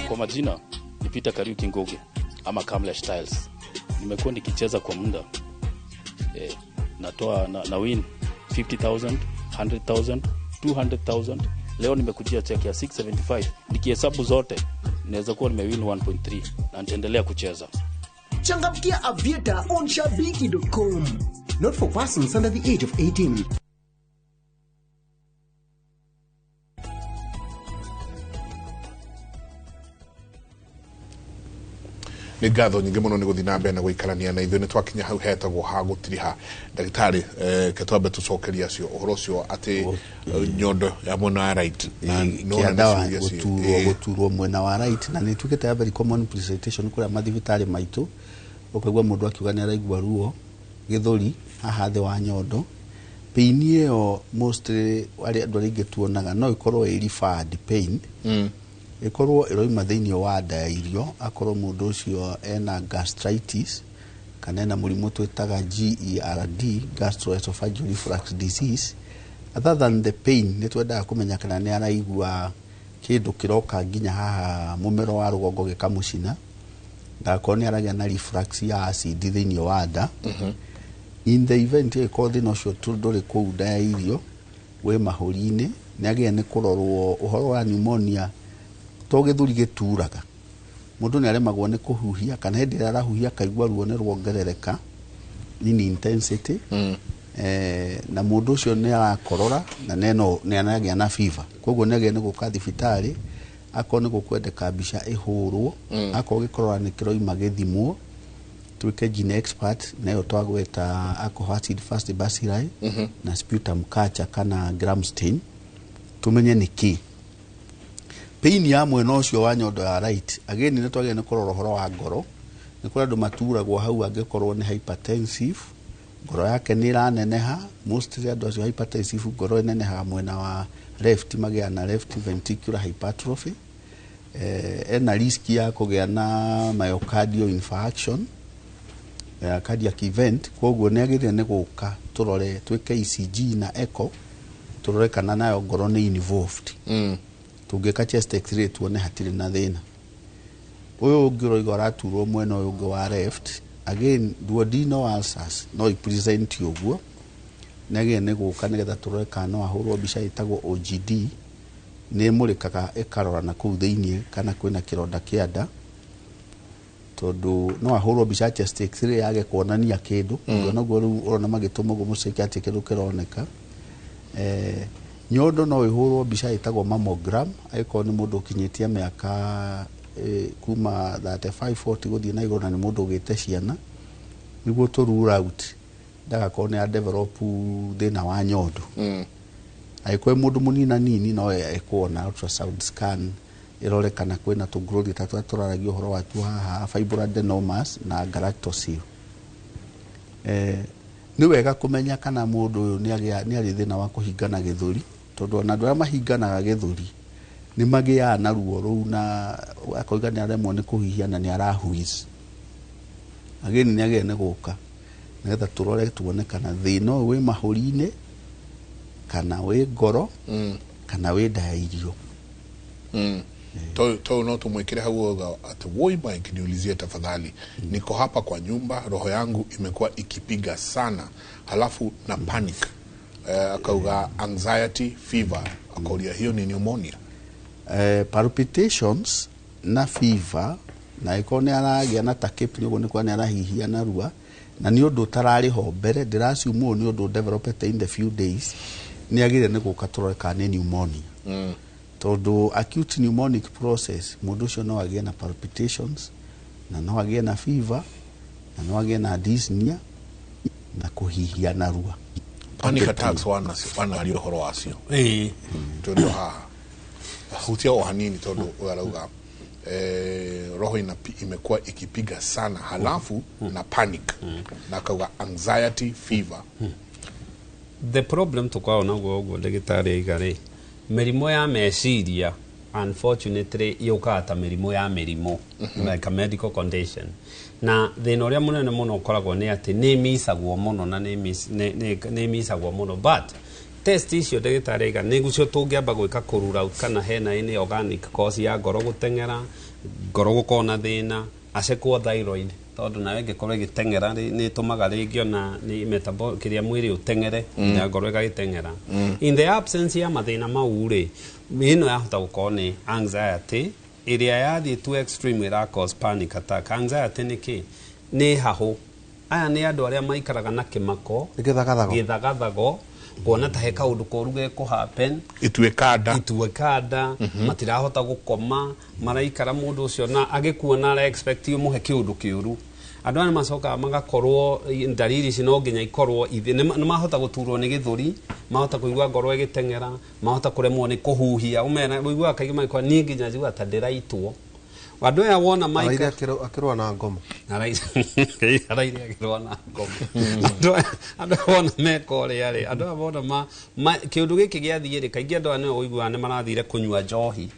[SPEAKER 29] Kwa majina ni Peter Kariuki Ngugi ama Kamlesh Styles. Nimekuwa nikicheza kwa muda Natoa na win 50,000, 100,000, 200,000. Leo nimekujia check ya 675. Nikihesabu zote naweza kuwa nimewin 1.3 na nitaendelea kucheza.
[SPEAKER 7] Changamkia Aviator on shabiki.com. Not for persons under the age of 18.
[SPEAKER 2] Nĩ ngatho nyingĩ mũno nĩ gũthiĩ na mbere na gũikarania na ithuĩ. Nĩ twakinya hau hetagwo ha gũtiriha. Ndagĩtarĩ, ke twambe tũcokerie acio ũhoro ũcio atĩ nyondo ya mwena wa right na nĩwona
[SPEAKER 4] kĩanda wa
[SPEAKER 2] nĩ ciũria
[SPEAKER 4] gũturwo, gũturwo mwena wa right, na nĩ ĩtuĩkĩte ya very common presentation kũrĩa mathibitarĩ maitũ. Ũkaigua mũndũ akiuga nĩ araigua ruo gĩthũri haha thĩ wa nyondo. Pain ĩyo mostly arĩa andũ arĩa aingĩ tuonaga no ĩkorwo ĩ referred pain, ĩkorwo ĩroima thĩinĩ wa nda ya irio, akorwo mũndũ ũcio ena gastritis kana ena mũrimũ twĩtaga GERD, gastroesophageal reflux disease. Other than the pain, nĩ twendaga kũmenya kana nĩ araigua kĩndũ kĩroka nginya haha mũmero wa rũgongo gĩkamũcina, ndakorwo nĩ aragĩa na reflux ya acid thĩinĩ wa nda. In the event ĩkorwo thĩna ũcio tu ndũrĩ kũu nda ya irio, wĩ mahũri-inĩ, nĩ agĩrĩire nĩ kũrorwo ũhoro wa pneumonia. To gĩthũri gĩturaga, mũndũ nĩ aremagwo nĩ kũhuhia, kana hĩndĩ ĩrĩa arahuhia akaigua ruo nĩ ruongerereka in intensity, na mũndũ ũcio nĩ arakorora na neno nĩ aragĩa na fever. Koguo nĩ agĩrĩire nĩ gũka thibitarĩ, akorwo nĩ gũkwendeka mbica ĩhũrwo, akorwo gĩkorora nĩ kĩroima gĩthimwo, tuĩke gene expert nayo twagweta alcohol acid fast bacilli na sputum culture kana gram stain, tumenye nĩ kĩ pain ya mwena ũcio wa nyondo ya right. Again, nĩ twagĩrĩire nĩ kũrora ũhoro wa ngoro. Nĩ kũrĩ andũ maturagwo hau angĩkorwo nĩ hypertensive, ngoro yake nĩ ĩraneneha. Mostly andũ acio hypertensive ngoro ĩnenehaga mwena wa left, magĩa na left ventricular hypertrophy. Ena risk ya kũgĩa na myocardial infarction, cardiac event. Koguo nĩ agĩrĩire nĩ gũka tũrore, twĩke ECG na echo, tũrore kana nayo ngoro nĩ involved. Tũngĩka chest x-ray tuone hatirĩ na thĩna. Ũyũ ũngĩ ũroiga ũraturwo mwena ũyũ ũngĩ wa left, again duodenal ulcers no ipresent ũguo, nĩ agĩrĩire nĩ gũka nĩgetha tũrore kana no ahũrwo mbica ĩtagwo OGD. Nĩ ĩmũrĩkaga ĩkarora na kũu thĩiniĩ kana kwĩna kĩronda kĩa nda, tondũ no ahũrwo mbica chest x-ray yage kuonania kĩndũ. Ũguo noguo rĩu ũrona magĩtũma ũguo mũceke atĩ kĩndũ kĩroneka. Nyondo no ĩhũrwo mbica ĩtagwo mammogram angĩkorwo nĩ mũndũ ũkinyĩtie mĩaka kuma 35 40 gũthiĩ na igũrũ, na nĩ mũndũ ũgĩte ciana, nĩguo tũ rule out ndagakorwo nĩ adevelop thĩna wa nyondo. Angĩkorwo mũndũ mũnina nini no ĩkwo na ultrasound scan ĩrore kana kwĩna tũgrowth ta tũrĩa tũraragia ũhoro watuo haha, fibroadenomas na galactocele. Nĩ wega kũmenya kana mũndũ ũyũ nĩ arĩ thĩna wa kũhingana gĩthũri, tondũ ona andũ arĩa mahinganaga gĩthũri nĩ magĩaga na ruo rũu, na akoiga nĩ aremwo nĩ kũhihia na nĩ arahuiz. Again, nĩ agĩrĩire nĩ gũka nĩgetha tũrore tuone kana thĩna ũyũ wĩ mahũri-inĩ kana wĩ ngoro kana wĩ nda ya irio.
[SPEAKER 2] To no tumwekere hau uga ati woi Mike, niulizie tafadhali, niko hapa kwa nyumba, roho yangu imekuwa ikipiga sana, halafu na panic, akauga anxiety, fever, akaulia hiyo ni pneumonia.
[SPEAKER 4] Palpitations na fever, na ĩkorwo nĩ aragĩa na tachypnea, ũguo nĩ kuga nĩ arahihia narua, na nĩ ũndũ ũtararĩ ho mbere, ndĩraciumwo ũyũ nĩ ũndũ developed in the few days, nĩ agĩrĩire nĩ gũka tũrore kana nĩ pneumonia. Tondũ acute pneumonic process, mũndũ ũcio no agĩe na palpitations, na no agĩe na fever, na no agĩe na dyspnea, na kũhihia narua.
[SPEAKER 2] Panic attacks wanaria ũhoro wacio. Tondũ haha hutia o hanini, tondũ ũrauga roho imekuwa ikipiga sana, halafu na panic, na kauga anxiety, fever.
[SPEAKER 5] The problem tukwao naguo ũguo ndagĩtarĩ aiga rĩ, mĩrimũ ya meciria unfortunately yũkaga ta mĩrimũ ya mĩrimũ, like a medical condition. Na thĩna ũrĩa mũnene mũno ũkoragwo nĩ atĩ nĩ ĩmicagwo mũno, na nĩ ĩmicagwo mũno, but test icio ndagĩtarĩ aiga nĩguo tũngĩamba gwĩka kũ rule out kana hena any organic cause ya ngoro gũteng'era, ngoro gũkorwo na thĩna, acekwo thyroid. Tondũ nayo ĩngĩkorwo ĩgĩteng'era nĩ ĩtũmaga rĩngĩ ona nĩ metabolic kĩrĩa mwĩrĩ ũteng'ere, na ngoro ĩgagĩteng'era. In the absence ya mathĩna mau rĩ, ĩno yahota gũkorwo nĩ anxiety ĩrĩa yathiĩ to extreme, ĩra cause panic attack. Anxiety nĩ kĩ? Nĩ hahũ. Aya nĩ andũ arĩa maikaraga na kĩmako.
[SPEAKER 3] Gĩthagathago.
[SPEAKER 5] Gĩthagathago, kuona ta he kaũndũ koru gekũ happen.
[SPEAKER 2] Ituĩka nda.
[SPEAKER 5] Ituĩka nda. Matirahota gũkoma, maraikara mũndũ ũcio na agĩkuona ara expect ũmũhe kĩũndũ kĩũru. Andũ aya nĩmacokaga magakorwo ndariri ici no nginya ikorwo nĩ mahota gũturwo nĩ gĩthũri, mahota kũigua ngoro ĩgĩteng'era, mahota kũremwo nĩ kũhuhia. Ũmera ũiguaga kaingĩ magĩkora niĩ nginya njiguaga ta ndĩraitwo. Andũ aya wona
[SPEAKER 3] Araire akĩrũa na ngoma.
[SPEAKER 5] Araire akĩrũa na ngoma. Andũ aya wona meka ũrĩa rĩ, andũ aya wona kĩũndũ gĩkĩ gĩathiĩ rĩ, kaingĩ andũ aya nĩo ũiguaga nĩ marathire kũnyua njohi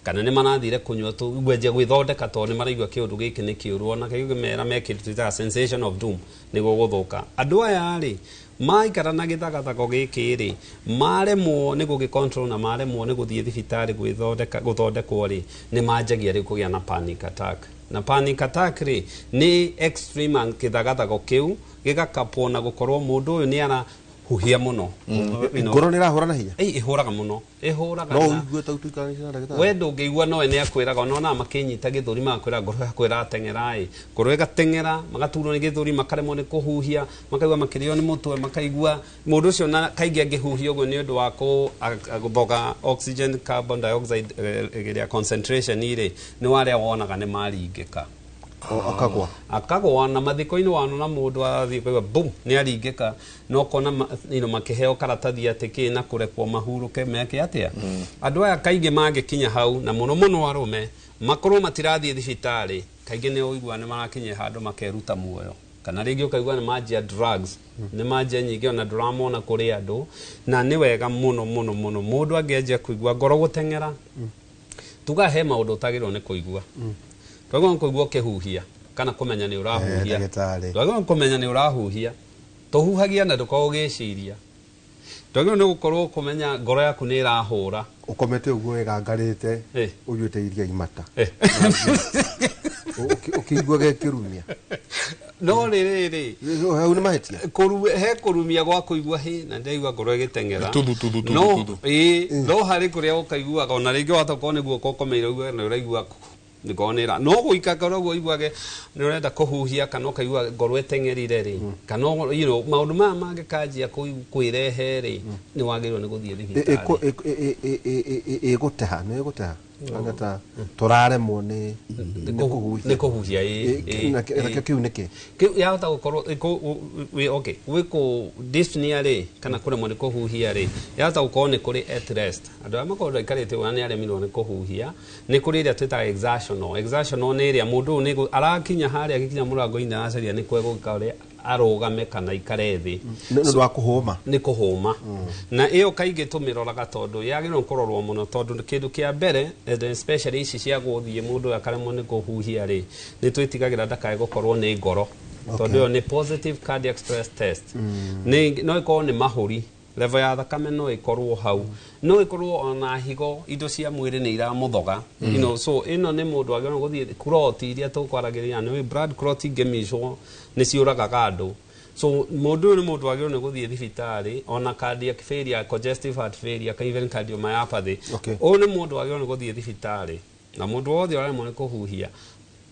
[SPEAKER 5] kana nĩ marathire kũnyua kwenjia gwĩthondeka, tondũ nĩ maraigua kĩũndũ gĩkĩ nĩ kĩũru. Ona kaingĩ ũngĩmera me kĩndũ twĩtaga sensation of doom, nĩ gũgũthũka. Andũ aya rĩ, maikara na gĩthagathago gĩkĩ rĩ, maremwo nĩ gũgĩ control na maremwo nĩ gũthiĩ thibitarĩ gwĩthondeka, gũthondekwo rĩ, nĩ manjagia rĩu kũgĩa na panic attack. Na panic attack rĩ, nĩ extreme gĩthagathago kĩu gĩgakapwo na gũkorwo mũndũ ũyũ nĩ arahuhia mũno.
[SPEAKER 3] Ngoro nĩ ĩrahũra na hinya.
[SPEAKER 5] Ĩĩ, ĩhũraga mũno, ĩhũraga
[SPEAKER 3] No
[SPEAKER 5] na
[SPEAKER 3] ũigue ta ũtuĩkanĩte na ndagĩtarĩ.
[SPEAKER 5] We ndũngĩigua, nowe nĩ akwĩraga. Ona onaga makĩnyita gĩthũri, magakwĩra ngoro yaku ĩrateng'era ĩ, ngoro ĩgateng'era, magaturwo nĩ gĩthũri, makaremwo nĩ kũhuhia, makaigua makĩrĩo nĩ mũtwe, makaigua mũndũ ũcio na kaingĩ angĩhuhia ũguo nĩ ũndũ wa gũthoga oxygen carbon dioxide ĩrĩa concentration rĩ, nĩ warĩa wonaga nĩ maringĩka.
[SPEAKER 3] Akagwa.
[SPEAKER 5] Akagwa na mathiko-inĩ wano na mũndũ athiĩ kũigua boom, nĩ aringĩka, no kona makĩheo karatathi atĩ kĩ na kũrekwo mahurũke meke atĩa. Andũ aya kaingĩ mangĩkinya hau, na mũno mũno arũme makorwo matirathiĩ thibitarĩ, kaingĩ nĩ ũiguaga nĩ marakinya handũ makeruta muoyo, kana rĩngĩ ũkaigua nĩ manjia drugs, nĩ manjia nyingĩ ona ndũramona kũrĩ andũ. Na nĩ wega mũno mũno mũno mũndũ angĩanjia kũigua ngoro gũteng'era, tuga he maũndũ ũtagĩrĩirwo nĩ kũigua. Ndwagĩrĩirwo nĩ kũigua ũkĩhuhia kana kũmenya nĩ ũrahuhia.
[SPEAKER 3] Ndagĩtarĩ.
[SPEAKER 5] Ndwagĩrĩirwo nĩ kũmenya nĩ ũrahuhia, tũhuhagia na ndũkorwo ũgĩciria. Ndwagĩrĩirwo nĩ gũkorwo kũmenya ngoro yaku nĩ ĩrahũra.
[SPEAKER 3] Ũkomete ũguo wĩgangarĩte, ũnyuĩte iria imata, ũkĩigua gekĩrumia.
[SPEAKER 5] No rĩrĩrĩ,
[SPEAKER 3] hau nĩ mahĩtia.
[SPEAKER 5] He kũrumia gwa kũigua hĩ na ndĩraigua ngoro ĩgĩteng'era.
[SPEAKER 2] Tuthu, tuthu, tuthu,
[SPEAKER 5] No,
[SPEAKER 2] tuthu.
[SPEAKER 5] ĩĩ, no harĩ kũrĩa ũkaiguaga ona rĩngĩ watokorwo nĩ guoko ũkomeire ũigue nĩ ũraigua ngoro nĩ ĩra, no gũikara ngoro ũguo ũiguage nĩ ũrenda kũhuhia kana ũkaigua ngoro ĩteng'erire rĩ, kana maũndũ maya mangĩkanjia kwĩrehe rĩ, nĩ wagĩrĩirwo nĩ gũthiĩ thibitarĩ.
[SPEAKER 3] Ĩgũteha nĩ ĩgũteha kana ta tũraremwo nĩ kũhuhia.
[SPEAKER 5] Nĩ kũhuhia, ĩĩ, ĩĩ,
[SPEAKER 3] Nakĩo
[SPEAKER 5] ĩĩ.
[SPEAKER 3] kĩu nĩkĩ?
[SPEAKER 5] Kĩu yahota gũkorwo okay, gwĩ kũ dyspnea rĩ, kana kũremwo nĩ kũhuhia rĩ, yahota gũkorwo nĩ kũrĩ at rest. Andũ arĩa makoragwo maikarĩte ũguo na nĩ aremirwo nĩ kũhuhia, nĩ kũrĩ ĩrĩa twĩtaga exertional. Exertional nĩ ĩrĩa mũndũ ũyũ arakinya harĩa, agĩkinya mũrango-inĩ aracaria nĩ kwegũka ũrĩa arũgame kana aikare thĩ.
[SPEAKER 3] Nĩ ũndũ wa kũhũma.
[SPEAKER 5] Nĩ kũhũma. Na ĩyo kaingĩ tũmĩroraga tondũ yagĩrĩirwo kũrorwo mũno, tondũ kĩndũ kĩa mbere, and especially ici cia gũthiĩ mũndũ ũyũ akaremwo nĩ kũhuhia rĩ, nĩ twĩtigagĩra ndakae gũkorwo nĩ ngoro. Tondũ ĩyo nĩ positive cardiac stress test. Nĩ no ĩkorwo nĩ mahũri, level ya thakame no ĩkorwo hau, no ĩkorwo ona higo, indo cia mwĩrĩ nĩ iramũthoga. So ĩno nĩ mũndũ agĩrĩirwo gũthiĩ clot iria tũkwaragĩrĩria, nĩ blood clot ingĩmicwo nĩ ciũragaga andũ. So mũndũ ũyũ nĩ mũndũ wagĩrĩirwo nĩ gũthiĩ thibitarĩ, ona cardiac failure, congestive heart failure, kana even cardiomyopathy. Ũyũ nĩ mũndũ wagĩrĩirwo nĩ gũthiĩ thibitarĩ, na mũndũ wothe ũraremwo nĩ kũhuhia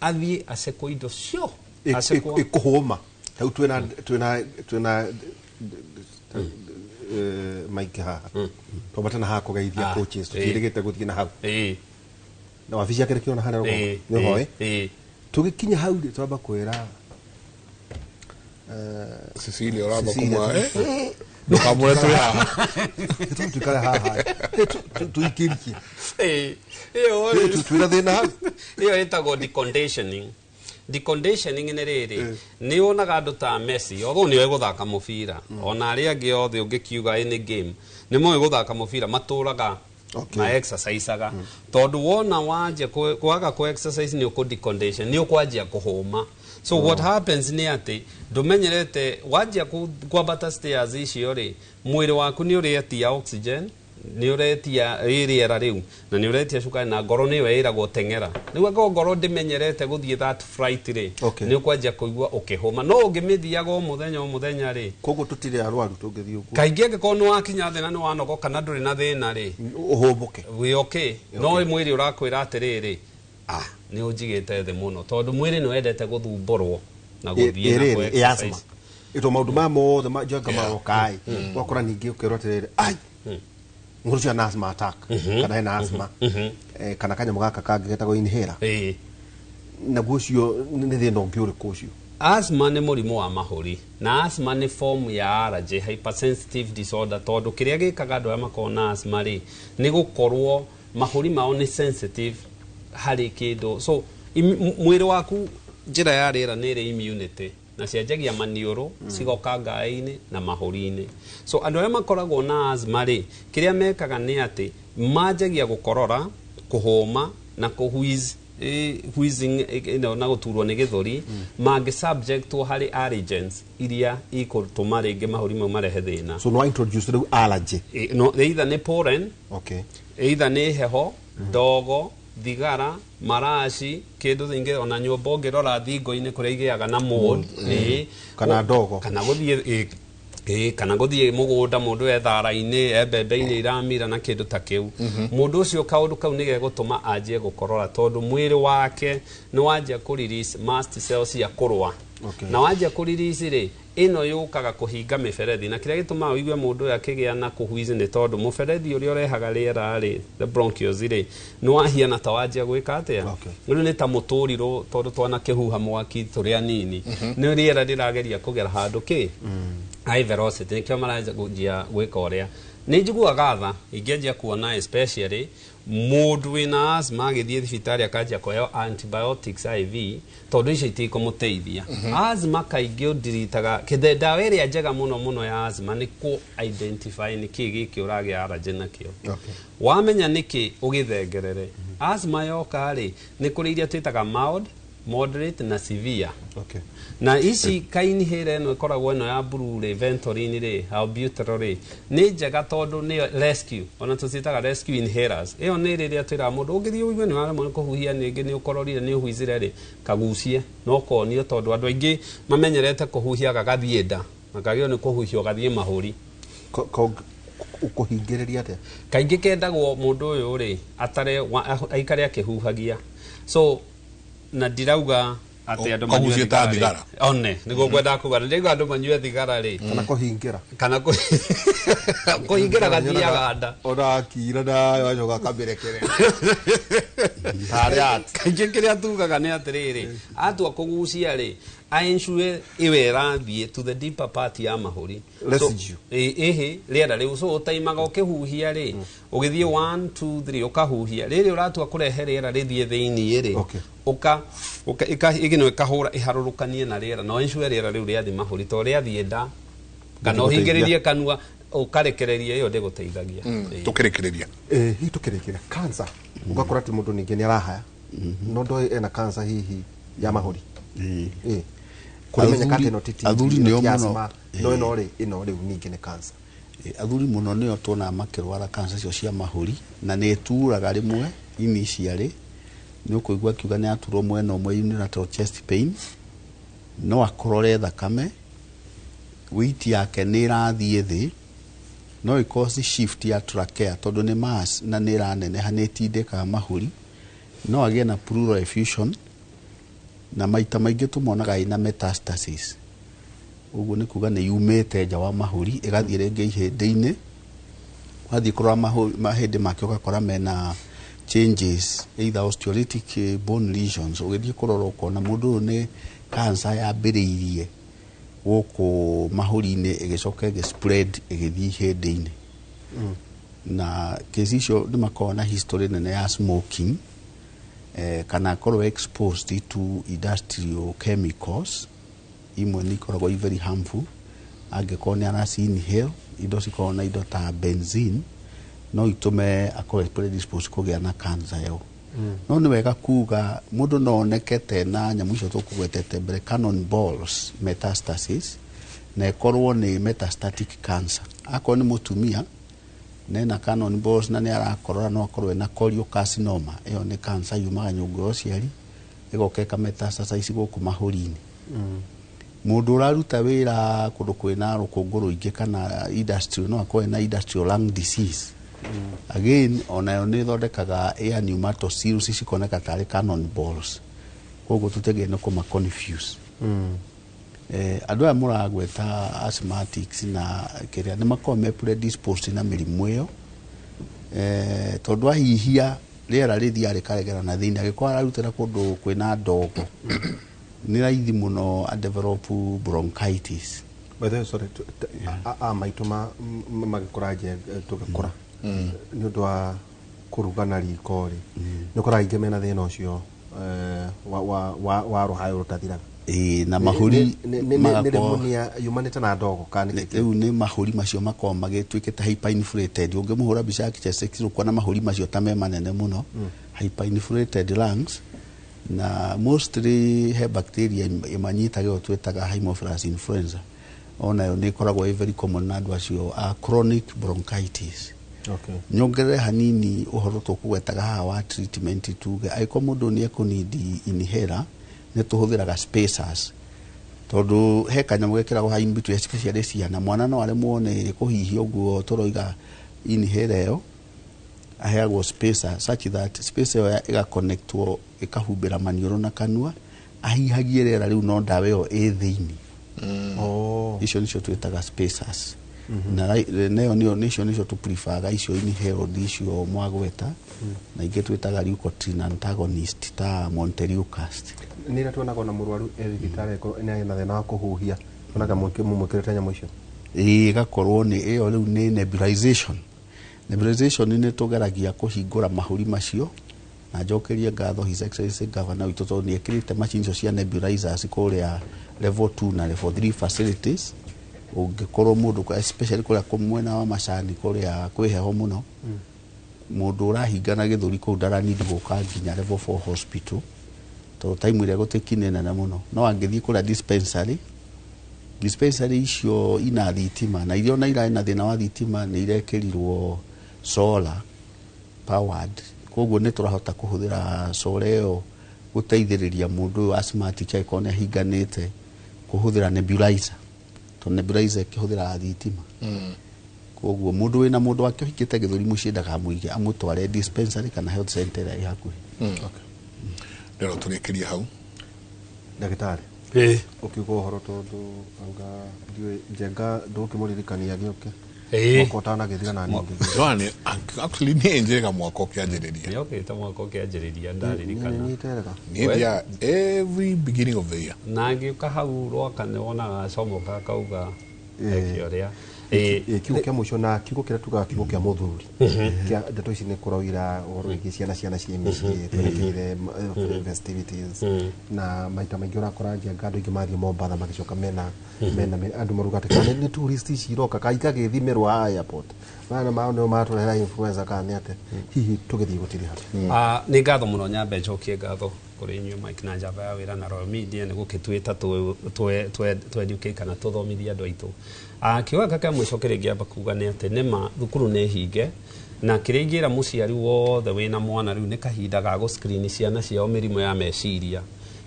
[SPEAKER 5] athiĩ acekwo indo cio. Acekwo.
[SPEAKER 3] Ĩkũhũma rĩu twĩna maingĩ haha, twambate na haha kũgeithia coaches, tũtiĩrĩgĩte gũthiĩ na hau na wabici yake nĩkĩona harĩa rũgongo. Nĩ ũhoĩ tũgĩkinya hau rĩ, twamba kwĩra
[SPEAKER 2] Cecilia ũramba
[SPEAKER 3] Cecilia,
[SPEAKER 2] kũmwa, ndũkamwĩre twĩ haha.
[SPEAKER 3] Tuikare haha tuikĩrie.
[SPEAKER 5] Ĩyo rĩ.
[SPEAKER 3] Twĩna thĩna hau.
[SPEAKER 5] Ĩyo ĩtagwo deconditioning. Deconditioning nĩ rĩrĩ, nĩ wonaga andũ ta Messi, although nĩoĩ gũthaka mũbira, ona arĩa angĩ othe ũngĩkiuga any game nĩ moĩ gũthaka mũbira, matũraga ma exerciseaga, tondũ wona wanjia kwaga kũ exercise nĩ ũkũ decondition, nĩ ũkwanjia kũhũma. So what happens nĩ atĩ ndũmenyerete wanjia kwambata stairs icio rĩ, mwĩrĩ waku nĩ ũrĩetia oxygen. Nĩ ũretia rĩera rĩu na nĩ ũretia cukari na ngoro nĩyo ĩragwo teng'era. Rĩu angĩkorwo ngoro ndĩmenyerete gũthiĩ that flight rĩ, nĩ ũkwanjia kũigua ũkĩhũma. No ũngĩmĩthiaga o mũthenya o mũthenya rĩ,
[SPEAKER 3] koguo tũtirĩ arwaru tũngĩthiĩ ũguo.
[SPEAKER 5] Kaingĩ angĩkorwo nĩ wakinya thĩna, nĩ wanogoka na ndũrĩ na thĩna rĩ,
[SPEAKER 3] ũhũmbũke.
[SPEAKER 5] Wĩ okay. No mwĩrĩ ũrakwĩra atĩrĩrĩ, ah, nĩ ũnjigĩte thĩ mũno, tondũ mwĩrĩ nĩ wendete gũthumbũrwo na gũthiĩ na
[SPEAKER 3] ĩrĩrĩ
[SPEAKER 5] kũ
[SPEAKER 3] ĩ asthma
[SPEAKER 5] exercise.
[SPEAKER 3] Ĩto maũndũ maya mothe njenga maroka ĩ, wakora ningĩ ũkerwo atĩrĩrĩ, ai, mũndũ ũcio ana asthma attack kana hena asthma, kana kanyamũ gaka kangĩ getagwo inhaler. Naguo ũcio nĩ thĩna ũngĩ ũrĩkũ ũcio?
[SPEAKER 5] Asthma nĩ mũrimũ wa mahũri, na asthma nĩ form ya allergy, hypersensitive disorder, tondũ kĩrĩa gĩkaga andũ arĩa makoragwo na asthma rĩ, nĩ gũkorwo mahũri mao nĩ sensitive harĩ kĩndũ. So mwĩrĩ waku, njĩra ya rĩera nĩ ĩrĩ immunity na cianjagia maniũrũ, cigoka ngaĩ-inĩ na mahũri-inĩ. So andũ arĩa makoragwo na asthma rĩ, kĩrĩa mekaga nĩ atĩ manjagia gũkorora, kũhũma na kũwheeze, wheezing, na gũturwo nĩ gĩthũri, mangĩ subjectwo harĩ allergens iria ikũtũma rĩngĩ mahũri mau marehe thĩna.
[SPEAKER 3] So no introduce rĩu allergy.
[SPEAKER 5] No, either nĩ pollen, either nĩ heho, ndogo, thigara, maraci, kĩndũ rĩngĩ ona nyũmba ũngĩrora thingo-inĩ kũrĩa igĩaga na mold.
[SPEAKER 3] Kana ndogo.
[SPEAKER 5] Kana gũthiĩ kana gũthiĩ mũgũnda, mũndũ e thara-inĩ, e mbembe-inĩ iramira na kĩndũ ta kĩu. Mũndũ ũcio kaũndũ kau nĩ gegũtũma anjie gũkorora, tondũ mwĩrĩ wake nĩ wanjia kũ release mast cells cia kũrũa. Na wanjia kũ release rĩ, ĩno yũkaga kũhinga mĩberethi, na kĩrĩa gĩtũmaga ũigue mũndũ ũyũ akĩgĩa na kũwheeze nĩ tondũ mũberethi ũrĩa ũrehaga rĩera rĩ, the bronchioles rĩ, nĩ wahiana ta wanjia gwĩka atĩa. Rĩu nĩ ta mũtũrirũ, tondũ twanakĩhuha mwaki tũrĩ anini, nĩ rĩera rĩrageria kũgera handũ kĩ high velocity, nĩkĩo maranjia gwĩka ũrĩa. Nĩ njiguaga tha ingĩanjia kuona especially mũndũ wĩna asthma agĩthiĩ thibitarĩ akanjia kũheo antibiotics IV, tondũ icio itikũmũteithia. Asthma kaingĩ ũndiritaga kĩthe, ndawa ĩrĩa njega mũno mũno ya asthma nĩ kũ identify nĩ kĩĩ gĩkĩ ũragĩa allergy nakĩo. Wamenya nĩkĩ ũgĩthengerere. Asthma yoka rĩ, nĩ kũrĩ iria twĩtaga mild, moderate na severe. Na ici kainhaler ĩno ĩkoragwo ĩno ya blue rĩ, Ventolin rĩ, albuterol rĩ, nĩ njega tondũ nĩyo rescue, ona tũciĩtaga rescue inhalers. Ĩyo nĩ rĩrĩa twĩraga mũndũ ũngĩthiĩ ũigue nĩ waremwo nĩ kũhuhia, ningĩ nĩ ũkororire, nĩ ũhuicire rĩ, kagucie no konio, tondũ andũ aingĩ mamenyerete kũhuhia gagathiĩ nda na kagĩrĩirwo nĩ kũhuhia ũgathiĩ mahũri.
[SPEAKER 3] Ũkũhingĩrĩria atĩa?
[SPEAKER 5] Kaingĩ kendagwo mũndũ ũyũ rĩ atare aikare akĩhuhagia. So na ndirauga atĩ andũ manyue
[SPEAKER 2] Kagucie ta
[SPEAKER 5] thigara rĩ.
[SPEAKER 2] thigara.
[SPEAKER 5] One nĩguo ngwendaga kuga, ndirauga andũ manyue thigara rĩ.
[SPEAKER 3] Kana kũhingĩra.
[SPEAKER 5] Kana kũhingĩra gathiaga nda.
[SPEAKER 3] Ona akira na wacoka akamĩrekereria. Tarĩ ati.
[SPEAKER 5] Kaingĩ kĩrĩa tugaga nĩ atĩrĩrĩ, atua kũgucia rĩ, ensure ĩyo ĩrathiĩ to the deeper part ya mahũri.
[SPEAKER 3] Residue.
[SPEAKER 5] So, ĩhĩ rĩera rĩu, so ũtaimaga ũkĩhuhia rĩ, ũgĩthiĩ 1 2 3 ũkahuhia, rĩrĩ ũratua kũrehe rĩera rĩthiĩ thĩiniĩ rĩ, ũka ũka ĩgĩno ĩkahũra ĩharũrũkanie na rĩera, na ensure rĩera rĩu rĩathiĩ mahũri, to rĩathiĩ nda kana ũhingĩrĩrie kanua ũkarekereria, ĩyo ndĩgũteithagia.
[SPEAKER 2] Tũkĩrĩkĩrĩria.
[SPEAKER 3] Hihi tũkĩrĩkĩria cancer, ũgakora atĩ mũndũ ningĩ nĩ arahaya no ndoĩ ena cancer hihi ya mahũri. Kũrĩmenyeka atĩ ĩno ti TB,
[SPEAKER 4] Athuri
[SPEAKER 3] ĩno
[SPEAKER 4] nĩo
[SPEAKER 3] ti
[SPEAKER 4] mũno.
[SPEAKER 3] asthma, no ĩno rĩ, ĩno rĩu ningĩ nĩ cancer.
[SPEAKER 4] Athuri mũno nĩo tuonaga makĩrwara cancer icio cia mahũri, na nĩ ĩturaga rĩmwe initially, nĩ ũkũigua akiuga nĩ aturwo mwena ũmwe, unilateral chest pain, no akorore thakame, weight yake nĩ ĩrathiĩ thĩ, no ĩcause shift ya trachea tondũ nĩ mass na nĩ ĩraneneha, nĩ ĩtindĩkaga mahũri, no agĩe na pleural effusion, na maita maingĩ tũmonaga ĩna metastasis. Ũguo nĩ kuga nĩ yumĩte nja wa mahũri ĩgathiĩ rĩngĩ ihĩndĩ-inĩ, wathiĩ kũrora mahĩndĩ make ũgakora mena changes, either osteolytic bone lesions. Ũgĩthiĩ kũrora ũkona mũndũ ũyũ nĩ cancer yambĩrĩirie gũkũ mahũri-inĩ, ĩgĩcoka ĩgĩ spread ĩgĩthiĩ ihĩndĩ-inĩ. Na kesi icio nĩ makoragwo na history nene ya smoking, kana akorwo exposed to industrial chemicals imwe nĩ ikoragwo i very harmful, angĩkorwo nĩ araci inhale indo cikoragwo na indo ta benzene, no itũme akorwo predisposed kũgĩa na cancer ĩyo. No nĩ wega kuga mũndũ no oneke tena nyamũ icio tũkũgwetete mbere, cannon balls metastasis, na ĩkorwo nĩ metastatic cancer. Akorwo nĩ mũtumia Nena cannon balls na nĩ arakorora no akorwo ena choriocarcinoma. Ĩyo nĩ cancer yumaga nyũngũ ya ũciari ĩgoka ĩkametastasize gũkũ mahũri-inĩ. Mũndũ ũraruta wĩra kũndũ kwĩna rũkũngũ rũingĩ kana industry no akorwo ena industrial lung disease. Again, onayo nĩ ĩthondekaga air pneumatoceles cikoneka tarĩ cannon balls, koguo tũtegere nĩ kũma confuse. Andũ aya mũragweta asthmatics na kĩrĩa nĩ makoragwo me predisposed na mĩrimũ ĩyo, tondũ ahihia rĩera rĩthiaga rĩkaregera na thĩinĩ. Angĩkorwo ararutĩra kũndũ kwĩna ndogo, nĩ raithi mũno a develop bronchitis.
[SPEAKER 3] By the way, sorry, a maitũ magĩkũra nje tũgĩkũra nĩ ũndũ wa kũruga na riko rĩ, nĩ ũkoraga aingĩ mena thĩna ũcio wa rũhayo rũtathiraga.
[SPEAKER 4] Ĩĩ, na mahũri.
[SPEAKER 3] Nĩ
[SPEAKER 4] magakorwo-
[SPEAKER 3] pneumonia yumanĩte na ndogo kana nĩ kĩĩ?
[SPEAKER 4] Rĩu nĩ mahũri macio makoragwo magĩtuĩkĩte hyperinflated. Ũngĩmũhũra mbica ya chest X-ray, ũkuona mahũri macio ta me manene mũno, hyperinflated lungs. Na mostly he bacteria ĩmanyitaga, ĩyo twĩtaga Haemophilus influenza. Onayo nĩ ĩkoragwo ĩ very common na andũ acio a chronic bronchitis. Nyongerere hanini ũhoro tũkũgwetaga haha wa treatment. Tuge angĩkorwo mũndũ nĩ ekũnidi inhaler, nĩ tũhũthĩraga spacers, tondũ he kanyamũ gekĩragwo ha in between, especially ciana. Mwana no aremwo nĩ kũhihia ũguo tũroiga inhaler ĩyo, aheagwo spacer such that spacer ĩyo ĩgaconnectwo, ĩkahumbĩra maniũrũ na kanua, ahihagie rĩera rĩu no ndawa ĩyo ĩ thĩinĩ. Icio nĩcio twĩtaga spacers. Na nayo nĩyo nĩcio tũpreferga, icio inhaled icio mwagweta, na ingĩ twĩtaga leukotriene antagonist ta montelukast.
[SPEAKER 3] Nĩ ĩrĩa tuonaga ona mũrwaru e thibitarĩ ĩkorwo nĩ na thĩna wa kũhuhia, tuonaga mũmwĩkĩrĩte nyamũ icio.
[SPEAKER 4] Ĩĩ, ĩgakorwo nĩ ĩyo rĩu nĩ nebulization. Nebulization nĩ tũgeragia kũhingũra mahũri macio. Na njokerie ngatho His Excellency Governor witũ, tondũ nĩ ekĩrĩte machine icio cia nebulizers kũrĩa level 2 na level 3 facilities. Ũngĩkorwo mũndũ, especially kũrĩa mwena wa macani, kũrĩa kwĩ heho mũno, mũndũ ũrahingana gĩthũri kũu ndaranidi gũka nginya level 4 hospital, tondũ time ĩrĩa gũtĩki nĩ nene mũno. No angĩthiĩ kũrĩa dispensary icio ina thitima, na iria ona irarĩ na thĩna wa thitima nĩ irekĩrirwo solar powered, koguo nĩ tũrahota kũhũthĩra solar ĩyo gũteithĩrĩria mũndũ ũyũ asthmatic angĩkorwo nĩ ahinganĩte kũhũthĩra nebulizer, tondũ nebulizer ĩkĩhũthĩraga thitima. Koguo mũndũ wĩna mũndũ wake ũhingĩte gĩthũri mũciĩ ndakamũige, amũtware dispensary kana health center ĩrĩa ĩ hakuhĩ.
[SPEAKER 2] Rĩro tũrĩkĩrie hau.
[SPEAKER 3] Ndagĩtarĩ, ũkiuga ũhoro, tondũ anga ndiũĩ Njenga ndũkĩmũririkania agĩũke mwaka ũtanagĩthira na ningĩ.
[SPEAKER 2] Joan, actually nĩ njega mwaka ũkĩanjĩrĩria.
[SPEAKER 5] Nĩokĩte mwaka ũkĩanjĩrĩria, ndaririkana.
[SPEAKER 3] Nĩnyitĩrĩra.
[SPEAKER 2] Niĩ thia every beginning of the year.
[SPEAKER 5] Na ngĩũka hau rwaka nĩ wonaga acomoka akauga eke ũrĩa.
[SPEAKER 3] Kiugo kĩa mũico na kiugo kĩrĩa tugaga kiugo kĩa mũthuri kĩa ndeto ici, nĩ kũroira ũhoro wĩgiĩ ciana ciĩ mĩciĩ twerekeire festivities, na maita maingĩ ũrakora Njenga andũ aingĩ mathiĩ Mombatha magĩcoka mena andũ maruga atĩ kana nĩ tourist ici iroka ka ikagĩthimĩrwo haha airport, maya mao nĩo maratũrehera influenza kana nĩ atĩ hihi tũgĩthiĩ gũtirĩ harĩa.
[SPEAKER 5] Ah, nĩ ngatho mũno. Nyambe njokie ngatho kũrĩ inyuĩ Mike na njamba ya wĩra na Royal Media nĩ gũkĩtwĩta tũ educate kana tũthomithie andũ aitũ. Ah, kiugo gĩaka kĩa mũico kĩrĩa ingĩamba kuga nĩ atĩ nĩma thukuru nĩ hinge, na kĩrĩa ingĩra mũciari wothe wĩna mwana, rĩu nĩ kahinda ga gũ-screen ciana ciao mĩrimũ ya meciria.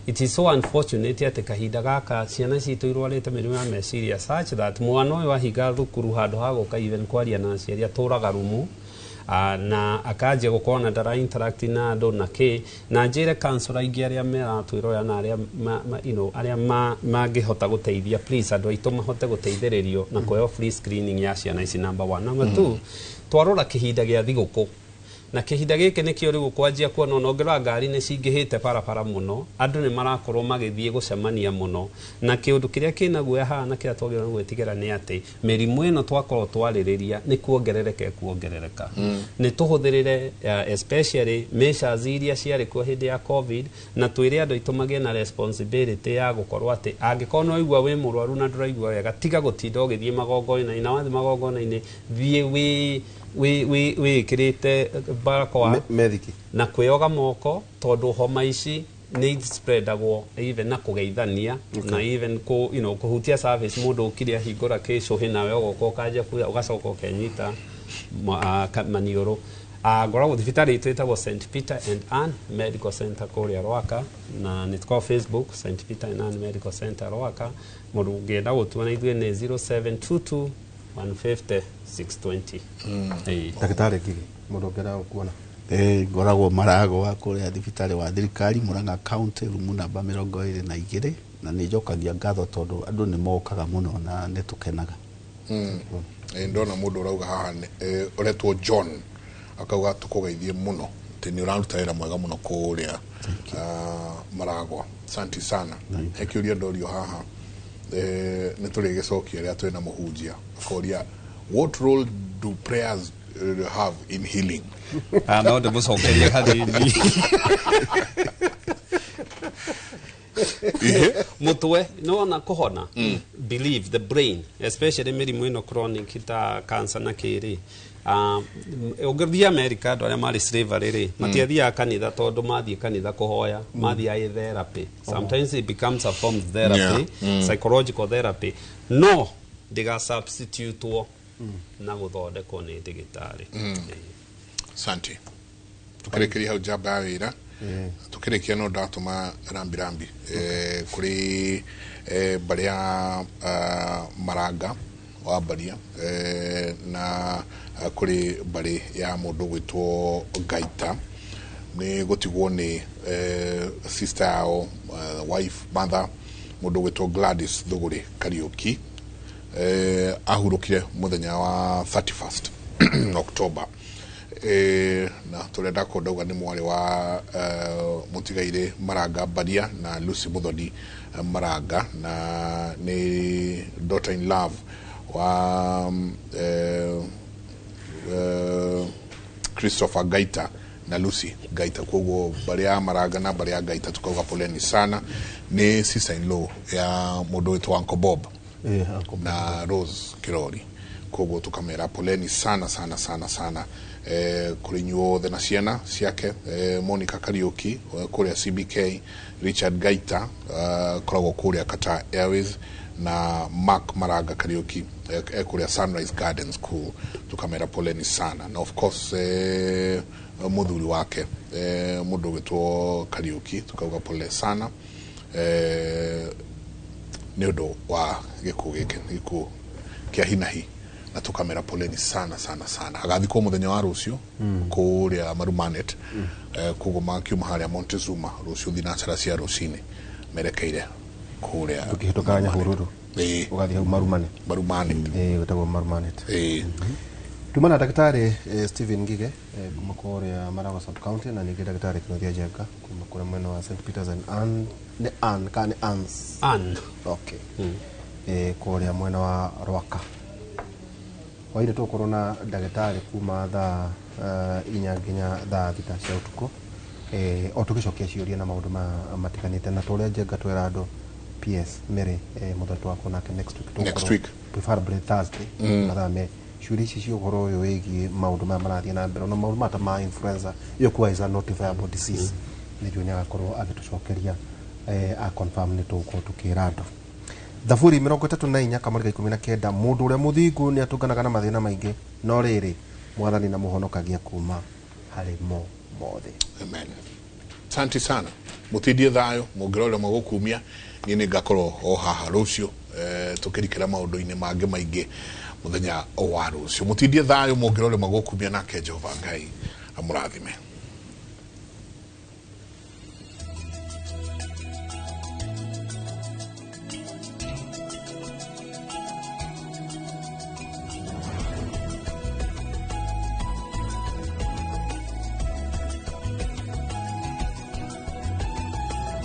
[SPEAKER 5] It is so unfortunate atĩ kahinda gaka ciana citũ irwarĩte mĩrimũ ya meciria such that mwana ũyũ ahinga thukuru, handũ ha gũka even kwaria na aciari, atũraga rumu na akanjia gũkorwo na ndara interact na andũ na kĩ. Na njĩre counselor aingĩ arĩa meratwĩrorera na arĩa arĩa mangĩhota gũteithia, please, andũ aitũ mahote gũteithĩrĩrio na kũheo free screening ya ciana ici, number one. Number two, twarora kĩhinda gĩa thigũkũ, na kĩhinda gĩkĩ nĩkĩo rĩu ũkwanjia kuona ona ũngĩrora ngari nĩ cingĩhĩte barabara mũno, andũ nĩ marakorwo magĩthiĩ gũcemania mũno. Na kĩũndũ kĩrĩa kĩna guoya haha na kĩrĩa twagĩrĩirwo nĩ gwĩtigĩra nĩ atĩ mĩrimũ ĩno twakorwo twarĩrĩria nĩ kuongerereka ĩkuongerereka. Nĩ tũhũthĩrĩre especially measures iria ciarĩ kuo hĩndĩ ya COVID, na twĩre andũ aitũ magĩe na responsibility ya gũkorwo atĩ angĩkorwo nĩ waigua wĩ mũrwaru na ndũraigua wega, tiga gũtinda ũgĩthiĩ magongona-inĩ. Na wathiĩ magongona-inĩ, thiĩ wĩ wĩkĩrĩte barakoa
[SPEAKER 3] methiki
[SPEAKER 5] na kwĩyoga moko, tondũ homa ici nĩ spreadagwo even na kũgeithania na even kũ, kũhutia surface. Mũndũ ũkire ahingũra kĩcũhĩ nawe ũgoka ũkanjia kuya, ũgacoka ũkenyita. Maniũrũ. Ngoragwo thibitarĩ itũ ĩtagwo St Peter and Ann Medical Center kũrĩa Rwaka, na nĩ tũkoragwo Facebook, St Peter and Ann Medical Center Rwaka. Mũndũ ũngĩenda gũtuona ithuĩ nĩ 0722 150 620. Ĩĩ.
[SPEAKER 3] Ndagĩtarĩ Ngigĩ, mũndũ ũngĩenda gũkuona?
[SPEAKER 4] Ngoragwo Maragwa kũrĩa thibitarĩ wa thirikari, Murang'a County, rumu namba 22, na nĩ njokagia ngatho tondũ andũ nĩ mokaga mũno na nĩ tũkenaga.
[SPEAKER 2] Ndona mũndũ ũrauga haha ũretwo John, akauga tũkũgeithie mũno atĩ nĩ ũraruta wĩra mwega mũno kũrĩa Maragwa. Asante sana. He kĩũria ndorio haha, nĩ tũrĩgĩcokia rĩrĩa twĩna mũhunjia, akoria, what role do prayers have in healing?
[SPEAKER 5] No ndĩmũcokerie hanini. Mũtwe nĩwona kũhona, believe the brain, especially mĩrimũ ĩno chronic ta cancer na kĩrĩ. Ũngĩthiĩ America, andũ arĩa marĩ slavery rĩ, matiathiaga kanitha tondũ mathiĩ kanitha kũhoya, mathiaga ĩ therapy. Sometimes it becomes a form of therapy, psychological therapy, no ndĩga substitutwo na gũthondekwo nĩ ndagĩtarĩ.
[SPEAKER 2] Asante. Tukĩrĩkĩria hau njamba ya wĩra, tukĩrĩkia no ndatũma rambi rambi kũrĩ mbarĩ ya Maranga wa Mbaria, na kũrĩ mbarĩ ya mũndũ gwĩtwo Ngaita, nĩ gũtigwo nĩ sister yao, wife, mother, mũndũ gwĩtwo Gladys Thũgũrĩ Kariũki. Ahurũkire mũthenya wa 31st October. Na tũrenda kũndauga nĩ mwarĩ wa mũtigairĩ Maranga Mbaria na Lucy Muthoni Maranga, na nĩ daughter in love wa Christopher Gaita na Lucy Gaita. Koguo mbarĩ ya Maranga na mbarĩ ya Gaita tukauga poleni sana. Nĩ sister in law ya mũndũ wĩtwo Uncle Bob
[SPEAKER 3] Uncle Bob
[SPEAKER 2] na Rose Kirori. Koguo tukamera poleni sana sana sana sana kũrĩ inyuothe na ciana ciake, Monica Kariuki kũrĩa CBK, Richard Gaita koragwo kũrĩa Qatar Airways, na Mark Maranga Kariuki kũrĩa Sunrise Garden School. Tukamera poleni sana. Na of course mũthuri wake, mũndũ ũgwĩtwo Kariuki, tukauga pole sana nĩ ũndũ wa gĩkuũ gĩkĩ, nĩ gĩkuũ kĩa hinahi, na tukamera poleni sana sana sana. Agathikwo mũthenya wa rũciũ kũrĩa Marumanet. Koguo makiuma harĩa Montezuma rũciũ thinacara cia rũcinĩ merekeire kũrĩa.
[SPEAKER 3] Ũkĩhĩtũka Nyahururu ũgathiĩ hau Marumane.
[SPEAKER 2] Marumanet.
[SPEAKER 3] Wĩtagwo Marumanet. Tuma na ndagĩtarĩ Stephen Ngige kuma kũrĩa Maragwa sub county, na ningĩ ndagĩtarĩ Kĩnuthia Njenga kuma kũrĩa mwena wa St Peters and Ann, nĩ Ann kana nĩ Anns?
[SPEAKER 5] Ann.
[SPEAKER 3] Okay. Kũrĩa mwena wa Rwaka. Hwainĩ tũgũkorwo na ndagĩtarĩ kuma thaa 4 nginya thaa 6 cia ũtukũ, o tũgĩcokia ciũria na maũndũ matiganĩte, na tũrĩa Njenga twĩra andũ PS Mary, mũthoni tũgakorwo nake next week.
[SPEAKER 2] Next week.
[SPEAKER 3] Preferably Thursday, mathaa me ciũria ici cia ũhoro ũyũ wĩgiĩ maũndũ maya marathiĩ na mbere, ona maũndũ maya ta ma influenza ĩyo kuwa is a notifiable disease. Nĩnjũĩ nĩ agakorwo agĩtũcokeria, a confirm nĩ tũgũkorwo tũkĩra andũ. Thaburi 34 kamũrĩga 19, mũndũ ũrĩa mũthingu nĩ atũnganaga na mathĩna maingĩ, no rĩrĩ, mwathani na mũhonokagia kuma harĩ mo mothe.
[SPEAKER 2] Amen. Asante sana. Mũtindie thayũ, mũngĩrora mũgũkumia, niĩ nĩ ngakorwo o haha rũciũ, tũkĩrikĩra maũndũ-inĩ mangĩ maingĩ mũthenya wa rũciũ. Mũtindie thayũ, mũngĩrora mũgũkumia, nake Jehova Ngai amũrathime.